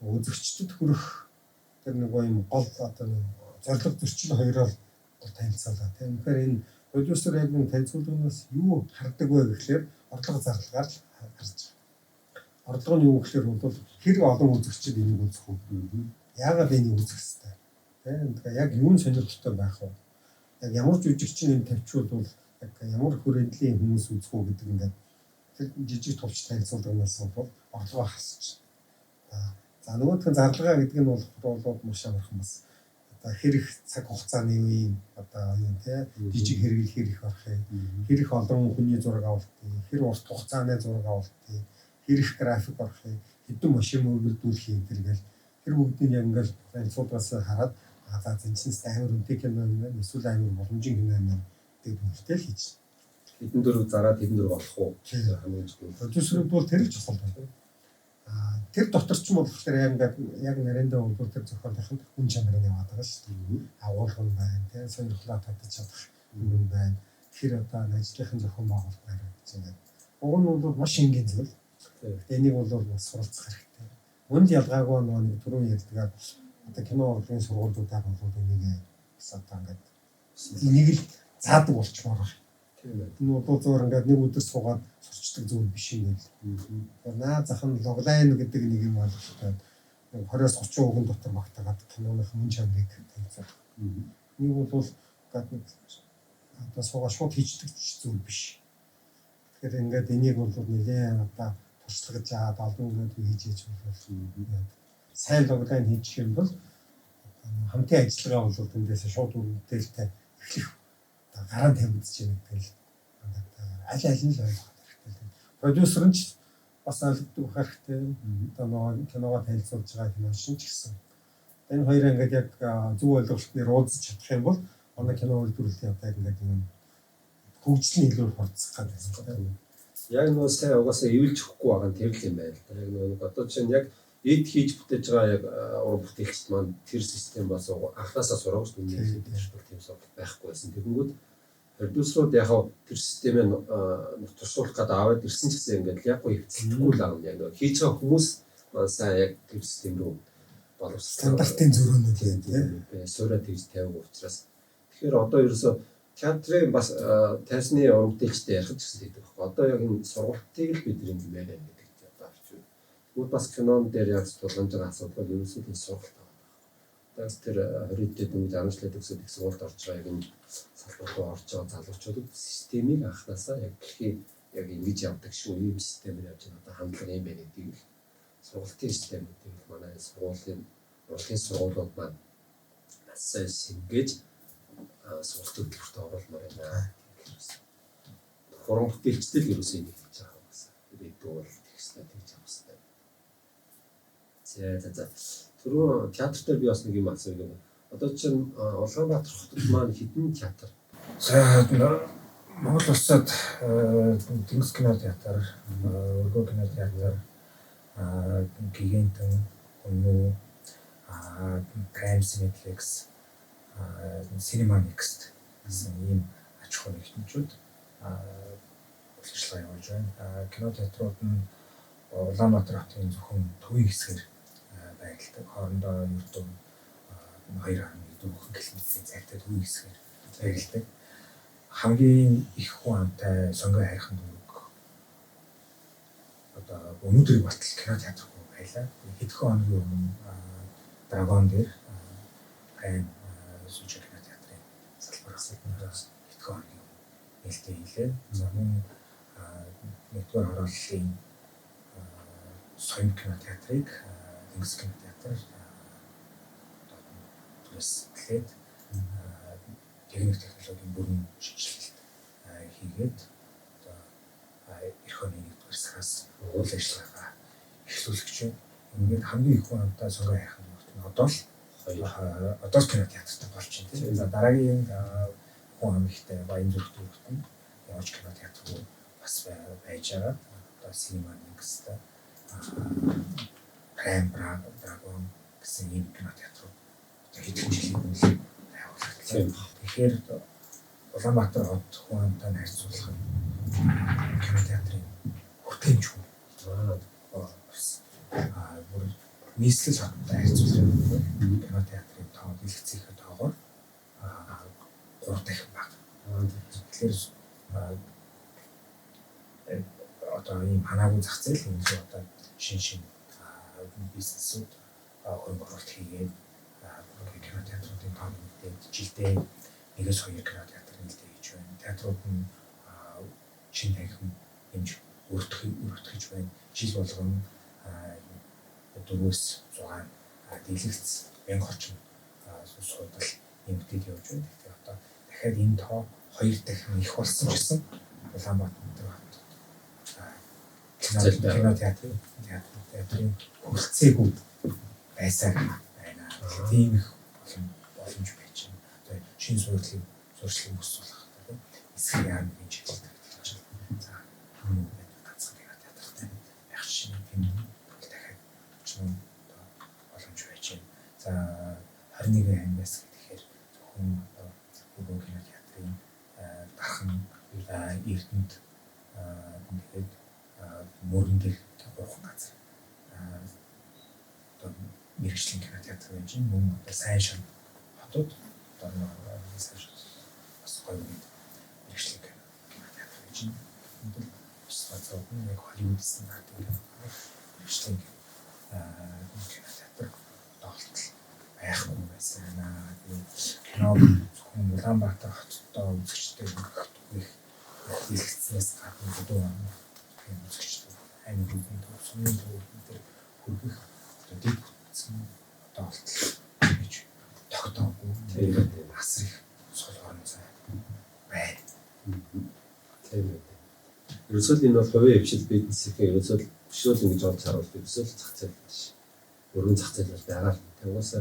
үзэгчдэд хүрэх тэр нөгөө юм гол одоо зорилго зөрчил хоёроо л танилцуулаа. Тийм. Тэгэхээр энэ продюсер яг энэ танилцуулганаас юу хардаг вэ гэхлээр орлого зарлагаар л харж байгаа. Орлого нь юу гэхлээр бол хэр олон үзэгчид энийг үзэх үү? Яагаад энийг үзэх ёстой? Тийм. Тэгэхээр яг юун сонирхолтой байх вэ? Яг ямар жүжигчин энэ тавьчвал бол яг ямар хүрээллийн хүмүүс үзэх үү гэдэг ингээд тэр жижиг товч танилцуулганаас бол орлогоо хасч. За нөгөөх нь зарлага гэдэг нь бол маш амархан бас одоо хэр их цаг хугацааны үеийн одоо юм те жижиг хэрэгэл хэр их орох юм, хэр их олон хүний зураг авалтыг, хэр урт хугацааны зураг авалтыг, хэр их график орох юм, хэдэн машин мөргөлдүүлэх юм тэргээл тэр бүгдийг яг ингээл танилцуулгаас хараад за зэнчнээс амар үнэтэй кино юм байна, эсвэл амар боломжийн кино юм байна гэдэг дүгнэлтээ л хийж. Хэдэн дөрөв зараад хэдэн дөрөв олох уу? Хамгийн чухал. Продюсерүүд бол тэр л чухал байна. Тэр дотор ч юм болохоор яг ингээд яг нариндаа бол тэр зохиолынх нь үн чанар нь яваад байгаа шүү дээ. Агуулга нь байна, тийм сонирхлоо татаж чадах юм байна. Тэр одоо ажлынхын зохион байгуулалт байна гэж ингээд. Уг нь бол маш энгийн зүйл. Гэхдээ энийг бол бас суралцах хэрэгтэй. Үнд ялгаагүй нөгөө нэг түрүүн ярьдгаар одоо кино урлагийн сургуулиудаар бол энийг бас одоо ингээд энийг л заадаг болчмоор байна. Тийм ээ. Энэ бол зөөр ингээд нэг өдөр суугаад сурчдаг зүйл биш юм байл. Тэгэхээр наа зах нь логлайн гэдэг нэг юм ойлголттой. 20-оос 30 үгэн дотор багтаагаад киноных мөн чанарыг танилцуулах. Нэг бол ингээд нэг одоо суугаа шууд хийждэг зүйл биш. Тэгэхээр ингээд энийг бол нэлээд одоо туршлагаж аваад олон ингээд хийж хийж бол сайн логлайн хийчих юм бол хамтын ажиллагаа бол эндээс шууд үр бүтээлтэй эхлэх гарaan тавигдаж байна гэдэг л аль аль нь л ойлгох хэрэгтэй. Продюсер нь ч бас ойлгодог байх хэрэгтэй. Одоо нөгөө киногоо танилцуулж байгаа кино шин ч гэсэн. Энэ хоёр ингээд яг зөв ойлголтын уулзах чадах юм бол манай кино үйлдвэрлэлийн одоо яг ингээд юм хөгжил нь илүү хурцсах гэдэг юм. Яг нөгөө сайн угаасаа эвэлж өгөхгүй байгаа нь тэр л юм байна л да. Яг нөгөө одоо чинь яг эд хийж бүтээж байгаа яг уран бүтээлчд маань тэр систем бас анхнаасаа сураагүй шүү дээ. Тэр тийм сургалт байхгүй байсан. Тэгэнгүүт продюсерууд яг тэр системээ нотуршуулах гэдэг аваад ирсэн ч гэсэн ингээд яг гоо хэвцэлдэхгүй л аав. Яг нөгөө хийж байгаа хүмүүс маань сайн яг тэр систем рүү боловсрол стандартын зөрөөнүүд юм тийм сууриа тэгж тавиаг учраас тэгэхээр одоо ерөөсөө театрын бас тайсны уран бүтээлчтэй ярих ч гэсэн хийдэг байхгүй. Одоо яг энэ сургалтыг л бид ингэмээр байна гэдэг одоо авч байна. Тэгвэл бас кинон дээр яг тулгамж байгаа асуудал бол ерөөсөө энэ сургалт байгаа байхгүй. Одоо тэр 20 дээд дөнгөж 10 жилээ төгсөөд их сургуульд орж байгаа яг энэ салбар руу орж байгаа залуучуудад системийг анханасаа яг дэлхийн яг ингэж явдаг шүү. Ийм системээр явж байгаа одоо хандлага юм байна гэдгийг л сургалтын систем гэдэг л манай сургуулийн урлагийн сургуулиуд маань маш сайн шингээж сургалтын хөтөлбөрт оруулмаар байна. Уран бүтээлчтэй л ерөөсөө энийг хийж байгаа юм байна. Ирээдүйд бол тэгснэ тэгж явах хэрэгтэй. За за. Түрүүн театр дээр би бас нэг юм асууя. Одоо чинь Улаанбаатар хотод маань хэдэн театр? За, Монгол улсад Тэнгис кино театр, Өргөө кино театр, Гигантэн, Өнөө, Prime Cineplex, Cinema Next гэсэн ийм аж ахуйн нэгтгэмжүүд үйл ажиллагаа явуулж байна. Кино театрууд нь Улаанбаатар хотын зөвхөн төвийн хэсгээр байрладаг. Хоорондоо ердөө 2.4 км-ийн зайтай төвийн хэсгээр байрладаг. Хамгийн их хүн амтай Сонгой хайрхан дүүрэг одоо өнөөдрийг болтол кино театргүй байлаа. Хэдхэн хоногийн өмнө Драгон дээр Prime Сүүжи кино театрын салбар хэдхэн хоногийн өмнө нээлттэй хийлээ. За, мөн нэгдүгээр хорооллын Соён кино театрыг Тэнгис кино театр одоо түрээс эхлээд техник технологийн бүрэн шинжилэлт хийгээд одоо эх оны 1-р сараас үйл ажиллагаагаа эхлүүлэх гэж байна. Ингээд хамгийн их хүн амтай Сонгой хайрхан дүүрэгт нь одоо л кино театртай болж байна, тийм. За, дараагийн хүн ам ихтэй Баян зүрх дүүрэгт нь явж кино театр руу бас байж байгаа. Одоо Cinema Next, Prime Dragon гэсэн ийм кино театр одоо хэдэн жилийн өмнө байгуулагдлаа. Тэгэхээр Улаанбаатар хот хүн амтай харьцуулахад кино театрын хүртээмжгүй бас бүр нийслэл хоттой харьцуулах юм бол кино театрын тоо дэлгэцийнхээ тоогоор 3 дахин бага. Тэгэхээр одоо ийм ханаагүй зах зээл энэ л одоо шин бизнесүүд хөрөнгө оруулалт хийгээд кино театруудын тоо нэмэгдээд жилдээ 1-2 кино театр нээлттэй хийж байна. Театрууд нь чин танхим нэмж өргөтгөж байна. Жил болгон 4-6 дийлэгц 1000 орчим суудал нэмэгдээд явж байна. Тэгэхээр одоо дахиад энэ тоо 2 дахин их болсон ч гэсэн Улаанбаатар хотод кино театрын хүрэлцээгүй байсаар байна. Тийм их боломж байж байна. Одоо шинэ суурилын зуршлыг босгох тийм эсрэг яар нэгэн чиглэлд гэдэг чинь. За, энэ ганцхан кино театртай байх чинь тийм дахиад чинь одоо боломж байж байна. За, 21 аймагаас гэхээр зөвхөн одоо Өргөө кино театрын дархан, Эрдэнэт, тэгээд мөрөн дээр 3 газар одоо мэргэжлийн кино театр байж байна. Мөн одоо сайн шин хотод одоо сайн шин бас гоё нэг мэргэжлийн кино театр байж байна. Энд бол бас газрууд нь яг Холливуд стандартын кино мэргэжлийн кино театр одоо болтол байхгүй байсан байна. Тэгээд кино зөвхөн Улаанбаатар хотод үзэгчтэй хүрэх дэлгэцнээс гадна хөдөө үзэгчтэй аймагуудын төв, сумын төв дээр хүргэх одоо дэд бүтцэн одоо болтол гэж тогтоогүй асар их сул орон зай байна. Тийм ээ. Ерөөсөө л энэ бол хувийн хвшил бизнесийн ерөөсөө л бишрүүл ингэж олж харуул ерөөсөө л зах зээл биш. Өргөн зах зээл бол байгаа л. Тэгвээс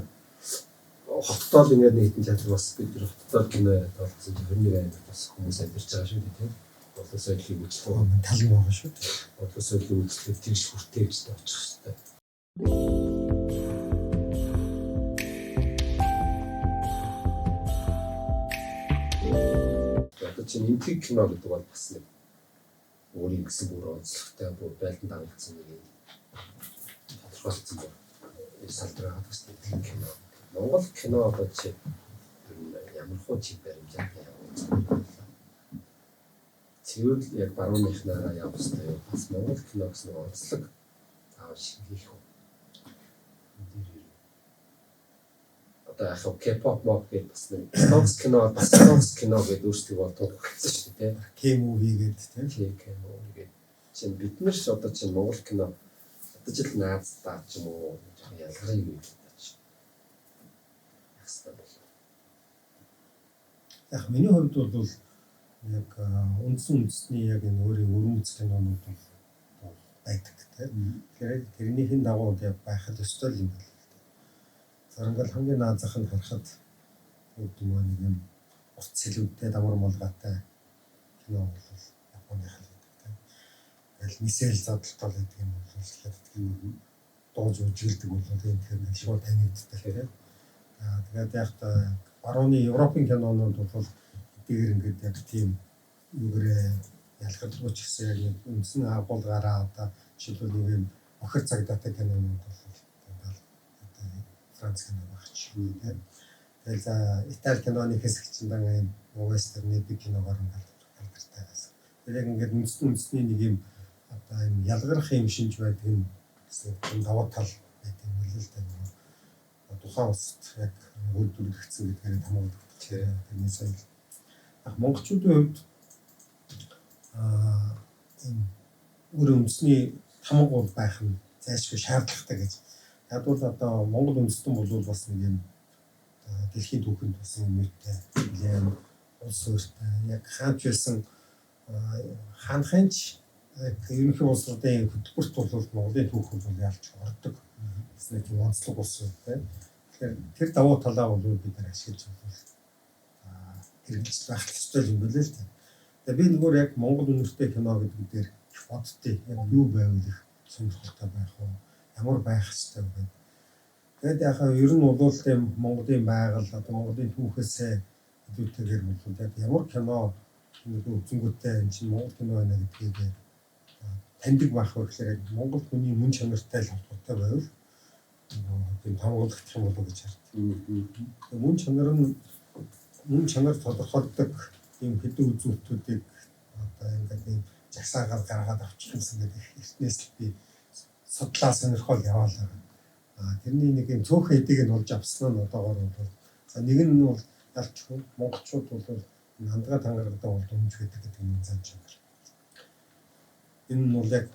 хотдоо л ингээд нэг хэдэн театр бас бид нар хотдоо кино яриад болсон чинь 21 аймагт бас хүмүүс амьдарч байгаа шүү дээ, тийм. Бодлого соёлын үйлчлэг тал нь байгаа шүү дээ. Бодлого соёлын үйлчлэг тэгш хүртээх гэж очих хэрэгтэй. Одоо чинь энтхэг кино гэдэг бол бас нэг өөрийн гэсэн бүр онцлогтой бүр байлдан дагуулсан нэг юм тодорхойлцсон бүр салбар байгаа бас энтхэг кино. Монгол кино одоо чи ямар хуу чиг баримжаатай явуулсан юм. Цэвэр яг барууныхнаараа явах хэрэгтэй юу? Бас Монгол кино гэсэн онцлог заавал шингээх үү? Энэ дээр юу? Одоо яг K-pop мop гэдэг бас нэг Stonks кино, бас Stonks кино гэдэг өөрсдөө бол тунхагласан шүү дээ. K-movie гэдэг тийм. K-movie гэдэг. Чинь бид нар ч одоо чинь Монгол кино одоо жил наазтаа ч юм уу жоохон ялгарыг юм л та чи. Яг хэвээр бол. Яг миний хувьд бол яг үндсэн үндэсний яг энэ өөрийн өрөмц кинонууд бол байдаг тийм. Тэгэхээр тэрнийхэн дагуу яг байхад ёстой юм байна л да. Зарангаал хамгийн наазах нь харахад гэдэг юм нэг юм урт сэлүүдтэй дамар молгаатай кино бол Японых л гэдэг тийм. Тэгэл нисэл зодтолтол гэдэг юм бол хятад кино дууж үжилдэг бол тийм, тэгэхээр шууд танигддаг тийм. Аа тэгээд яг та барууны Европын кинонууд бол эдгээр ингээд яг тийм юугээрээ ялгарлгүй ч гэсэн яг нэг үндсэн агуулгаараа одоо жишээлбэл нэг юм охир цагдаатай кинонууд бол дандаа одоо Франц кино байх ч юм тийм. Тэгэл за Итали киноны хэсэг чинь дан юм вестерн эпик киногоор ингээд алдартай байсан. Тэр яг ингээд үндэсний нэг юм одоо юм ялгарх юм шинж байдаг нь гэсэн юм давуу тал байдаг юм л л да. Нөгөө тухайн улсад яг үйлдвэрлэгдсэн гэдгээр хамгаалагддаг. Тэрний соёл. Яг монголчуудын хувьд энэ өөр үндэсний тамга бол байх нь зайлшгүй шаардлагатай гэж. Яг бол одоо Монгол үндэстэн бол бас нэг юм дэлхийн түүхэнд бас юм юутай нэлээд улс суурьтай яг хаанч байсан хаанхын ч ерөнхий улсуудын хөтөлбөрт бол Монголын түүхэн бол ялж ордог. Бас нэг тийм онцлог улс тийм. Тэгэхээр тэр давуу талаа бол бид нар ашиглаж бол хэрэгжилж байх ёстой юм билээ л тийм. Тэгээ би нөгөө яг Монгол үнэртэй кино гэдэг дээр их боддتي. Яг юу байвал их сонирхолтой байх уу? Ямар байх ёстой вэ? Тэгээд яхаа ер нь бол тийм Монголын байгаль одоо Монголын түүхээсээ илүүтэйгээр бол яг ямар кино нэг үзэнгүүтээ энэ чинь Монгол кино байна гэдгийг таньдаг байх вэ гэхээр яг Монгол хүний мөн чанартай л холбоотой байвал тийм хамгаалагдах юм болов уу гэж хардаг. Мөн чанар нь мөн чанар тодорхойлдог ийм хэдэн үзүүлэлтүүдийг одоо ингээд ийм жагсаагаар гаргаад авчих юмсан гэдэг эртнээс л би судлаа сонирхол яваалаа. Тэрний нэг юм цөөхөн эдийг нь олж авсан нь одоогоор бол за нэг нь бол ялчгүй монголчууд бол хандгаа тангарагтаа бол өмж байдаг гэдэг нь зан чанар. Энэ нь бол яг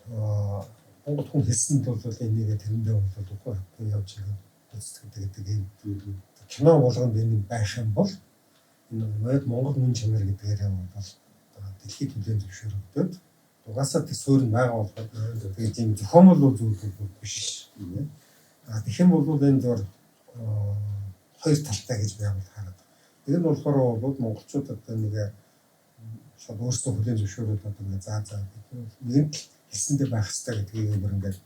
монгол хүн хэлсэнд бол энийг тэрэндээ бол үгүй явж байгаа гүйцэтгэдэг гэдэг юм. Кино болгонд энэ байх юм бол энэ яг монгол мөн чанар гэдгээр бол дэлхийд хүлээн зөвшөөрөгдөд угаасаа тэр суурь нь байгаа болохоор тэгээд ийм зохиомол зүйл бол биш. А тэгэх юм бол энэ зур хоёр талтай гэж би бол хараад. Нэг нь болохоор бол монголчууд одоо нэг шууд өөрсдөө хүлээн зөвшөөрөөд одоо ингээ за за бид нэгэн л хэлсэндээ байх хэрэгтэй гэдгийг бүр ингээд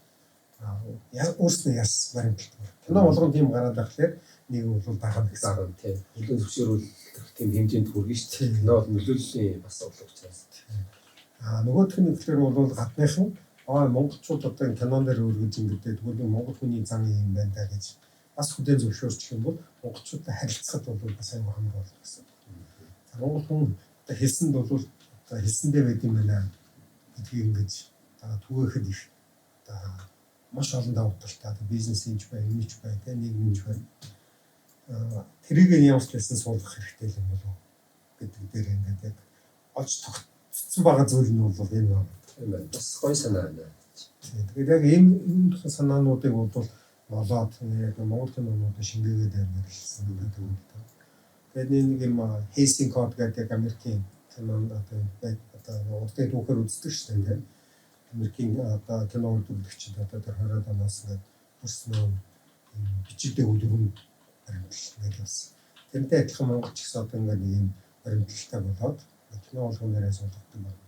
өөрснөө яс баримталт. Кино болгоно тийм гараад байхлаар нэг бол дагна гэсэн. Дагна тийм. Хүлээн зөвшөөрүүлэх тийм хэмжээнд хүргэн шүү дээ. Кино бол нөлөөллийн бас урлаг учраас. А нөгөөх нь гэхээр бол гадныхан монголчууд одоо энэ кинон дээр өргөж ингэдэг тэгвэл монгол хүний зан юм байна да гэж бас хүлээн зөвшөөрчих юм бол монголчуудтай харилцахад бол бас аюу хамар болно гэсэн. За монгол хүн одоо хэлсэнд бол одоо хэлсэндээ байд юм байна гэдгийг ингэж түгээхэд их одоо маш олон давуу талтай бизнес хийж бай, юмч бай, тэ нийгэмч бай. Тэрийг ямар ч байсан суулгах хэрэгтэй юм болов гэдэг дээр ингээд яг олж тогтцсон байгаа зүйл нь бол энэ байна. Тийм байна. Бас гоё санаа байна. Тэгээд яг ийм энэ санаануудыг бол болоод яг Монгол кинонуудыг шингээгээд байна гэсэн санагдаад байна. Тэгээд нэг юм Hays Code гэдэг Америкийн кинонд одоо урдын түүхээр үздэг шүү дээ. Америкийн одоо кино үйлдвэрлэгчид одоо тэр 20-од оноос ингээд төрсөн бичигдэг үлгэрэн баримтлал ингээд бас. Тэрнтэй адилхан Монгол ч гэсэн одоо ингээд нэг юм баримтлалтай болоод кино болгон дээрээ суулгадаг байна.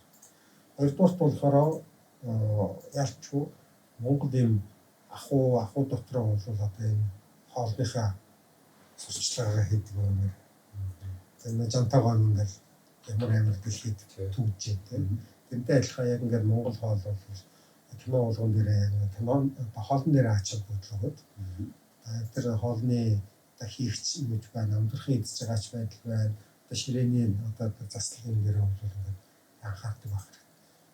Хоёрдугаарт болохоор ялчгүй Монгол ийм ахуй дотроо бол одоо ийм хоолныхаа сурчлагаа хийдэг юм. Тэр жантайгаа ингээд ямар ямар дэлхийд түгжээ тийм. Тэрнтэй адилхан яг ингээд Монгол хоол бол кино болгон дээрээ яг кино хоолн дээрээ ач холбогдол өгöd. Тэр хоолны одоо хийгч юу гэж байна, амьдрахын эзэж байгаач байдал байна. Одоо ширээний одоо заслын юм дээрээ бол ингээд анхаардаг байх хэрэгтэй.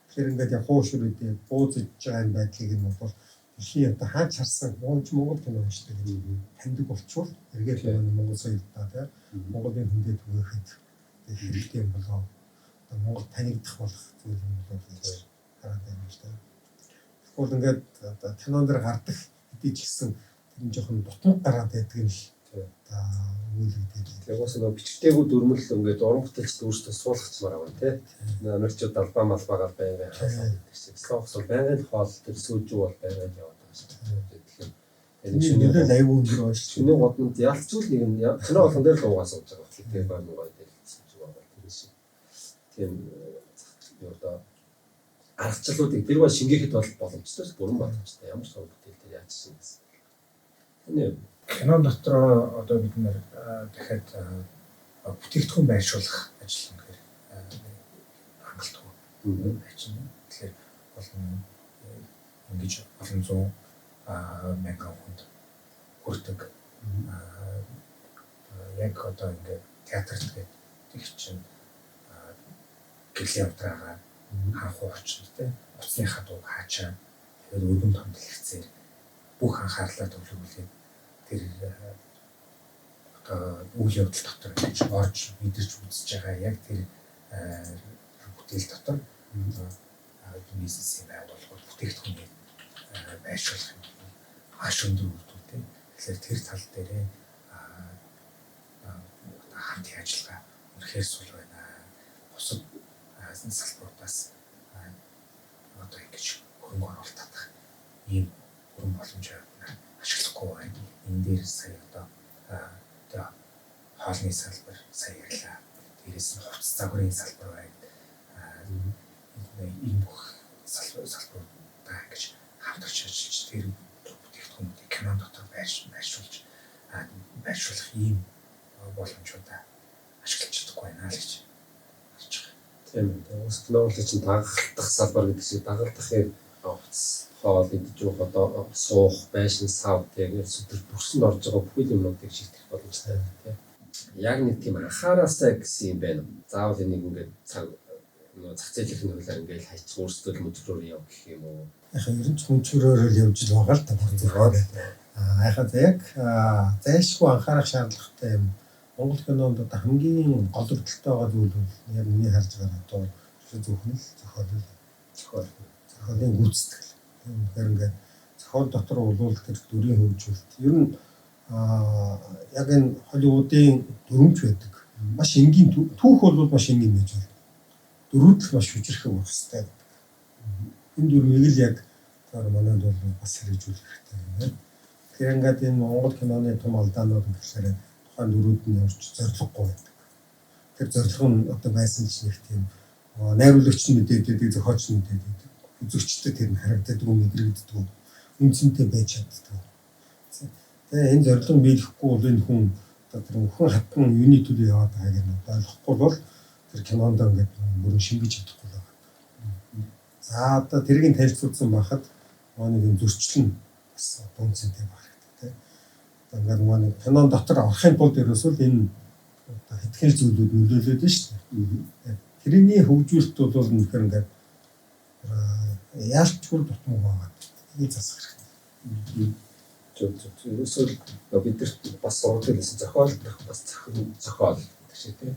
Тэгэхээр ингээд яг хуушур үдээ бууз идж байгаа энэ байдлыг нь бол дэлхийн одоо хаач харсан Монгол кино юм шүү дээ таньдаг болчвол эргээд Монгол соёлдоо тийм Монголын хүндээ түгээхэд хэрэгтэй юм болоо одоо Монгол танигдах болох зүйл юм болоо гэж хараад байна л да. Тэгвэл ингээд одоо кинон дээр гардаг хэдий ч гэсэн тэр нь жоохон дутмаг гараад байдаг нь л одоо өгүүлэгдээд. Ягуус нөгөө бичигдээгүй дүрмэл ингээд уран бүтээлчд өөрсдөө суулгачмаар байгаа тий. Америкчууд албаа малбаагаар байнгын хаалаа гэдэг шиг. Словакс бол байнгын хоол тэр сүүжүү бол байнгын яваад байгаа шүү дээ. Тэгэхээр нэг шинэ аюу өндөр байна шүү. Шинэ годонд ялцгүй нэг нь кино болгон дээр л угаа сууж байгаа. Тэгэхээр байна уу дээр. Тийм юу одоо аргачлалуудыг тэр ба шингээхэд бол боломжтой, бүрэн боломжтой. Ямар ч уран бүтээл дээр яаж шингэсэн. Таны кино дотор одоо бид нэр дахиад бүтээгдэхүүн байршуулах ажил үнэхээр хангалтгүй байж байна. Тэгэхээр олон ингэж олон зуун мянган хүнд хүрдэг. Яг одоо ингээд театрт гэдэг их чинь гэрлийн утраагаа ханхуу орчинд те утасныхаа дууг хаачаа тэгээд өргөн том дэлгэцээр бүх анхаарлаа төвлөрүүлээд тэр одоо үйл явдал дотор ингэж орж мэдэрч үзэж байгаа яг тэр бүтээл дотор бизнесийн байгууллагууд бүтээгдэхүүнийг байршуулах юм маш өндөр үр дүнтэй. Тэгэхээр тэр тал дээрээ хамтын ажиллагаа үнэхээр сул байна. Бусад салбаруудаас одоо ингэж хөрөнгө оруулалт татах ийм бүрэн боломж ашиглахгүй байна. Энэ дээр сая одоо хоолны салбар сая ярьлаа. Дээрээс нь хувцас загварын салбар байна. Энэ бүх салбаруудаа ингэж хамтарч ажиллаж тэр бүтээгдэхүүнүүдийг кинон дотор байршуулах ийм боломжуудаа ашиглаж чадахгүй байна л гэж харж байгаа. Тийм ээ. Уус кино чинь дагалдах салбар гэдэг шиг дагалдахын хувцас, хоол идэж уух, одоо суух, байшин, сав тэгээд сүтэр бүрсэнд орж байгаа бүхэл юмнуудыг шийдэх боломжтой тийм. Яг нэг тийм анхаараасаа гэсэн юм байна. Заавал энийг ингээд цаг нөгөө зах зээлийн хуулиар ингээд хайчих өөрсдөө л мөнчрөөр яв гэх юм уу? Яг ер нь ч мөнчрөөр л явж л байгаа л та бүр зөвхөн. Яг яг зайлшгүй анхаарах шаардлагатай юм. Монгол кинонд одоо хамгийн голөгдөлтэй байгаа зүйл бол яг миний харж байгаа одоо зөвхөн л зохиол. Зохиолын гүйцэтгэл. Тэгэхээр ингээд зохиол дотор бол тэр дүрийн хөгжүүлэлт. Ер нь яг энэ Холливуудын дүрмж байдаг. Маш энгийн түүх бол маш энгийн байж байна. Дөрүүд л маш хүчрхэг байх хэрэгтэй гэдэг. Энэ дүрмийг л яг манайд бол бас хэрэгжүүлэх хэрэгтэй юм байна. Тэгэхээр ингээд энэ Монгол киноны том алдаанууд гэхлээр тухайн дөрүүд нь ямар ч зорилгогүй байдаг. Тэр зорилго нь одоо байсан ч нэг тийм найруулагч нь мэдээд байдаг, зохиолч нь мэдээд байдаг. Үзэгчдэд тэр нь харагддаг, мэдрэгддэг, үндсэнтэй байж чаддаг. Тэгээ энэ зорилго нь биелэхгүй бол энэ хүн одоо тэр өхөн хатан юуны төлөө яваад байгааг нь ойлгохгүй бол тэр кинонд ингээд бүрэн шингэж чадахгүй л байгаа. За одоо тэрийг танилцуулсан байхад нэг юм зөрчил нь бас одоо үндсэнтэй байх хэрэгтэй тийм. Одоо ингээд нөгөө нэг кинон дотор орохын тулд ерөөсөө л энэ одоо хэдхэн зүйлүүд нөлөөлөд нь шүү дээ. Тэрний хөгжүүлэлт бол үнэхээр ингээд яалчгүй дутмаг байгаа. Тэрийг засах хэрэгтэй. Ерөөсөө л бидэрт бас уран хэлсэн зохиол бас зохиол гэдэг шиг тийм.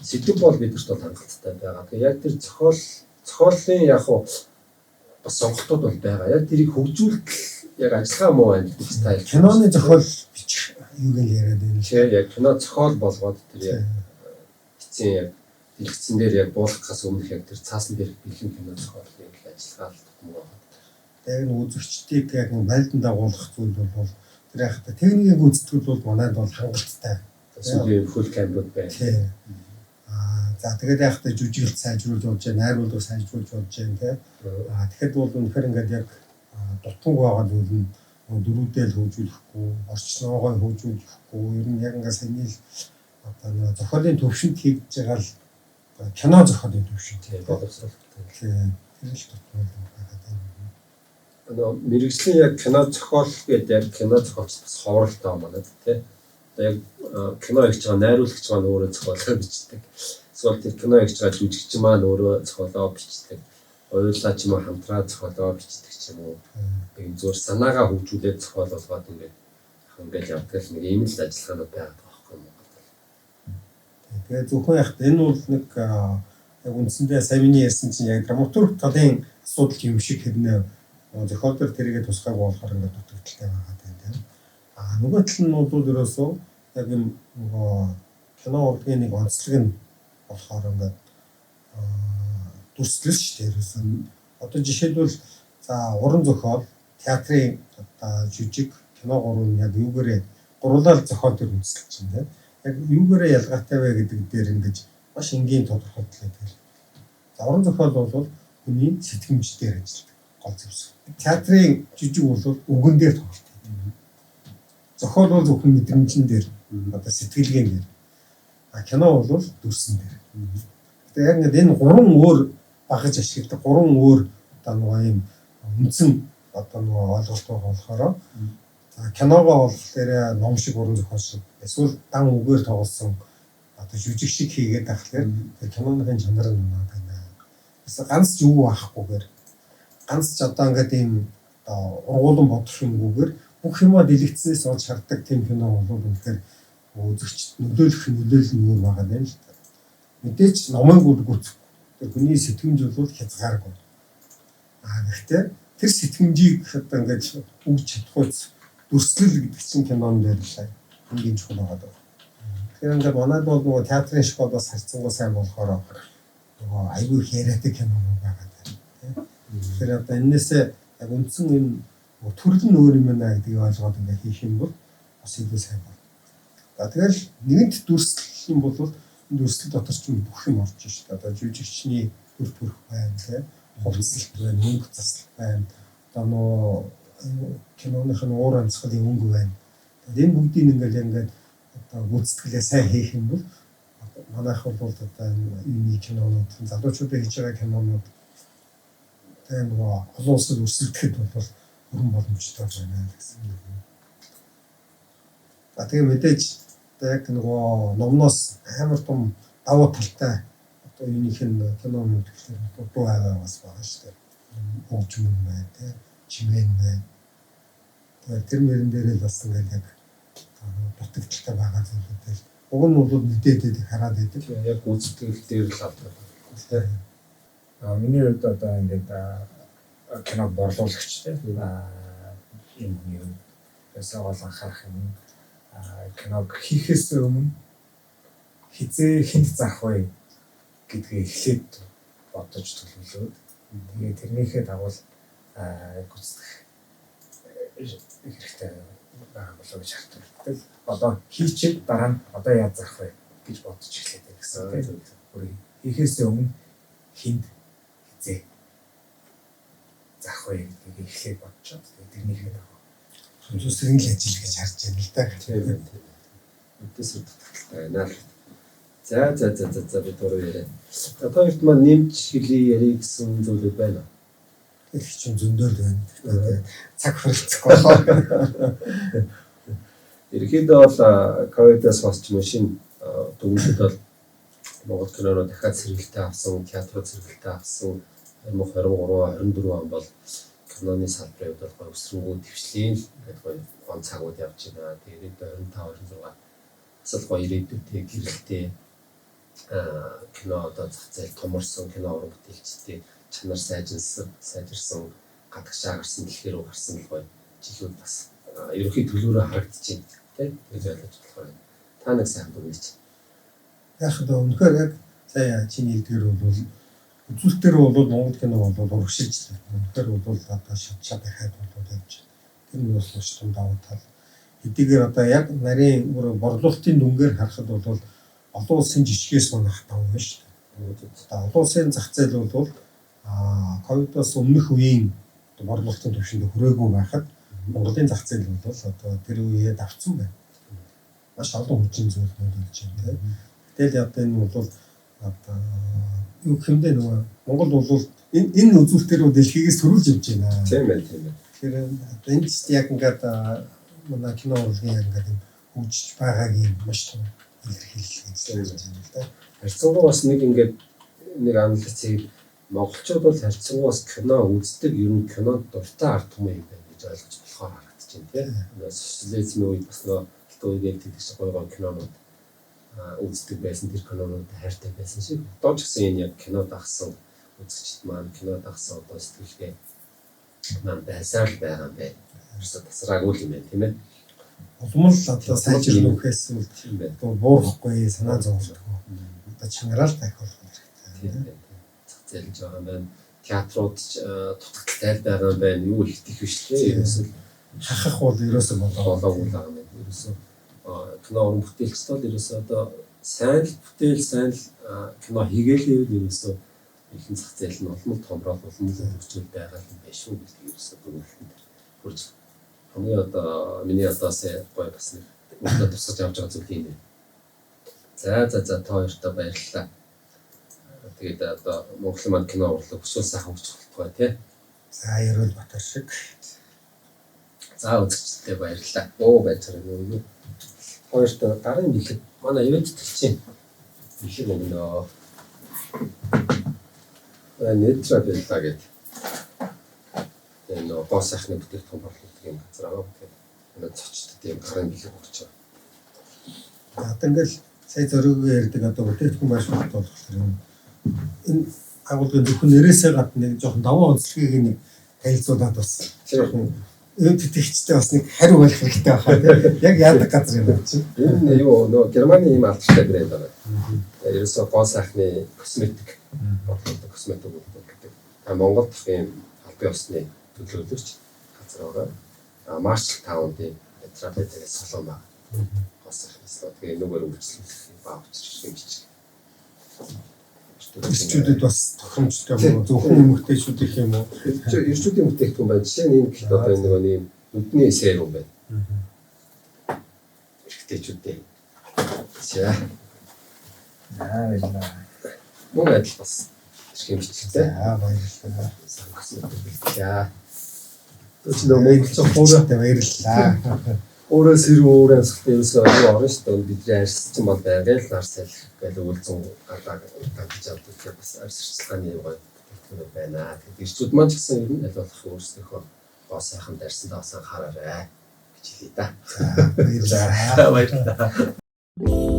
Сэдв бол бидэрт бол хангалттай байгаа. Тэгээ яг тэр зохиолын яг уу бас сонголтууд бол байгаа. Яг тэрийг хөгжүүлэлт яг ажиллагаа муу байна гэдэг стайл. Киноны зохиол бичих юуг нь яриад байна. Тийм яг кино зохиол болгоод тэр яг эцсийн яг дэлгэцэн дээр яг буулгахаас өмнөх яг тэр цаасан дээр бэлэн кино зохиолын ажиллагаа л тутмаг байна. Яг нь үзэгчдийг яг байлдан дагуулах зүйл бол тэр яг та техникийн гүйцэтгэл бол манайд бол хангалттай. Сүүлийн full камерууд байна. Тийм. За тэгээд яг та жүжиглэлт сайжруулж болж байна, найруулга сайжруулж болж байна тийм. Тэгэхээр бол үнэхээр ингээд яг дутмаг байгаа зүйл нь дөрүүдээ л хөгжүүлэхгүй, орчноогоо хөгжүүлэхгүй, ер нь яг ингээд саяны л одоо нэг зохиолын төвшөнд хийж байгаа л кино зохиолын төвшөнд тийм боловсролтой. Тийм. Тэр л дутмаг байгаа тийм. Нөгөө мэрэгжлийн яг кино зохиол гэдэг яг кино зохиолч бас ховролтой манайд тий. Одоо яг кино хийж байгаа найруулагч маань өөрөө зохиолоо бичдэг. Эсвэл тэр кино хийж байгаа жүжигч маань өөрөө зохиолоо бичдэг. Уйлаа ч юм уу хамтраа зохиолоо бичдэг ч юм уу. Нэг зүгээр санаагаа хөгжүүлээд зохиол болгоод ингээд явдаг л нэг ийм л ажиллагаанууд байгаад байгаа байхгүй юу. Тэгээ зөвхөн яг энэ бол нэг яг үндсэндээ сая миний ярьсан чинь яг драматург талын асуудал юм шиг хэрнээ зохиол дээр тэрийгэ тусгайг болохоор ингээд дутагдaltaй байгаа тийм. Нөгөө тал нь бол ерөөсөө яг юм нөгөө кино урлагийн нэг онцлог нь болохоор ингээд дүрслэл шүү дээ ерөөсөө. Одоо жишээлбэл за уран зохиол, театрын одоо жүжиг, кино гурав нь яг юугээрээ гурлал зохиол дээр үндэслэж чинь тийм. Яг юугээрээ ялгаатай вэ гэдэг дээр ингэж маш энгийн тодорхойлолтой тэгэл. За уран зохиол бол хүний сэтгэмж дээр ажилладаг гол зэвсэг. Театрын жижиг бол үгэн дээр тоглолт хийдэг. Зохиол бол зөвхөн мэдрэмжэн дээр, одоо сэтгэлгээн дээр. А кино бол дүрсэн дээр. Тэгээ яг ингээд энэ гурван өөр багаж ашигладаг, гурван өөр одоо нөгөө юм үндсэн одоо нөгөө ойлголт байгаа болохоор за киногоо болохоор ном шиг уран зохиол шиг эсвэл дан үгээр тоглосон одоо жүжиг шиг хийгээд ахлаар тэр киноныхын чанар нь унаад байна. Эсвэл ганц ч юу авахгүйгээр ганц ч одоо ингээд ийм одоо ургуулan бодох юмгүйгээр бүх юмаа дэлгэцнээс олж хардаг тийм кино бол үнэхээр үзэгчд нөлөөлөх нөлөөлөл нь өөр байгаа юм л та. Мэдээж номыг бол гүцэхгүй. Тэр хүний сэтгэмж бол хязгааргүй. Аа гэхдээ тэр сэтгэмжийг одоо ингээд өгч чадахуйц дүрслэл гэдэг чинь кинон дээр л хамгийн чухал байгаа даа. Тэгэхээр ингээд манайд бол нөгөө театрын школ бас харьцангуй сайн болохоор нөгөө айгүй их яриатай кинонууд байгаа даа. Тэгэхээр одоо энээсээ яг үндсэн энэ төрөл нь өөр юм байна гэдгийг ойлгоод ингээд хийх юм бол бас илүү сайн байна. За тэгэл нэгэнт дүрслэл юм бол энэ дүрслэл дотор чинь бүх юм орж шүү дээ. Одоо жүжигчний төр төрх байна тийм, хувцлалт байна, мөнгө заслалт байна. Одоо нөгөө киноных нь уур амьсгалын өнгө байна. Тэгээд энэ бүгдийг ингээл ингээд одоо гүйцэтгэлээ сайн хийх юм бол манайх бол одоо энэ юуны кинонууд, залуучуудын хийж байгаа кинонууд тийм нөгөө олон улсад өрсөлдөхэд бол өрн боломжтой байна гэсэн. За тэгээ мэдээж одоо яг нөгөө номноос амар том давуу талтай одоо юуных нь киноны тэгэхээр дуу аваа бас байгаа шүү дээ. Хөгжмөн байна тийм, чимээн байна. Тэгэхээр тэр мөрөн дээрээ л бас ингээл яг дутагдaltaй байгаа зүйлүүд л уг нь бол мэдээд байдаг, хараад байдаг. Яг гүйцэтгэл дээр л авдаг тийм. А миний хувьд одоо ингээд киног борлуулагч тийм ийм хүний хувьд ерөөсөө гол анхаарах юм киног хийхээс өмнө хизээ хүнд зарах вэ гэдгээ эхлээд бодож төлөвлөөд тэгээ тэрнийхээ дагуу гүйцэтгэх хэрэгтэй байгаа болоо гэж хардаг. Тэгэл одоо хийчихэд дараа нь одоо яаж зарах вэ гэж бодож эхлэв гэсэн тийм. Бүр хийхээс өмнө хүнд хизээ зарах вэ гэдгийг эхлээд бодчиход тэгээ тэрнийхээ дагуу зүсрэн л ажил гэж харж байна л да. Тийм тийм. Үдээс дутагдaltaй байна л. За за за за за би дуруу яриа. За та хоёрт маань нэмж хэлий ярих гэсэн зүйлүүд байна уу? Тэр чинь зөндөөл байна. Тэгэхээр цаг хүрэлцэхгүй байна. Ерөнхийдөө бол ковидоос бас ч юм уу шинэ дүгнэлт бол Монгол киноноо дахиад сэргэлтээ авсан, театрууд сэргэлтээ авсан 2023, 24 он бол киноны салбарын хувьд бол гоё өсрөнгөө дэвшлийн л ингээд гоё он цагууд явж байна. Тэгээд 25, 26 бас л гоё ирээдүйтэй гэрэлтэй кино одоо зах зээл томорсон кино уран бүтээлчдийн чанар сайжирсан, гадагшаа гарсан, дэлхий рүү гарсан л гоё жилүүд бас ерөнхий төлөөрөө харагдчихэв тийм гэж ойлгож болохоор байна. Та нэг сайхан дүгнэж. Яг одоо үнэхээр яг сая чиний хэлдгээр бол үзүүлэлтээр бол Монгол кино бол урагшилж байна. Үнэхээр бол одоо шат шат дахиад бол явж байна. Тэр нь бас маш том давуу тал. Хэдийгээр одоо яг нарийн борлуулалтын дүнгээр харахад бол олон улсын жижигээс унах давуу байна шүү дээ. Одоо олон улсын зах зээл бол ковидоос өмнөх үеийн борлуулалтын түвшинд хүрээгүй байхад Монголын зах зээл бол одоо тэр үеэ давцсан байна. Маш олон хүчин зүйл нөлөөлж байна тийм. Гэтэл одоо энэ бол одоо юу гэмдэ нөгөө Монгол бол энэ үзүүлэлтээр дэлхийгээс төрүүлж явж байна. Тийм байх тийм байх. Тэгэхээр энд ч яг ингээд манай кино урлагийн ингээд хөгжиж байгаагийн маш том илэрхийлэл гэж хэлж байна л да. Харьцангуй бас нэг ингээд нэг анализ хийгээд монголчууд бол харьцангуй бас кино үздэг, ер нь кинонд дуртай ард түмэн юм байна гэж ойлгож болохоор харагдаж байна тийм. Социализмын үед бас нөгөө алтан үеийн гэдэг шиг гоё гоё кинонууд үздэг байсан, тэр кинонууд хайртай байсан шиг. Одоо ч гэсэн энэ яг кино дагсан үзэгчд маань кино дагсан одоо сэтгэлгээ маань байсаар л байгаа юм байна. Ерөөсө тасраагүй юм байна тийм ээ. Улам л одоо сайжирна үхээс бол буурахгүй, санаа зовлтгүй. Одоо чанараа л дахиулах хэрэгтэй. Тийм байна. Зах зээлж байгаа юм байна. Театрууд ч дутагдaltaй байгаа юм байна. Юу их их биш л ерөөсөө хахах бол ерөөсөө болоогүй л байгаа юм байна. Ерөөсөө кино уран бүтээлчд бол ерөөсөө одоо сайн л бүтээл, сайн л кино хийгээл ивэл ерөөсөө Бэлэн зах зээл нь улам л томроод улам л хөгжил байгаа юм байна шүү гэдгийг ерөөсөө дүгнэлтэнд хүрч хамгийн одоо миний одоо сая гоё бас нэг өөртөө тусгаж авч байгаа зүйл юм байна. За за за та хоёртоо баярлалаа. Тэгээд одоо Монголын маань кино урлаг өсвөл сайхан хөгжих болтугай тий. За Ерөөл Батар шиг. За үзэгчдэд баярлалаа. Оо байж байгаа юм юу. Хоёрт гарын бэлэг манай ивент тэтгэгчийн бэлэг өгнө. Нетра Белла гэдэг энэ нөө гоо сайхны бүтээгдэхүүн борлуулдаг юм газар аа. Тэгэхээр манай зочдод ийм гарын бэлэг өгч байгаа. Одоо ингээл сая зөрөөгөө ярьдаг одоо бүтээгдэхүүн байршуулалт болохоор энэ агуулгын зөвхөн нэрээсээ гадна нэг жоохон даваа онцлогийг нэг танилцуулаад бас жоохон ивент тэтгэгчтэй бас нэг хариу байх хэрэгтэй байхаа тийм яг яадаг газар юм чинь. Энэ юу нөө Германы ийм алдартай брэнд байгаа. Ерөөсөө гоо сайхны косметик борлуулдаг, косметик гэдэг. А Монгол дахь ийм албан ёсны төлөөлөгч газар байгаа. А Marshall Town-ын Трапезийн салон байна. Гоо сайхны салон. Тэгээ нүгээр үйлчлүүлэх ваучер шиг юм бичиг. Эрчүүдэд бас тохиромжтой юм уу? Зөвхөн эмэгтэйчүүд их юм уу? Эрчүүдийн бүтээгдэхүүн байна. Жишээ нь энэ гэхэд одоо энэ нөгөө нэг нүдний серум байна. Эрэгтэйчүүдээ. За. За баярлалаа. Мөн адил бас эрхийн бичигтэй. За баярлалаа. За. Тэр чинь нөгөө монголчууд хуурайтай баярлалаа. Өөрөө сэрүү өөр амьсгалтай ерөөсөө юу орно шүү дээ. Бидний арьс чинь бол байнга л нар салхи гэл өвөлзөн галаа гандж авдаг. Тэгэхээр бас арьс арчилгааны юу гоё бүтээгдэхүүнүүд байна. Тэгэхээр эрчүүд маань ч гэсэн ер нь аль болох өөрсдийнхөө гоо сайхан дарьсандаа бас анхаараарай гэж хэлье да. За баярлалаа. Баярлалаа.